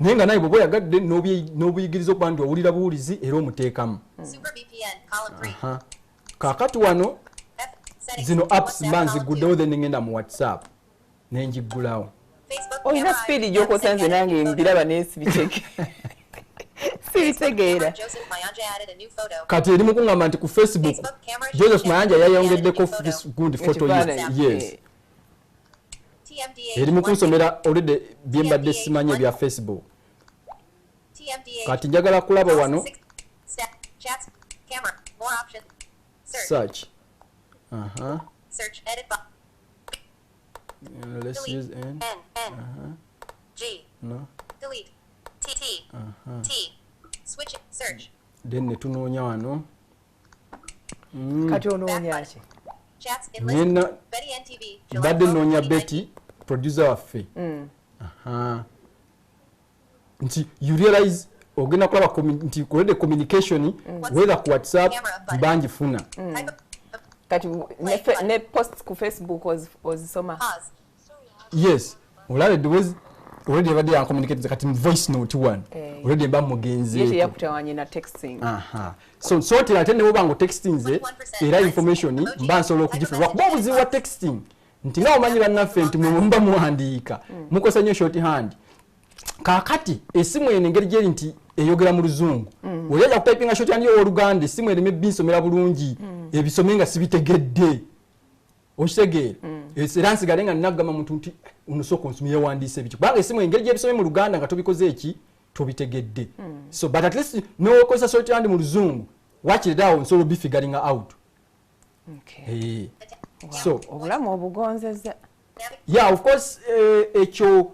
naye nga naye bw'oba oyagadde n'obuyigiriza okuba nti owulira buwulizi era omuteekamu. Super VPN column 3. Aha. Kaakati wano F settings. zino apps WhatsApp mba column nziguddewo, 2. then ngenda mu WhatsApp nenjiggulawo. Facebook Olina MI, sipiidi gyokozesa, nze nange mbiraba naye sibiteke. Sibitegeera. Joseph Mayanja added a new photo. Kati eri mukuŋŋamba nti ku Facebook Facebook camera Joseph shared Mayanja added a yayongeddeko new photo. gundi photo ye. Ekifaananyi. Yes. TMDH Eri mukunsomera already bye mbadde TMDH simanyi one. ebya Facebook. TMDH Kati njagala kulaba wano Six, step, chats, camera, more options, search, search. Aha. search, edit, Let's delete, use N. N, N, G, No. delete, T, T, T, switch, search, Then ne tunoonya wano. Kati onoonya ki? chats, in list, Ngenda Betty NTV, July mbadde 12, noonya 2019. Betty producer waffe. Aha. Nti you realize ogenda kulaba nti already communication whether ku WhatsApp Camera button. bangifuna. Type of, Kati ne posts ku Facebook ozisoma. pause, Yes. Olaba eddoboozi already ebadde yancommunicate kati mu voice note wano. Eh. Already mba Ye mugenzeeko. teyakutawanye na texting. Aha. So tera ate ne bw'oba nga otextinze era information mba nsobola okugifuna lwakuba obuzibu bwa texting nti nga omanyi bannaffe nti mwe muba muwandiika mukozesa nnyo short hand. Kaakati essimu eno engeri gyeri nti eyogera mu luzungu, oli ajja kutayipinga short hand y'Oluganda, essimu ereme binsomera bulungi ebisome nga sibitegedde, okitegeera? Era nsigale nga nagamba muntu nti ono sooka onsomye yawandiise biki, kubanga essimu engeri gyebisome mu Luganda nga tobikoze eki tobitegedde. So but at least nokozesa short hand mu luzungu wakiri awo nsobola obifiguringa out. Okay. Eh. So obulamu obugonzeza. Yeah, of course, ekyo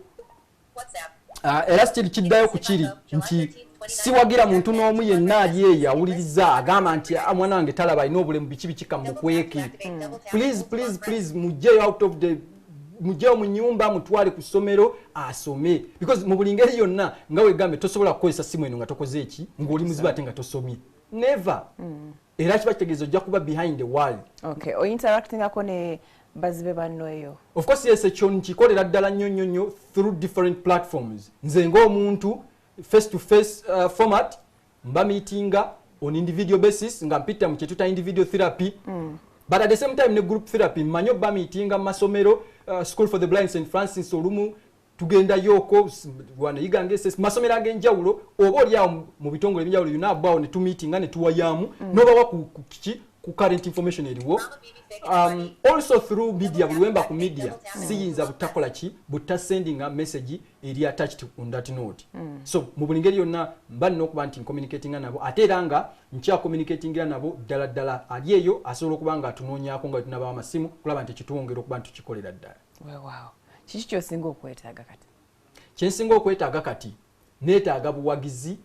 WhatsApp, era still kiddayo ku kiri nti siwagira muntu n'omu yenna ali eyo awuliriza agamba nti "Ah, mwana wange talaba alina obulemu biki biki kamukweke." Activate, double tap, Please, hold please, press. please mugyeyo out of the mugyeyo mu nyumba mutwale ku ssomero asome, because mu buli ngeri yonna nga wegambe tosobola kukozesa simu eno nga tokoze eki ng'oli muzibu ate nga tosomye, never. Era kiba kitegeeza ojja kuba behind the world. Okay, ointeractingako ne bazibe banno eyo? Of course yes, ekyo nkikolera ddala nnyo nnyo nnyo through different platforms. Nze ng'omuntu face to face format mba meetinga on individual basis nga mpita mu kyetuyita individual therapy, but at the same time ne group therapy mmanyi obba meetinga mu masomero, School for the Blind St Francis olumu tugendayoko wano Yiga masomero ag'enjawulo oba oli awo mu bitongole ebyenjawulo UNAB awo ne tumeetinga ne tuwayaamu n'obawa ku kiki ku current information eriwo. Also through media, buli wemba ku media siyinza butakola ki butasendinga message eri attached on that note. So mu buli ngeri yonna mba nina okuba nti ncommunicatinga nabo, ate era nga nkyacommunicatingira nabo ddala ddala. Ali eyo asobola okuba nga atunoonyaako nga tunabawa amasimu kulaba nti ekitwongera okuba nti tukikolera ddala. Weewaawo. Kiki kyosinga okwetaaga kati? Kyensinga okwetaaga kati, neetaaga buwagizi.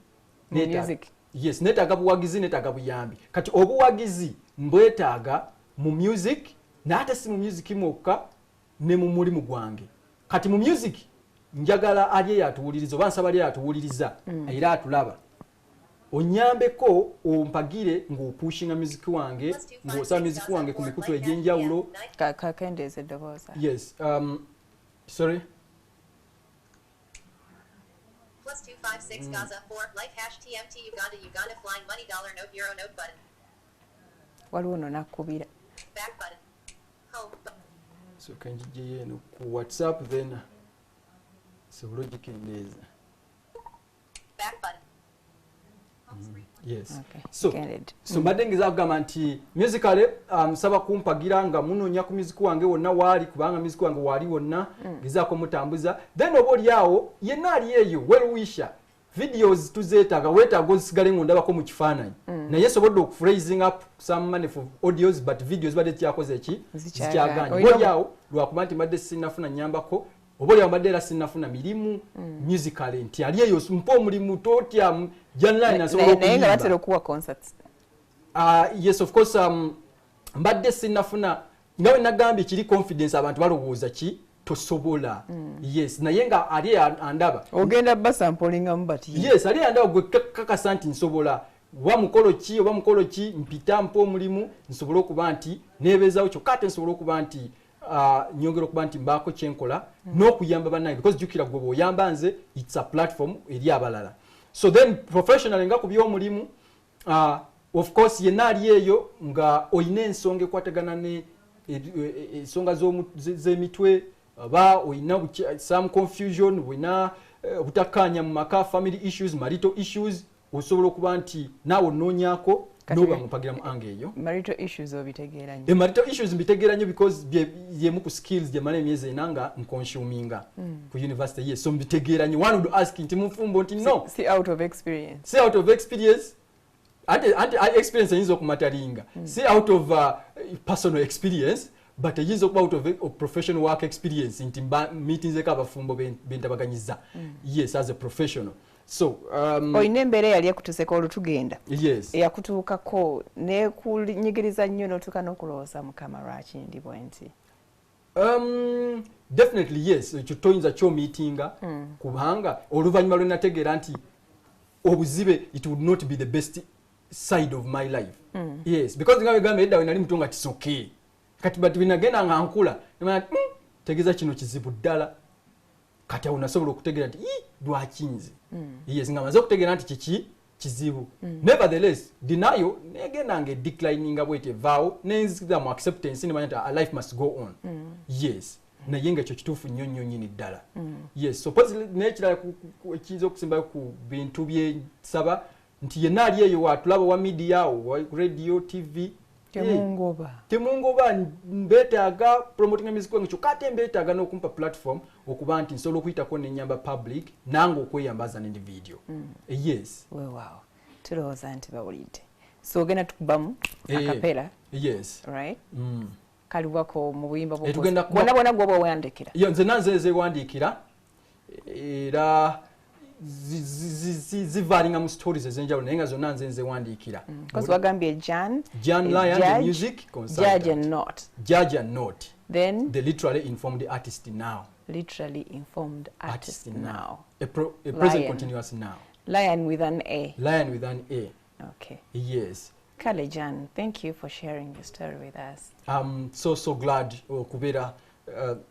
Mu music? Yes, neetaaga buwagizi, neetaaga buyambi. Kati obuwagizi mbwetaaga mu music, naye ate si mu music mwokka, ne mu mulimu gwange. Kati mu music njagala ali eyo atuwuliriza oba nsaba ali eyo atuwuliriza era atulaba onyambeko ompagire ng'opushinga music wange, ng'osaba music wange ku mikutu egy'enjawulo. Kakendeeza eddoboozi. Yes, sorry. +256 Gaza 4 life hash TMT Uganda Uganda flying money dollar note euro note button. Waliwo no nakkubira. Back button. Home So kanjijeyo eno ku WhatsApp then sobole ogikendeeza. Back button. Yes. Okay, So get it. so mbadde ngeza kugamba nti musically saba kumpagira nga munoonya ku music wange wonna waali, kubanga music wange waali wonna, ngezaako mutambuza. Then oba oli awo yenna ali eyo well wisher, videos tuzeetaaga, weetaaga ozisigale ng'ondabako mu kifaananyi, naye sobodde okuraising up some money for audios, but videos badde zikyakoze eki? Zikyagaanye. Zikyagaanye. Olina Oba oli awo lwakuba nti mbadde sinnafuna nyambako, oba oli awo mbadde era sinnafuna mirimu musically, nti ali eyo mpa omulimu totya janline asobola Naye nga batera okuyimba. okuwa concerts. Yes, of course, mbadde sinnafuna nga bwe nagambye kiri confidence, abantu balowooza ki tosobola. Yes, naye nga ali eyo andaba Ogenda basampolingamu bati. Yes, ali andaba gwe kakasa nti nsobola, oba mukolo ki oba mukolo ki, mpita mpa omulimu nsobole okuba nti neebeezawo, kyokka ate nsobole okuba nti nyongera okuba nti mbaako kyenkola n'okuyamba bannange, because jjukira gwe bw'oyamba nze, it's a platform eri abalala. So then professionally nga ku by'omulimu, of course yenna ali eyo nga oyina ensonga ekwatagana ne ensonga z'emitwe oba oyina some confusion, oyina obutakkaanya mu maka, family issues, marital issues. Osobola okuba nti naawe onoonyaako noba mupagira mu ange eyo. Marital issues obitegeera nnyo. Marital issues mbitegeera nnyo because yemu ku skills gyemala emyezi 4 nga nconsuminga ku university. Yes, so mbitegeera nnyo. One would ask nti mufumbo nti no. Si out of experience. Si out of experience. Anti experience eyinza okumataringa. Si out of personal experience, but eyinza okuba out of professional work experience nti meetinzeko abafumbo bentabaganyiza. Yes, as a professional. So, oyina embeera eyali ekutuseko olutugenda. Yes. Eyakutuukako nekunyigiriza nnyo n'otuuka n'okulowooza Mukama lwaki ndi bwe nti. Definitely yes. Ekyo toyinza kyomiitinga kubanga oluvannyuma lwe nategeera nti obuzibe it would not be the best side of my life. Yes, because nga wegamba edda we nali muto nga tisoke. Kati but binagenda nga nkula nemanya tegeeza kino kizibu ddala. Kati awo nasobola okutegeera nti lwaki nze. Yes, nga maze okutegeera nti kiki kizibu. Nevertheless, denial negenda nga declining bwete evaawo nenzira mu acceptance nemanya nti a life must go on. Yes, naye nga ekyo kituufu nnyo nnyo nnyini ddala. Yes, so n'ekirala ekiyinza okusimbayo ku bintu bye nsaba nti yenna ali eyo watulaba wa media, wa radio, TV, temungoba. Temungoba, mbeetaaga promoting music wange kyokka ate mbeetaaga n'okumpa platform okuba nti nsobola okuyitako nenyamba public nange okweyambaza ne video. Yes. Weewaawo, tulowooza nti bawulidde. So ogenda tukubamu akapera. Yes. Right? Kaliwako mu buyimba bwonna bwonna gwe oba wandikira. Yo nze nanze nzewandiikira era zivalinga mu stories ez'enjawulo naye nga zonna nze nzewandiikira. Because wagambye Jan Lion, the music consultant. Judge and not. Judge and not. Then the literally informed artist now. Literally informed artist now. A present continuous now. Lion with an A. Lion with an A. Okay. Yes. Kale Jan, thank you for sharing your story with us. I'm so glad okubeera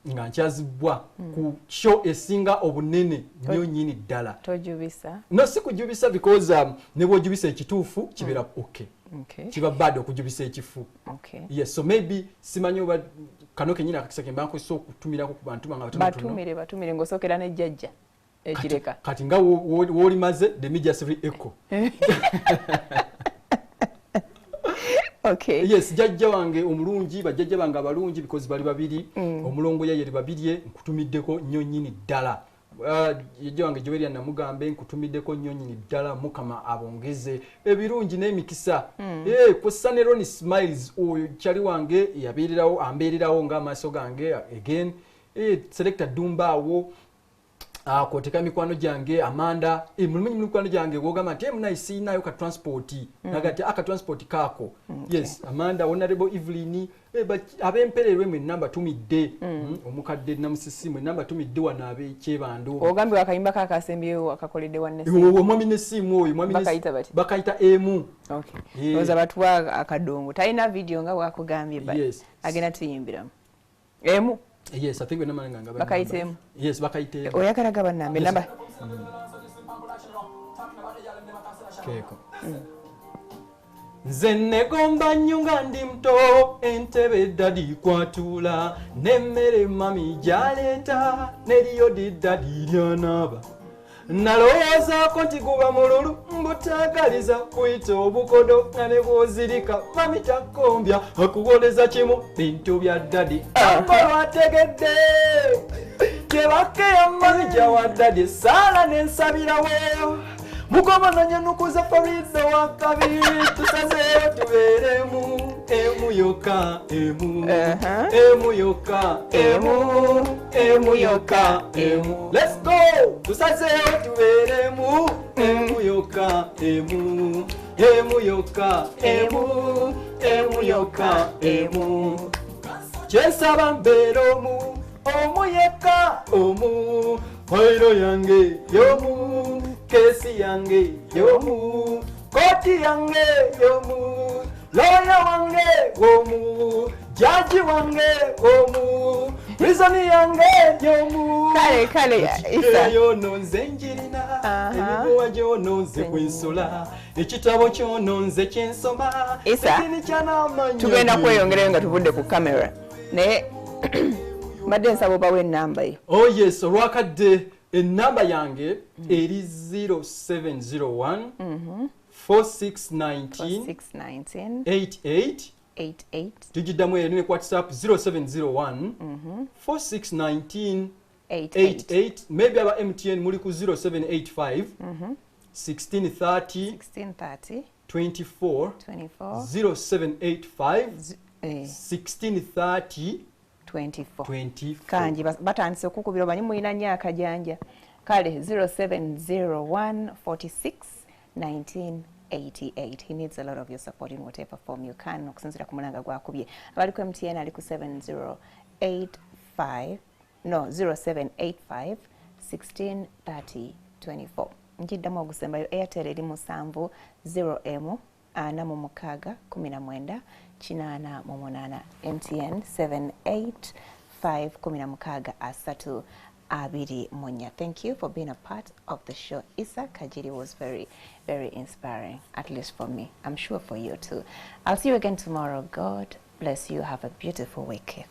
nga nkyazibwa ku show esinga obunene nnyo nnyini ddala. Tojubisa? No, si kujubisa because ne bw'ojubisa ekituufu kibeera okay. Okay. Kiba bad okujubisa ekifu. Okay. Yes, so maybe simanyi oba kano kennyini akakisa ke mba nkozesa okutumirako ku bantu bange abatonotono. Batumire ng'osookera ne jjajja ekireka. Kati nga w'olimaze, let me just re-echo. Okay. Yes, jjajja wange omulungi, bajjajja bange abalungi because bali babiri, omulongo ye yeri babirye, nkutumiddeko nnyo nnyini ddala. Jjajja wange Joweria Namugambe nkutumiddeko nnyo nnyini ddala, Mukama abongeze ebirungi n'emikisa. Kw'ossa ne Ronnie Smiles oyo kyali wange yabeererawo, ambeererawo ng'amaaso gange again. Selector Dumba awo kwoteka mikwano gyange Amanda, mulimu mikwano gyange gwogamba nti munayi siinayo ka transport, nagati aka transport kaako. Yes, Amanda, Honorable Evelyn, ab'empererwe mwenna mbatumidde, omukadde Namusisi mwenna mbatumidde wano ab'ekyebando. Ogambye wakayimba kakasembyewo akakoledde wa Nesimu. Omwami Nesimu oyo, mwami Bakayita bati? Bakayita emu. Okay. Ndowooza batuwa akadongo. Talina video nga bwakugambye, but agenda tuyimbiramu. Emu. Yes, I think we're not going to Bakayita emu. Yes, bakayita emu. Oyagala gaba nnambe, namba. Keeko. Nze negomba nnyo nga ndi muto, entebe ddadi kwatuula, n'emmere mami gy'aleeta, n'eriyo diddadi ly'anaaba. Nalowoozaako nti guba mululu, mbutaagaliza kuyita obukodo, nga ne bw'ozirika mami takombya, akuwoleza kimu bintu bya ddadi. Amba lwategedde kyebakeya mami gyawa ddadi, essaala n'ensabirawo. Mukoma nyannukuza Farido wa kabiri, tusazeewo tubeeremu, emu yokka, emu, emu yokka, emu, emu yokka, emu. Let's go! Tusazeewo tubeeremu, emu yokka, emu, emu yokka, emu, emu yokka, emu. Kyensaba mbeere omu, omu yekka, omu, fayiro yange y'omu, kesi yange y'omu, kooti yange y'omu, lawyer wange omu, jaji wange omu, prison yange y'omu. Kale, kale, Isa. Eyo nze njirina, emiguwa gyono nze kwensula, ekitabo kyono nze kyensoma. Isa, tugenda kweyongerayo nga tuvudde ku kamera. Naye mbadde nsaba obawe ennamba yo. Oh yes, olwakadde Enamba yange eri 0701 4619 619 88. 88. Tugiddamu eri ne ku WhatsApp, 0701 4619 88. 88. Maybe aba MTN muli ku 0785 1630 1630 24. 24. 0785 1630 24. 24. Kangi batandise okukubira, omanyi mulina nnyo akajanja. Kale, 0701 46 1988. He needs a lot of your support in whatever form you can. Okusinzira ku mulanga gwakubye, abali ku MTN ali ku 7085, no, 0785 16 30 24. Nkiddamu ogusembayo, Airtel eri 7 0 m 46 19 88. MTN 785 16 30 24. Thank you for being a part of the show. Isa Kajiri was very, very inspiring, at least for me. I'm sure for you too. I'll see you again tomorrow. God bless you. Have a beautiful week.